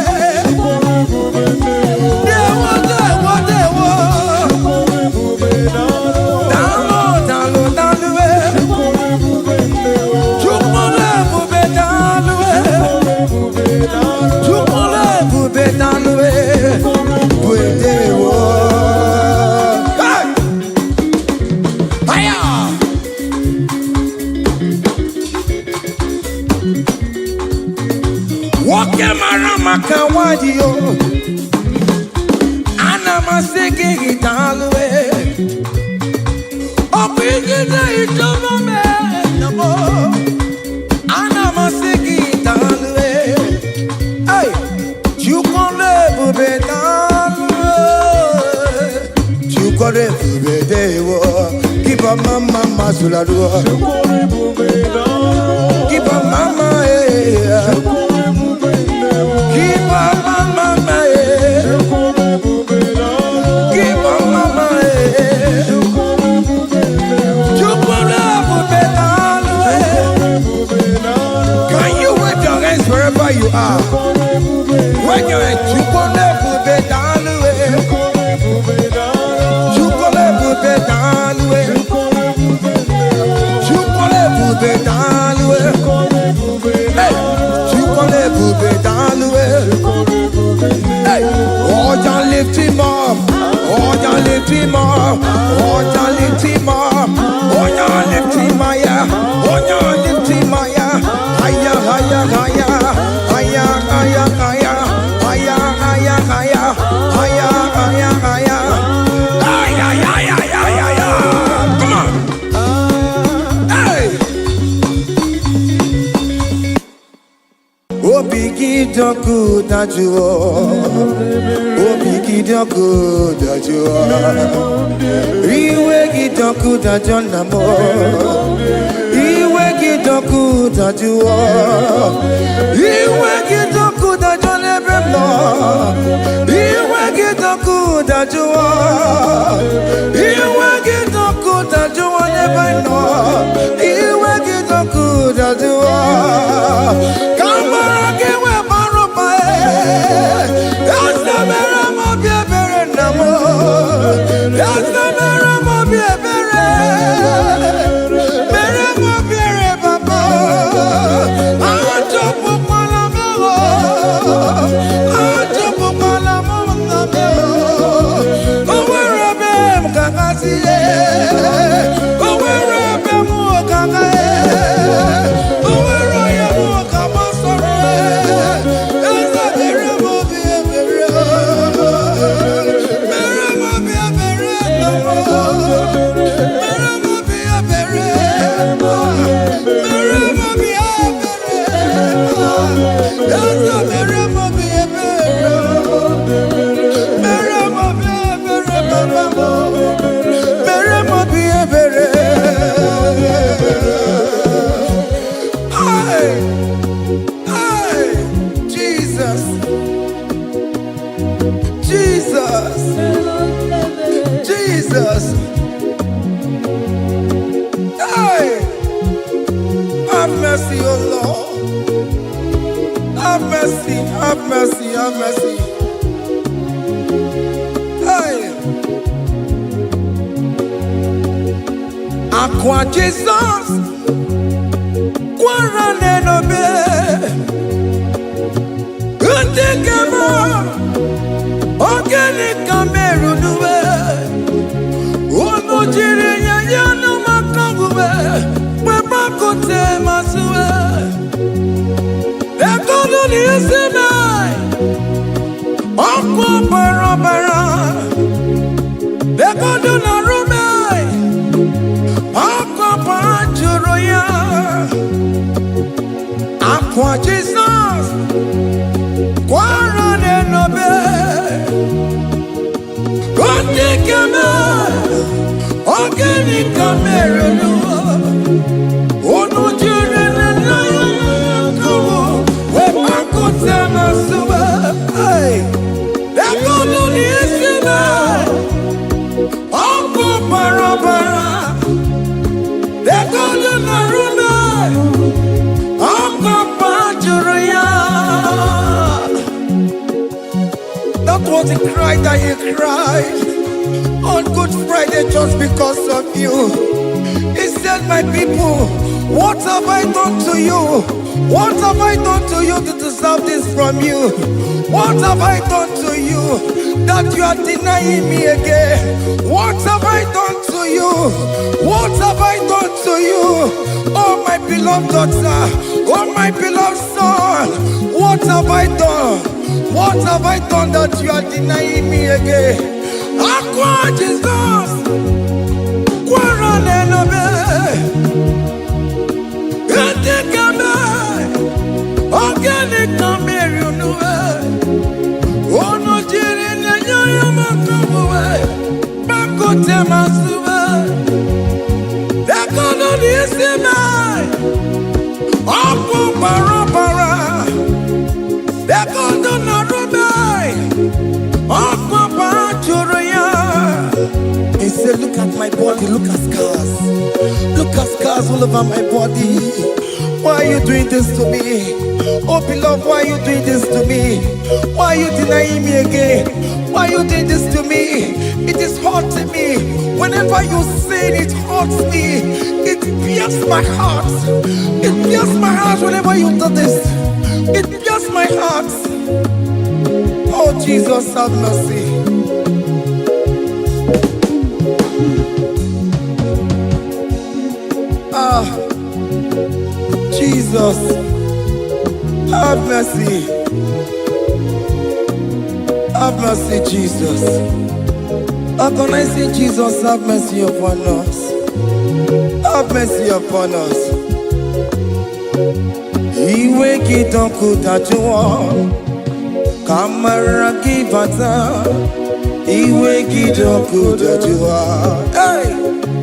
Almighty, oh. Ana m asị gị daalụ eh. Ọ bụ ijide ichọba m eh, m. Ana m asị gị daalụ eh. Hey! Chukwu ọrụ ebube daalụ eh. Chukwu ọrụ ebube dewo. Give a mama mazularuo. Give a mama eh. Give a mama eh. Give a mama eh. Chukwu ọrụ ebube daalụ eh. Can you wave your hands wherever you are? When you're in Chukwu ọrụ ebube daalụ eh. Chukwu ọrụ ebube daalụ eh. Chukwu ọrụ ebube daalụ eh. Hey! Chukwu ọrụ ebube daalụ eh. Hey! Ọja lift him up. Ọja lift him up. Ọja lift him up. Ọja lift him higher. Ọja lift him higher. Higher, higher, higher. Higher, higher, higher. Higher, higher, higher. Higher, higher, higher. Ay, ay, ay, ay, ay, ay, ay. Come on. Hey! Obi gị dị ọkụ dajụọ. Obi gị dị ọkụ dajụọ. Iwe gị dị ọkụ dajụọ nna m. Iwe gị dị ọkụ dajụọ. Iwe gị dị ọkụ dajụọ n'ebe m nọ. Iwe gị dị ọkụ dajụọ. Iwe gị dị ọkụ dajụọ n'ebe m nọ. Iwe gị dị ọkụ dajụọ. Ka mara gị wee mara ụba Eze mere m obi ebere nna m. Eze mere m obi ebere. Mere m obi ebere papa. Achọpụkwala m o. Achọpụkwala m nna m o. O nwere ebe m ga-agasị O nwere ebe m ga-aga O nwere onye m ga gbasoro Eze mere m obi ebere mere m obi ebere nna m mere m obi ebere mere m obi ebere Eze mere m obi ebere mere m obi ebere papa m mere m obi ebere. Hey! Hey! Jesus! Jesus! Jesus! Hey! Have mercy, O Lord. Have mercy, have mercy, have mercy. Hey! Akwa Jesus kwara n'enobe ndị nke m ogene ka merunuwe unu jiri nye ya n'ụmaka uwe wepakute masịwe ekolu n'isi me ọkụ bara bara ekodu na rume ọkụ bara jụrụ ya akwa Jizọs kwara n'enobe ndị keme ogene ka mere n'ụwa unu jiri nne ya kụrụ wepakute masịwe ekolu n'isi me ọkụ bara bara ekolu na rume ọkụ jụrụ ya. That was the cry that he cried on Good Friday just because of you. He said, "My people, what have I done to you? What have I done to you to deserve this from you? What have I done to you that you are denying me again? What have I done to you? What have I done to you? Oh, my beloved daughter, oh, my beloved son, what have I done?" What have I done that you are denying me again? Akwa Jesus kwara n'elobe. Etekeme, ogene ka mmeri unu unu jiri na-enye ya maka omume gbakọte ma sube ekono n'isi mee ọkụ gbara ọbara ekono na rube ọkụ ọbara jụrụ ya. He said, "Look at my body, look at scars. Look at scars all over my body. Why are you doing this to me? Oh, beloved, why are you doing this to me? Why are you denying me again? Why are you doing this to me? It is hurting me. Whenever you sin, it hurts me. It pierces my heart. It pierces my heart whenever you do this. It pierces my heart." Oh, Jesus, have mercy. Ah, Jesus, have mercy. Have mercy, Jesus. Agonizing Jesus, have mercy upon us. Have mercy upon us. Iwe gị dọkụ dajụọ, ka amara gị bata. Iwe gị dọkụ dajụọ, hey!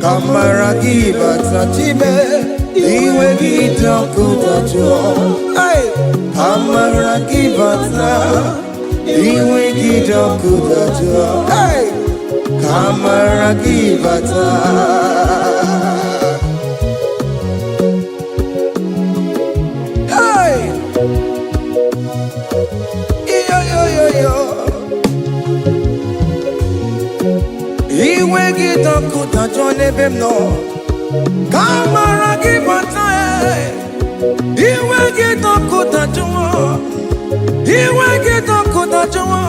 Ka amara gị bata chime. Iwe gị dọkụ dajụọ, hey! Ka amara gị bata. Iwe gị dọkụ dajụọ, hey! Ka amara gị bata. Hey! Iyo yo yo yo. Iwe gị dọkụ dajụọ n'ebe m nọ. Ka amara gị bata e. Iwe gị dọkụ dajụọ. Iwe gị dọkụ dajụọ.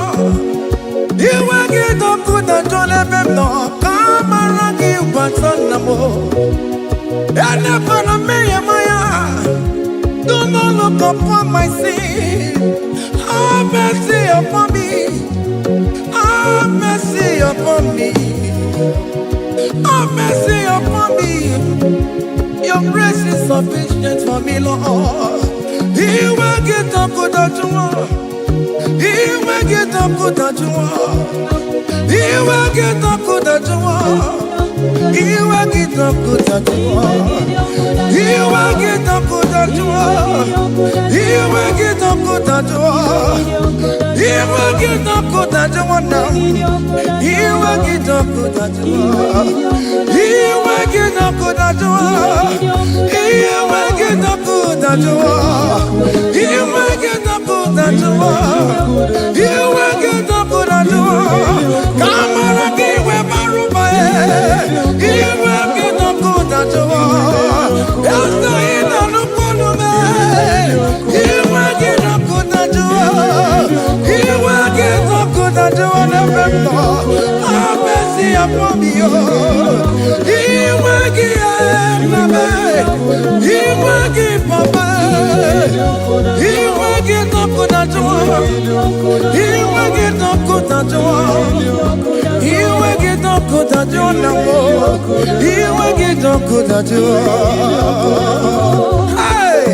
Iwe gị dọkụ dajụọ n'ebe m nọ. Ka amara gị bata nna m. Elekwala mmehie m anya. Do not look upon my sin. Have mercy upon me. Have mercy upon me. Have mercy upon me. Your grace is sufficient for me, Lord. Iwe gị dọkụ dajụọ. Iwe gị dọkụ dajụọ. Iwe gị dọkụ dajụọ. Iwe gị dọkụ dajụọ. Iwe gị dọkụ dajụọ. Iwe gị dọkụ dajụọ. Iwe gị dọkụ dajụọ na m. Iwe gị dọkụ dajụọ. Iwe gị dọkụ dajụọ. Iwe gị dọkụ dajụọ. Iwe gị dọkụ dajụọ. Iwe gị dọkụ dajụọ. Ka amara gị wee bara ụba ya. Iwe gị dọkụ dajụọ. Eze ị na-anụkwu olu m. Iwe gị dọkụ dajụọ. Iwe gị dọkụ dajụọ n'ebe m nọ. Have mercy upon me, oh. Iwe gị nna m. Iwe gị papa. Iwe gị dọkụ dajụọ. Iwe gị dọkụ dajụọ. Iwe gị dọkụ dajụọ na m. Iwe gị dọkụ dajụọ. Hey!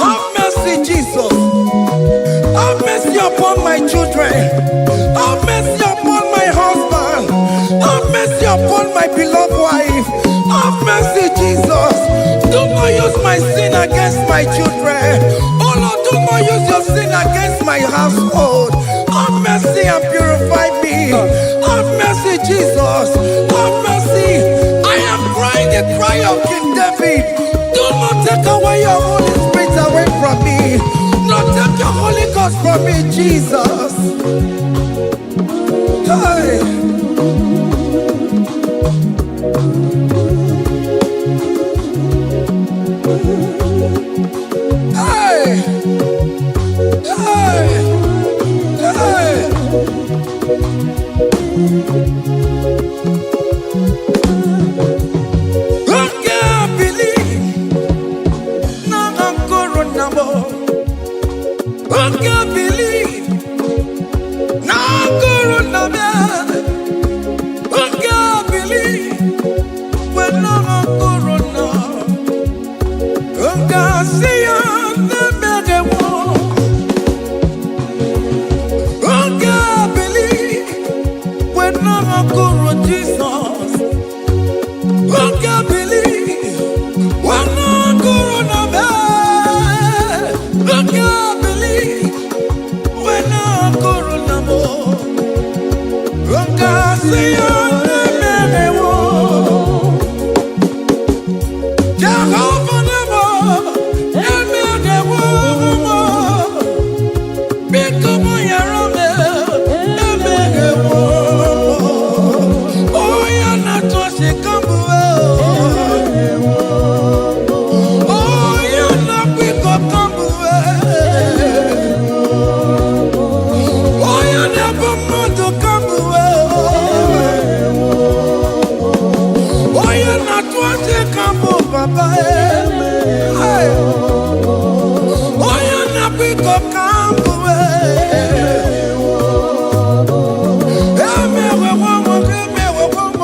Have mercy, Jesus. Have mercy upon my children. Have mercy upon my husband. Have mercy upon my beloved wife. Have mercy, Jesus. Do not use my sin against my children. Oh Lord, do not use your sin against my household. Have mercy and purify me. Have mercy, Jesus. Have mercy. I am crying the cry of King David. Do not take away your Holy Spirit away from me. Not take your Holy Ghost from me, Jesus. Hey. Hey. Hey. Hey. Oke bili na nkoro na mo. Oke Ga-ebili na agụrụ na bịa. M ga-ebili mgbe na agụrụ na. M ga-asị ya na-emeghịwo. M ga-ebili mgbe na agụrụ Jizọs. M ga-ebili mgbe na agụrụ na bịa. M ga-ebili mgbe na agụrụ na mụ. M ga-asị ya na-emeghịwo. Jehova na-emo, emeghịwo mụ. Biko mụnyere m, emeghịwo mụ. Onye na-atụ ọchị ka m bụ, onye na-akwa iko ka m bụ, onye na-ebu mmadụ ka m bụ, onye na-atụ ọchị ka m bụ papa. Hey! Onye na-akwa iko ka m bụ. Emewewo m, emewewo m.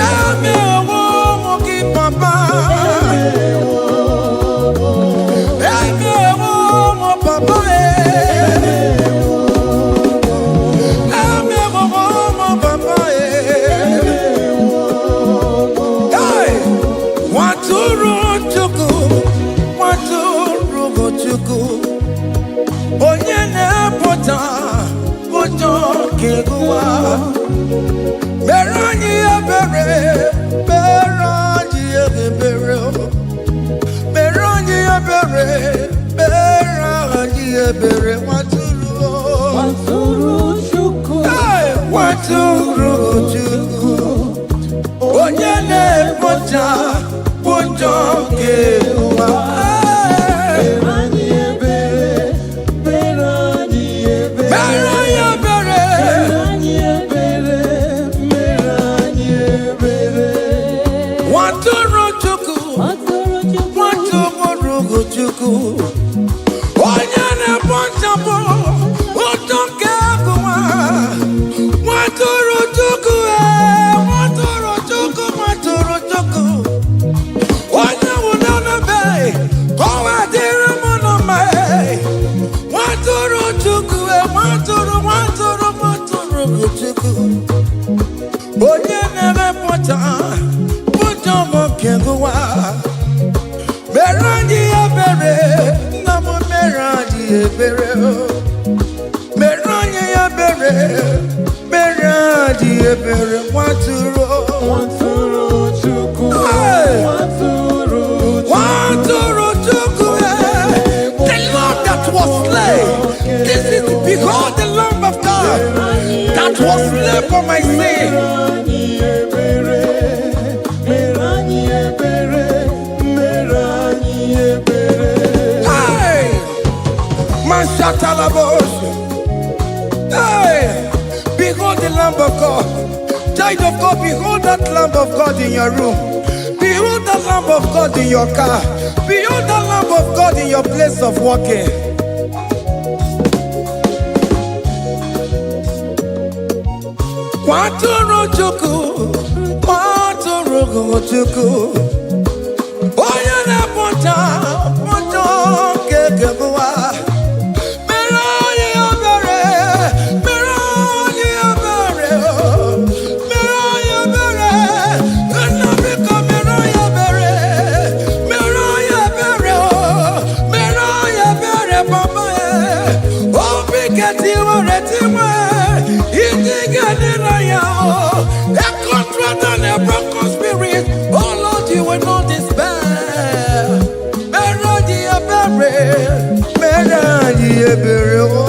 Emewo m gị papa. Emewo m papa. Emewo m papa. Hey! Nwatụrụ Chukwu, nwatụrụ Chukwu, onye na-epụta ụjọ nke ụwa, mere anyị ebere, mere anyị ebere, mere anyị ebere, mere anyị ebere, nwatụrụ. Nwatụrụ Chukwu. Hey! Nwatụrụ Chukwu, onye na-ekpocha ụjọ nke ụwa. Hey! Mere anyị ebere, mere anyị ebere. Mere anyị ebere. Mere anyị ebere, mere anyị ebere. Nwatụrụ Chukwu, Nwatụrụ Chukwu. nwatụrụ Chukwu, onye na-ekpochapụ ụjọ nke ụwa. Nwatụrụ Chukwu, ee, nwatụrụ Chukwu, nwatụrụ Chukwu, onye nwụrụ n'ebe ka ọ wee dịrị m na mma. Ee. Nwatụrụ Chukwu, ee, nwatụrụ, nwatụrụ, nwatụrụ Chukwu, onye na-emepụta ụjọ m nke ụwa, mere anyị ebere, nna m, mere anyị ebere o. Mere anyị ebere, mere anyị ebere, nwatụrụ. Nwatụrụ Chukwu. Hey! Nwatụrụ Chukwu. Nwatụrụ Chukwu, eh, the Lamb that was slain. This is, behold the Lamb of God that was slain for my sin. Anyị ebere, mere anyị ebere, mere anyị ebere. Hey! Mashatalabos. Hey! Behold the Lamb of God. Child of God, behold that Lamb of God in your room. Behold the Lamb of God in your car. Behold the Lamb of God in your place of working. Nwatụrụ Chukwu, nwatụrụ Chukwu, onye na-epụta ụjọ nke ụwa. Mere anyị ebere, mere anyị ebere, mere anyị ebere, nna, biko mere anyị ebere, mere anyị ebere, mere anyị ebere, papa. Obi ketiwere tiwe, iji ga-adị na ya. A contrite and a broken spirit, oh Lord, you will not despair. Mere anyị ebere, mere anyị ebere o.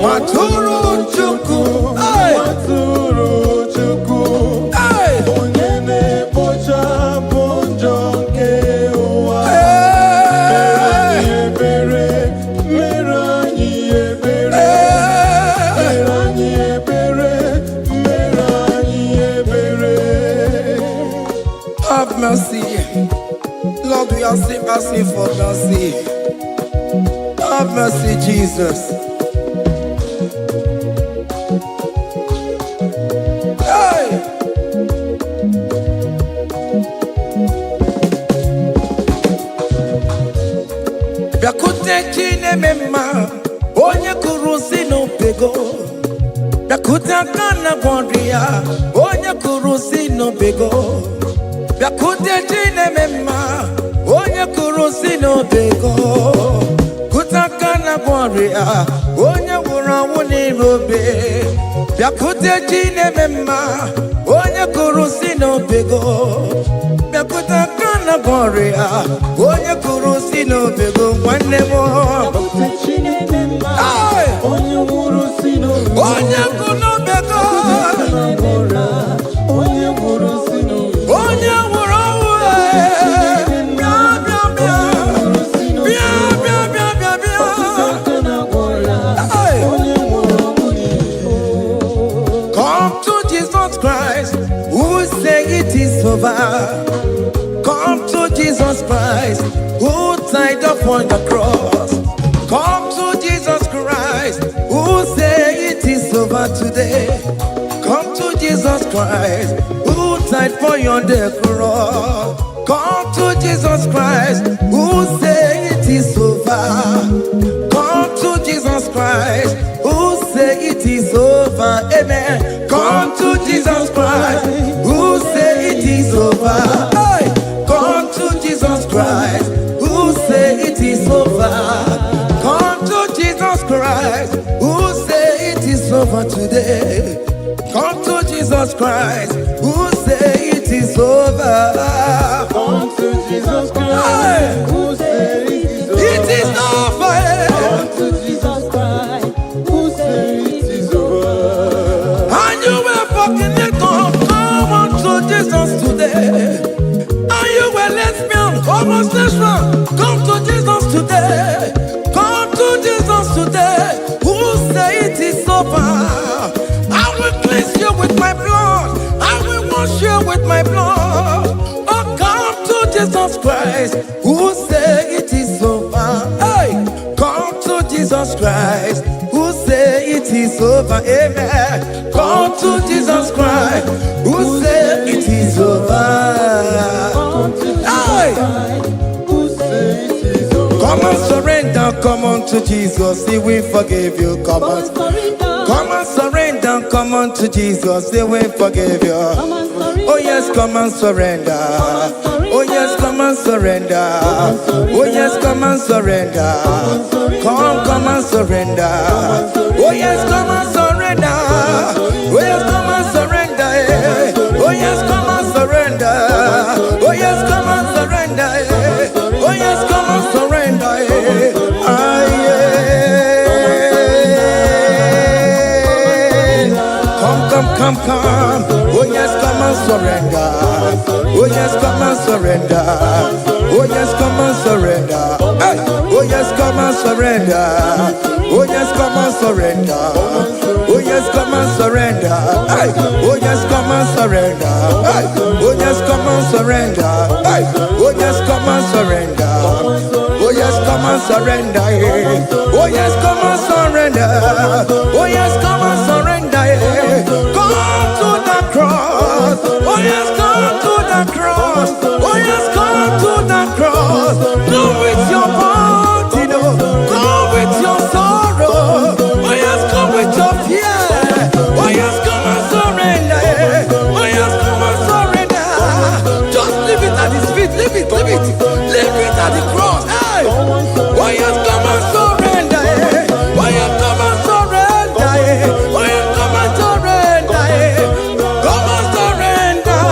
Nwatụrụ Chukwu. Hey! Nwatụrụ Chukwu. Hey! Onye na-ekpochapụ njọ nke ụwa. Hey! Ebere, mere anyị ebere. Hey! Mere anyị ebere, mere anyị ebere. Have mercy. Lord, we mercy, mercy for mercy. Have mercy, Jesus. Hey! Bịakwute Chi na-eme mma, onye kụrụ si n'obego. Bịakwute aka na gwọrọ ya, onye kụrụ si n'obego. Bịakwute Chi na-eme mma, onye kụrụ si n'obego. Kute aka na gwọrọ ya, onye nwụrụ anwụ n'ime obe. Bịakwute Chi na-eme mma, onye kụrụ si n'obego. Bịakwute aka na gwọrọ ya, onye kụrụ si n'obego, nwanne m. Bịakwute Chi na-eme mma, Hey! onye nwụrụ si n'obe. Onye kụrụ n'obego. Na-eme mma, onye nwụrụ si n'obe. Onye nwụrụ ọnwụ, ee, bịa, bịa, bịa. Bịa, bịa, bịa, bịa, bịa. Aka na-agwọ ya, Hey! onye nwụrụ ọnwụ n'ihi. Come to Jesus Christ, who say it is over. Come to Jesus Christ, who died upon the cross. Come to Jesus Christ, who say it is over today. Come to Jesus Christ, who died for you on the cross. Come to Jesus Christ, who say it is over. Come to Jesus Christ, who say it is over. Amen. Come to Jesus Christ, who say it is over. Hey! Come to Jesus Christ, who say it is over. Come to Jesus Christ, who say it is over today. Come to Jesus Christ, who say it is over. Come to Jesus Hey! Christ, who say it is over. It is over. Come to Jesus Christ, who say it is over. And you were fornicator, come unto Jesus today. And you were lesbian, homosexual, come to Jesus today. Come to Jesus today. Who say it is over? I will cleanse you with my blood. I will wash you with my blood. Oh, come to Jesus Christ, who say it is over. Hey, come to Jesus Christ, who say it is over. Amen. Come to Jesus Christ, who say it is over. Come to Jesus Hey! Christ, who say it is over. Come and surrender, come on to Jesus, He will forgive you. Come Come on. and surrender. Come and surrender, come on to Jesus, He will forgive you. Come and surrender. Oh yes, come and surrender. Oh yes, come and surrender. Oh yes, come and surrender. Come, come and surrender. Oh yes, come and surrender. Oh yes, come and surrender. Eh. Oh yes, come and surrender. Oh yes, come and surrender. Eh. Oh yes, come and surrender. Eh. Ah, yeah. Come, come, come, come. Oh yes, come and surrender. Oh yes, come and surrender. Oh yes, come and surrender. Hey. Oh yes, come and surrender. Oh yes, come and surrender. Oh yes, come and surrender. Hey. Oh yes, come and surrender. Hey. Oh yes, come and surrender. Hey. Oh yes, come and surrender. Oh yes, come and surrender. Eh. Oh yes, come and surrender. Oh yes, come and surrender. Eh. Come to the cross. Oh yes, come to the cross. Oh yes, come to the cross. Come with your body, no. Come with your sorrow. Oh yes, come with your fear. Oh yes, come and surrender. Eh. Oh yes, come and surrender. Just leave it at His feet. Leave it, leave it. Leave it at the cross. Hey. Oh yes, come and surrender. Eh. Oh yes, come and surrender. Eh. Oh yes, come and surrender. Eh. Come and surrender.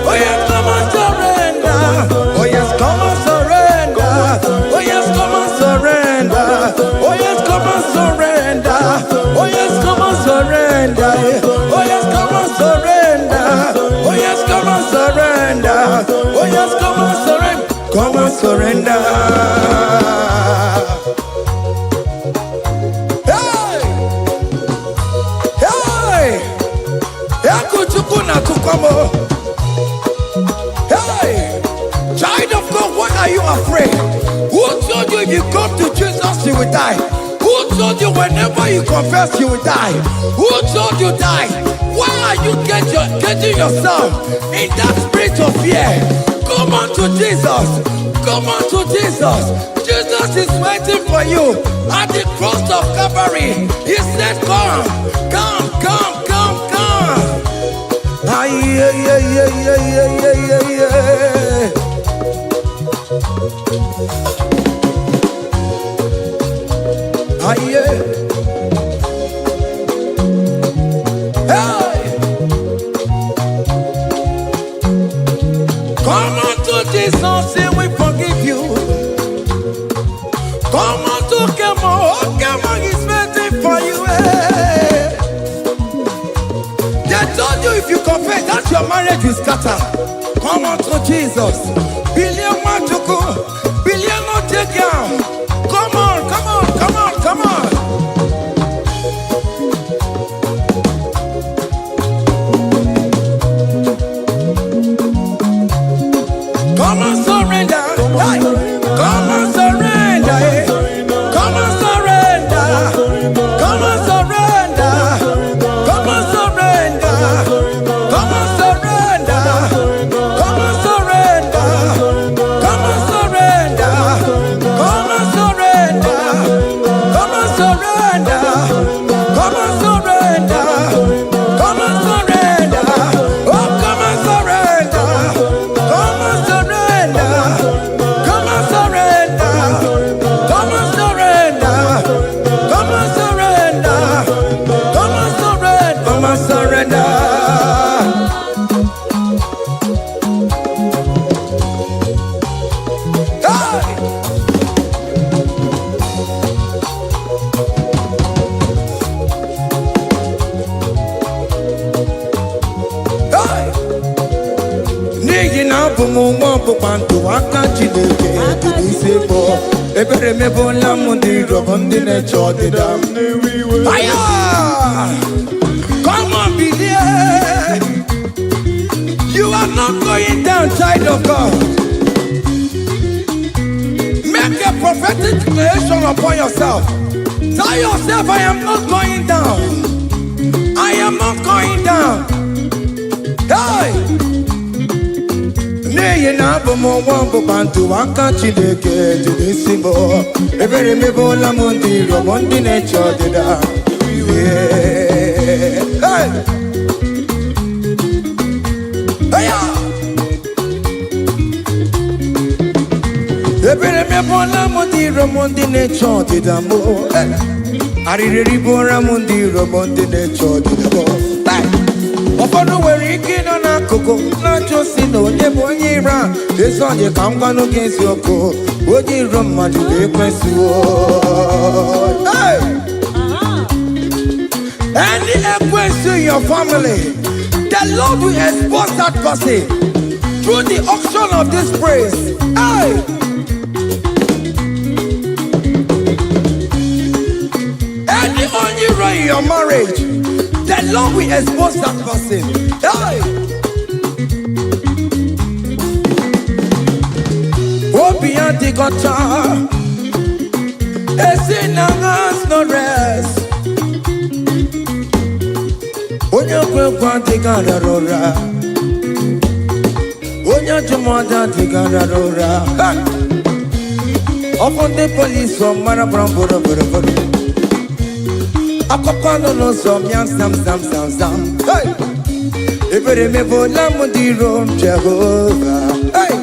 Oh yes, come and surrender. Oh yes, come and surrender. Oh yes, come and surrender. Oh yes, come and surrender. Oh yes, come and surrender. Eh. Oh yes, come and surrender. Oh yes, come and surrender. Oh yes, come and surrender. Come and surrender. Hey! Hey! Egwu Chukwu na-atụkwa m o. Hey! Child of God, what are are you afraid? Who told you if you come to Jesus, you will die? Who told you whenever you confess, you will die? Who told you die? Why are you getting yourself in that spirit of fear? Come on to Jesus. Come on to Jesus. Jesus is waiting for you at the cross of Calvary. He said, "Come, come, come, come, come." Ay, ay, ay, ay, ay, ay, ay, ay, ay. Ay, ay. Hey! Come unto Jesus and we forgive you. Come unto Kemo, oh Kemo is waiting for you. Hey. They told you if you confess that your marriage will scatter. Come unto Jesus. Billion Nwachukwu, billion no take down. Come on, come on, come on, come on. Come and surrender. Hey. Come and surrender. Eh. Come and surrender. Come and surrender. Come and surrender. Come and surrender. Come and surrender. Come and surrender. Come and surrender. Come and surrender. Come and surrender. Come and surrender. Oh, come and surrender. Come and surrender. Come and surrender. Come and surrender. Come and surrender. Come and surrender. Come and surrender. Hey! Hey! N'ihi na abụ m nwa ọgbụgba ndụ, aka Chineke dị n'isi bụ ebere mebụla m ndị iro m, ndị na-eche ọdịda m. Fire! Come on, bilie. You are not going down, child of God. Make a prophetic declaration upon yourself. Tell yourself, "I am not going down. I am not going down." Hey! N'ihi na abụ m nwa ọgbụgba ndụ, aka Chineke dị n'isi m, ebere mebụla m ndị iro m, ndị na-eche ọdịda. Yeah. Hey! Hey! Ebere mebụla m ndị iro m, ndị na-eche ọdịda m. Hey! Arịrị eribụra m ndị iro m, ndị na-eche ọdịda m. Hey! Ụfọdụ nwere ike ịnọ n'akụkụ na-ajụ si na onye bụ onye iro a. Ezi onye ka m gwanụ gị eziokwu, onye iro mmadụ ga-ekwesịwo. Hey! Any ekwensu in your family, the Lord will expose that person through the auction of this praise. Hey! Any onye iro in your marriage, the Lord will expose that person. Hey! Obi adịghị ọcha, esi na has no rest. Onye kwe ekwe adịghị arara ụra. Onye ajụmọdụ adịghị arara ụra. Ha! Ọkụ ndị polisi mara bụrụ bụrụ bụrụ bụrụ. Akụkọ nọ n'ụzọ mịa sam sam sam sam. Hey! Ebere mebụla m ndị iro m, Jehova. Hey!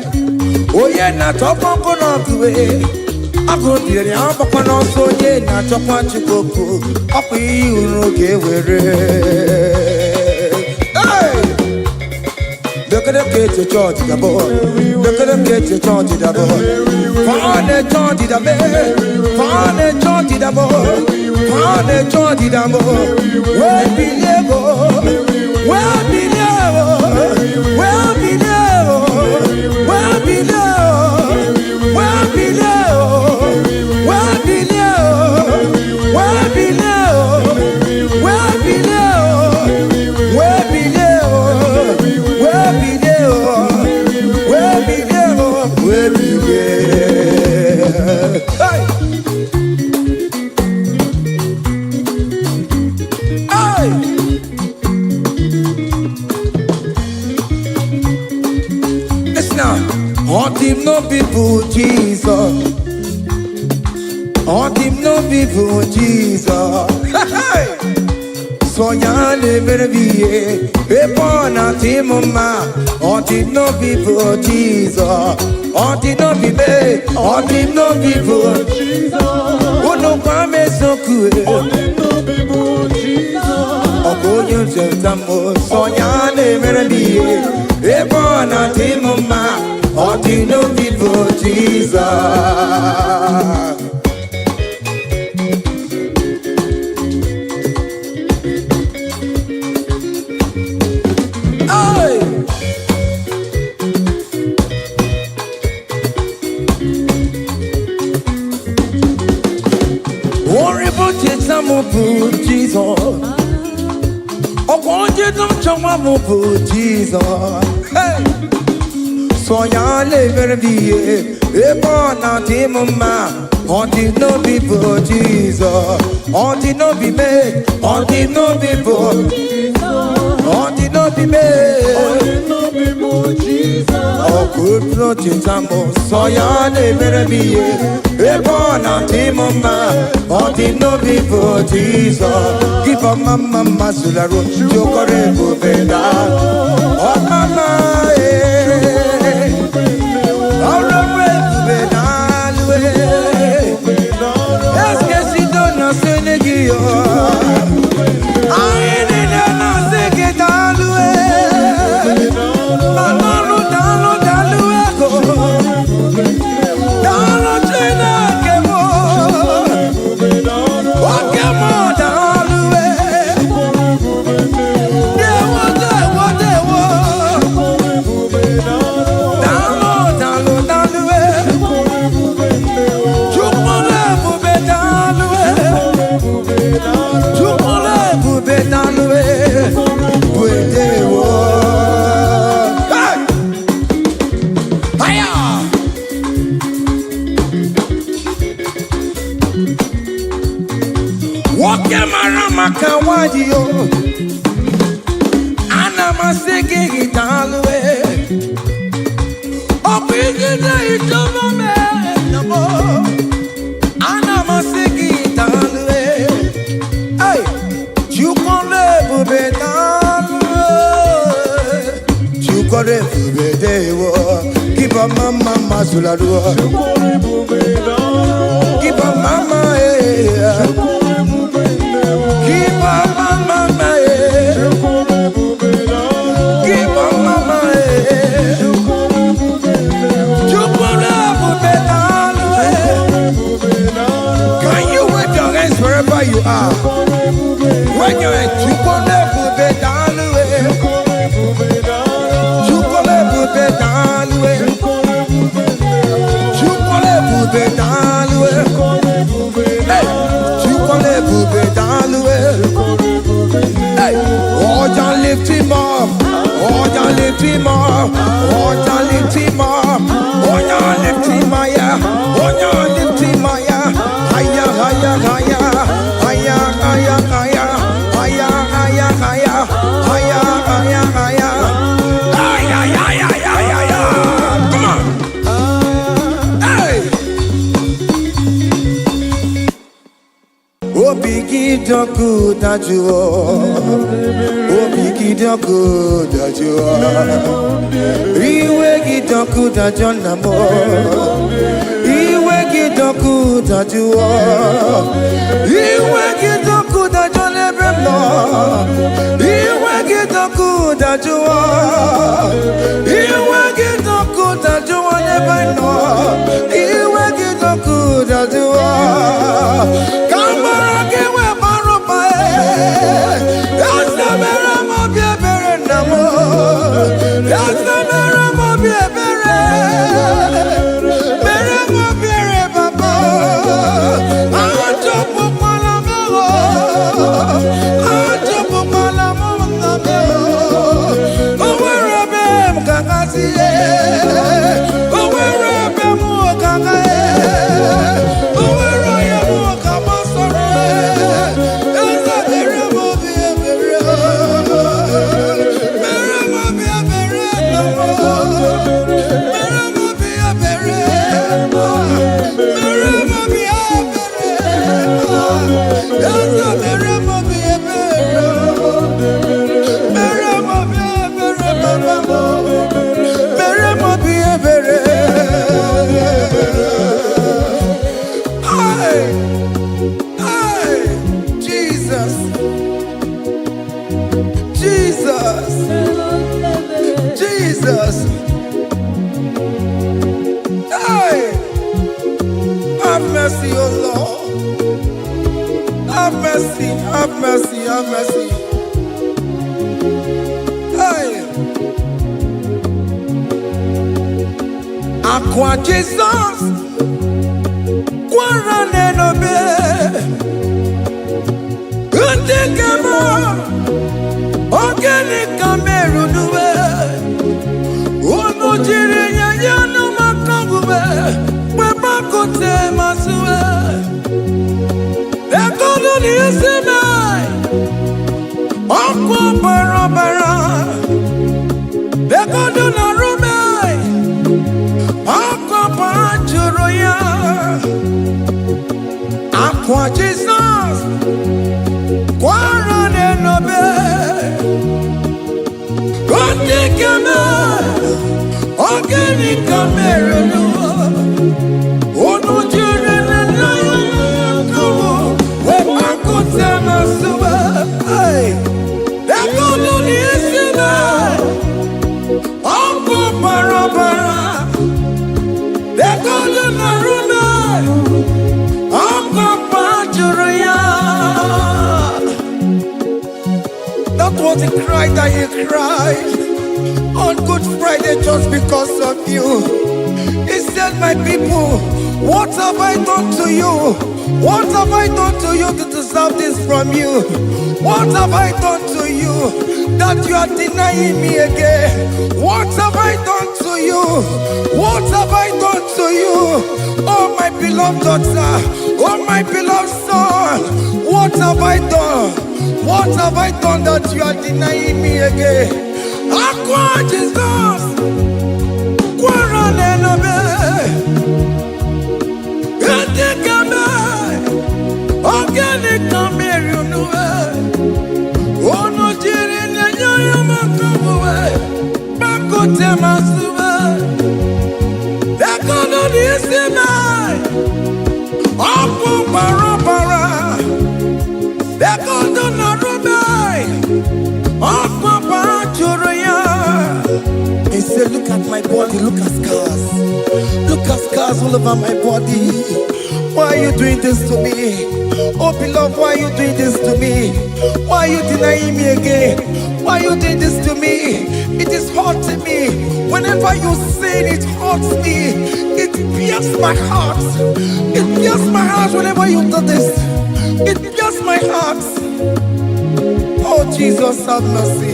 Onye na-achọkwa ọkụ n'ọkụ, agụ dịrị agbakwa n'ọsọ. Onye na-achọkwa Chukwu okwu, ọkwa ihe uru ga-ewere. Hey! Dekere ka eche chọọchị dabo, dekere ka eche chọọchị dabo, fa na-eche ọdịda me, fa na-eche ọdịda mo, fa na-eche ọdịda mo, wee bilie mo, wee bilie mo, wee bilie mo, wee bilie mo, wee bilie mo, wee bilie mo, wee bilie mo, wee bilie mo, wee bilie mo, wee bilie mo, wee bilie mo, wee bilie. Ọ dị m n'obi bụ Jizọs. Ọ dị m n'obi bụ Jizọs. Hey! Sọ ya na-emere m ihe ebe ọ na-adị m mma. Ọ dị m n'obi bụ Jizọs. Ọ dị n'obi mee. Ọ dị m n'obi bụ unu gwa m eziokwu. Ọ bụ onye nzọpụta m. Sọ ya na-emere m ihe ebe ọ na-adị m mma. Ọ dị n'obi bụ Jizọs. Hey! Orin bụ cheta m bụ Jizọs. Ọkwa onye nchọnwa m bụ Jizọs. Hey! Sọ ya na-emere m ihe ebe ọ na-adị m mma. Ọ dị n'obi bụ Jizọs. Ọ dị n'obi mee. Ọ dị n'obi bụ. Ọ dị n'obi mee. Ọkụ cheta m. Sọ ya na-emere m ihe ebe ọ na-adị m mma. Ọ dị n'obi bụ Jizọs. Gịbọ mma mma mma zularụ jokọrọ ebube na ọmama ee. Ọrụ ebube na-alụ ee. Eskesido na sene gị yo. Anyị niile na-asị gị daalụ ee. Daalụ, daalụ, daalụ ego. Daalụ Chineke m. Oke m daalụ ee. Dewo, dewo, dewo. Daalụ, daalụ, daalụ ee. Chukwu ebube daalụ ee. Chukwu ebube daalụ ee. Wedewo. Hey! Aya! Nwoke mara maka nwanyị o, ana m asị gị daalụ ee. Ọ bụ ijide ichọba m ee, ana m asị gị daalụ ee. Hey! Chukwu ebube daalụ ee. Chukwu ebube dewo. Kiba mama mazularuo. Kiba mama eh. Kiba mama eh. Kiba mama eh. Chukwu ebube daalụ eh. Can you wave your hands wherever you are? When you're in Chukwu ebube daalụ eh. Chukwu ebube daalụ eh. Chukwu ebube daalụ eh. Hey! Chukwu ebube daalụ eh. Hey! Ọjà lift him up. Ọjà lift him up. Ọjà lift him up. Ọjà lift him higher. Ọjà lift him higher. Higher, higher, higher. Higher, higher, higher. Higher, higher, higher. Higher, higher, higher. Ay, ay, ay, ay, ay, ay, ay. Come on. Hey! Obi gị dị ọkụ dajụọ. Obi gị dị ọkụ dajụọ. Iwe gị dị ọkụ dajụọ nna m. Iwe gị dị ọkụ dajụọ. Iwe gị dị ọkụ dajụọ n'ebe m nọ. Iwe gị dị ọkụ dajụọ. Iwe gị dị ọkụ dajụọ n'ebe m nọ. Iwe gị dị ọkụ dajụọ. Ka mara gị wee mara ụba ee. Eze mere m obi ebere nna m. Eze mere m obi ebere. Mere m obi ebere baba. Achọpụkwala m ewo. Achọpụkwala m nna m ewo. O nwere ebe m ga-agasị. Jesus, Jesus. Hey, have mercy, O Lord. Have mercy, have mercy, have mercy. Hey. Akwa Jizọs kwara n'enobe, ndị nke m, ogene ka merunuwe unu jiri nye ya maka omume kpekpakute masịwe ekolu na isi me ọkụ bara bara ekodu na rume ọkụ bara jụrụ ya. Akwa Jizọs kwara n'enobe, ndị nke m, ogene ka merụnụ unu jiri nne ya kọwụ wee kpakọta masịwe ekolu na isi me ọkụ bara bara ekolu na rume ọkụ jụrụ ya. That was the cry that he cried on Good Friday just because of you. He said, "My people, what have I done to you? What have I done to you to deserve this from you? What have I done to you that you are denying me again? What have I done to you? What have I done to you? Oh, my beloved daughter, oh, my beloved son, what have I done? What have I done that you are denying me again?" Akwa Jesus, kwara n'enobe, ndị keme, ogene ka mmiri unu unu jiri na-enye ya maka omume, gbakọte masịwe, ekono n'isi me, ọkụ bara bara, ekono na rube, ọkụ bara jụrụ ya. He said, "Look at my body, look at scars. Look at scars all over my body. Why are you doing this to me? Oh, beloved, why are you doing this to me? Why are you denying me again? Why are you doing this to me? It is hurting me. Whenever you sin, it hurts me. It pierces my heart. It pierces my heart whenever you do this. It pierces my heart." Oh, Jesus, have mercy.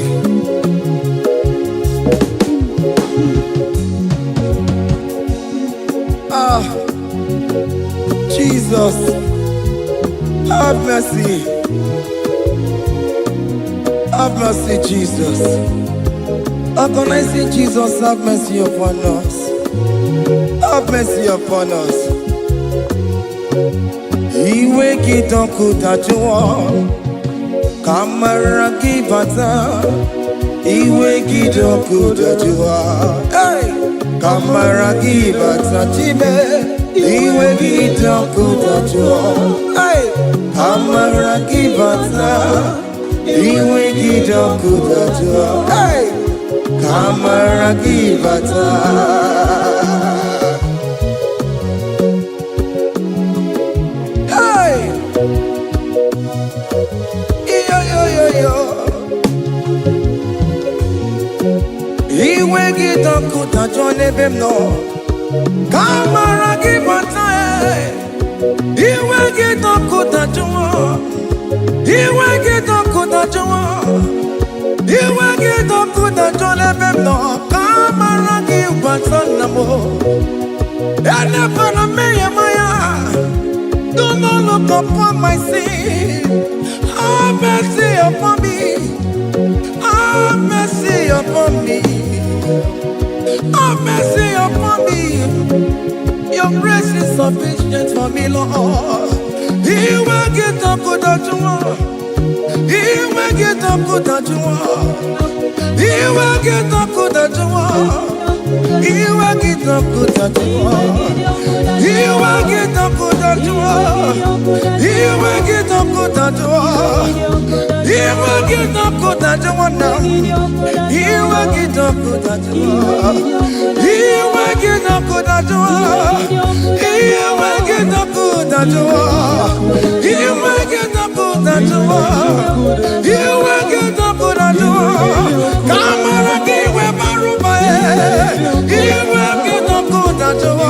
Ah, Jesus, have mercy. Have mercy, Jesus. Agonizing Jesus, have mercy upon us. Have mercy upon us. Iwe gị dọkụ dajụọ, ka amara gị bata. Iwe gị dọkụ dajụọ, hey! Ka amara gị bata chime. Iwe gị dọkụ dajụọ, hey! Ka amara gị bata. Iwe gị dọkụ dajụọ, hey! Ka amara gị bata. Hey! Iyo yo yo yo. Iwe gị dọkụ dajụọ n'ebe m nọ. Ka amara gị bata. Iwe gị dọkụ dajụọ. Iwe gị dọkụ dajụọ. Iwe gị dọkụ dajụọ n'ebe m nọ. Ka amara gị bata nna m. Elekwala mmehie m anya. Do not look upon my sin. Have mercy upon me. Have mercy upon me. Have mercy upon me. Your grace is sufficient for me, Lord. Iwe gị dọkụ dajụọ. Iwe gị dọkụ dajụọ. Iwe gị dọkụ dajụọ. Iwe gị dọkụ dajụọ. Iwe gị dọkụ dajụọ. Iwe gị dọkụ dajụọ. Iwe gị dọkụ dajụọ na m. Iwe gị dọkụ dajụọ. Iwe gị dọkụ dajụọ. Iwe gị dọkụ dajụọ. Iwe gị dọkụ dajụọ. Iwe gị dọkụ dajụọ. Ka amara gị wee bara ụba. Iwe gị dọkụ dajụọ.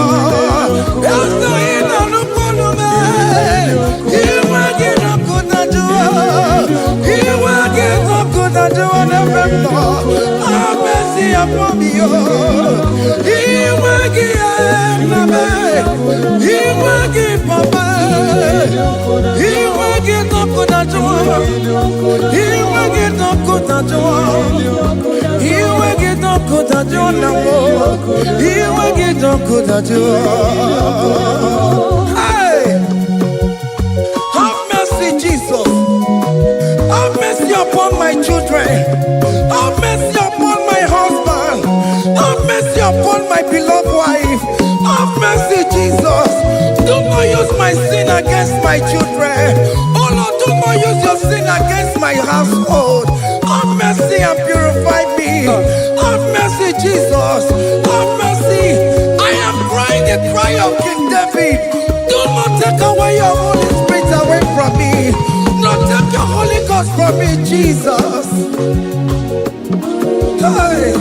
Eze ị na-anụkwu olu m. Iwe gị dọkụ dajụọ. Iwe gị dọkụ dajụọ n'ebe m nọ. Amesi akpọmi yo. Iwe gị nna m. Iwe gị papa. Iwe gị dọkụ dajụọ. Iwe gị dọkụ dajụọ. Iwe gị dọkụ dajụọ na mbụ. Iwe gị dọkụ dajụọ. Hey! Have mercy, Jesus. Have mercy upon my children. Have mercy upon my husband. Have mercy upon my beloved wife. Have mercy, Jesus. Do not use my sin against my children. Oh Lord, do not use your sin against my household. Have mercy and purify me. Have mercy, Jesus. Have mercy. I am crying the cry of King David. Do not take away your Holy Spirit away from me. Not take your Holy Ghost from me, Jesus. Hey.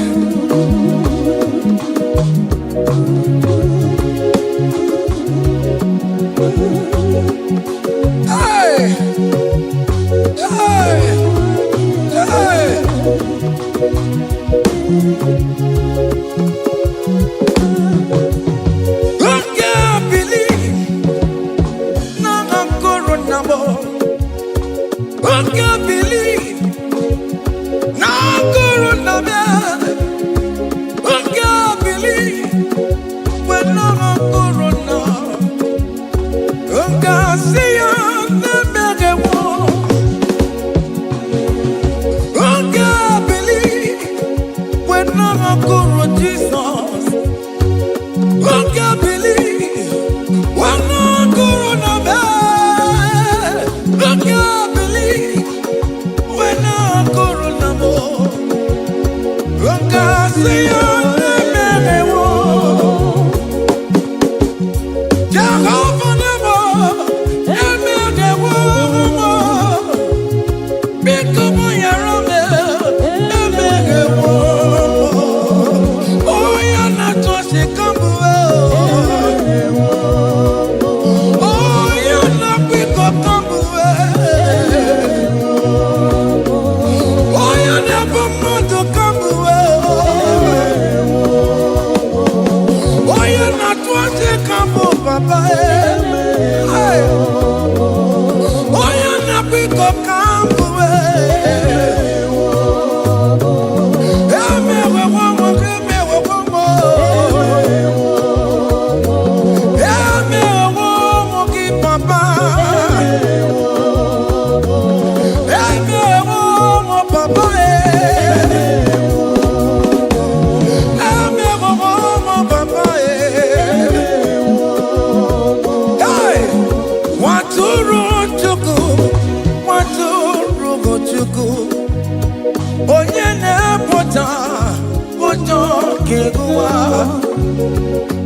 Hey. Hey. Hey. Oge bili na nkoro na mo. Oge bili na nkoro na bịa. Oge bili we na nkoro na. Oge asị ya na mmeghe wo. Oge bili we na nkoro Jizọs. Oge bili we na nkoro na bịa. Oge bili we na nkoro na mo. Oge asị ya na mmeghe wo. Jehovah Namo, emegewo mo. Biko mo yàrá mi, emegewo mo. Oya na tó ṣe kánbu ẹ o. Oya na píkọ kánbu ẹ. Oya na bọ́ mọ́tò kánbu ẹ o. Oya na tó ṣe kánbu bàbá ẹ. Hey. Oya na píkọ kánbu ẹ. Chukwu, onye na-epụta ụjọ nke ụwa,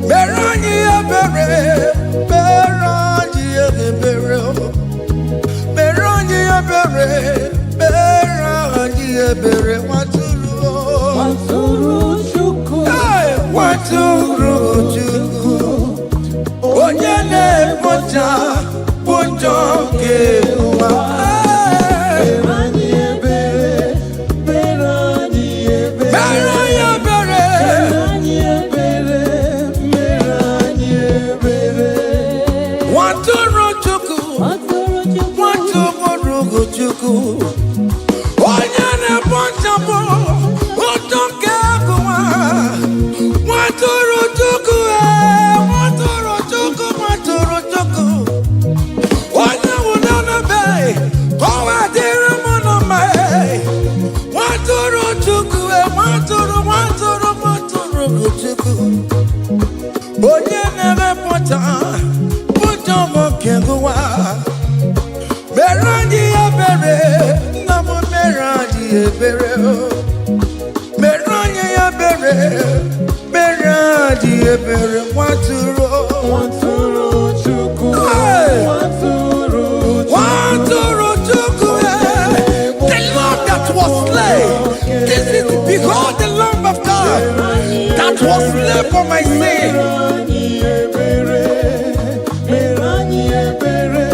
mere anyị ebere, mere anyị ebere, mere anyị ebere, mere anyị ebere, nwatụrụ o. Nwatụrụ Chukwu. Hey, nwatụrụ Chukwu, onye na-ekpocha ụjọ nke ụwa. Hey, Mere anyị ebere, mere anyị ebere. mere anyị ebere. Mere anyị ebere, mere anyị ebere. Nwatụrụ Chukwu, Nwatụrụ Chukwu. nwatụrụ Chukwu, onye na-ekpo nchapụ ụjọ nke ụwa. Nwatụrụ Chukwu, ee, nwatụrụ Chukwu, nwatụrụ Chukwu, onye nwụrụ n'ebe ka ọ wee dịrị m na mma. Ee. Nwatụrụ Chukwu, ee, nwatụrụ, nwatụrụ, nwatụrụ Chukwu, onye na-emepụta ụjọ nke ụwa. Mere anyị ebere, nna m, mere ebere o. Mere anyị ebere, mere anyị ebere, nwatụrụ. Nwatụrụ Chukwu, Hey! Nwatụrụ Chukwu, Nwatụrụ Chukwu, eh, the Lamb that was slain. This is, behold the Lamb of God that was slain for my sin. Mere anyị ebere, mere anyị ebere,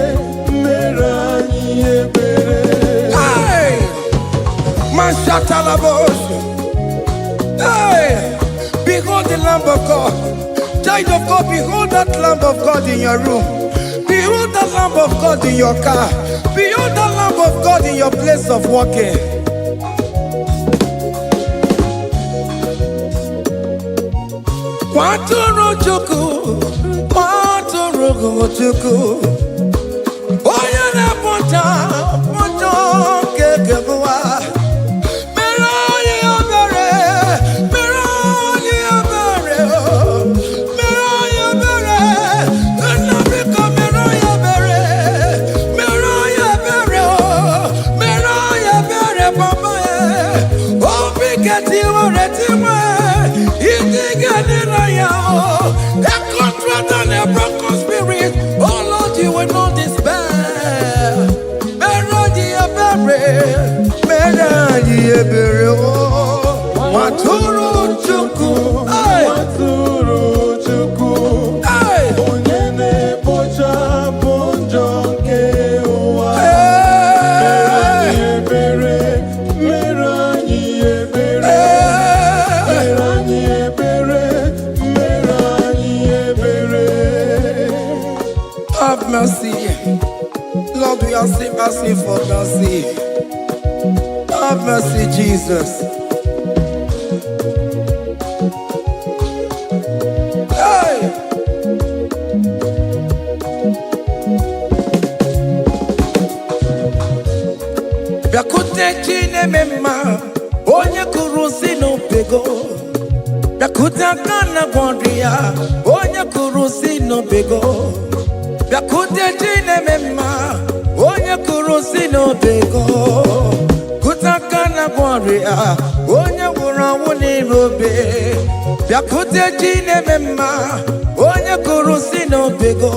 mere anyị ebere. Hey! Mashatalabos. Hey! Behold the Lamb of God. Child of God, behold that Lamb of God in your room. Behold the Lamb of God in your car. Behold the Lamb of God in your place of working. Nwatụrụ Chukwu, nwatụrụ Chukwu, onye na-ekpocha mkpocha nke ụwa. Mere anyị ebere, mere anyị ebere, mere anyị ebere, nna biko mere anyị ebere, mere anyị ebere, mere anyị ebere, papa ya. Obi ketiwere tiwe, iji ga-adịrị ya o. A contrite and a broken spirit, oh Lord, you will not despair. Mere anyị ebere, mere anyị ebere o. Nwatụrụ Chukwu, hey! Nwatụrụ Chukwu, Hey! onye na-ekpochapụ njọ nke ụwa. Hey! Ebere, mere anyị ebere, Hey! mere anyị ebere, mere anyị ebere. Have mercy. Lord, we are still asking for mercy. Have mercy, Jesus. Hey! Bịakwute Chineme mma, onye kụrụ si n'opego. Bịakwute aka na gwọrọ ya, onye kụrụ si n'opego. Bịakwute Chineme mma, onye kụrụ si n'opego. Kute aka na gwọrọ ya, onye nwụrụ ọnwụ n'ime obe. Bịakwute Chineme mma, onye kụrụ si n'opego.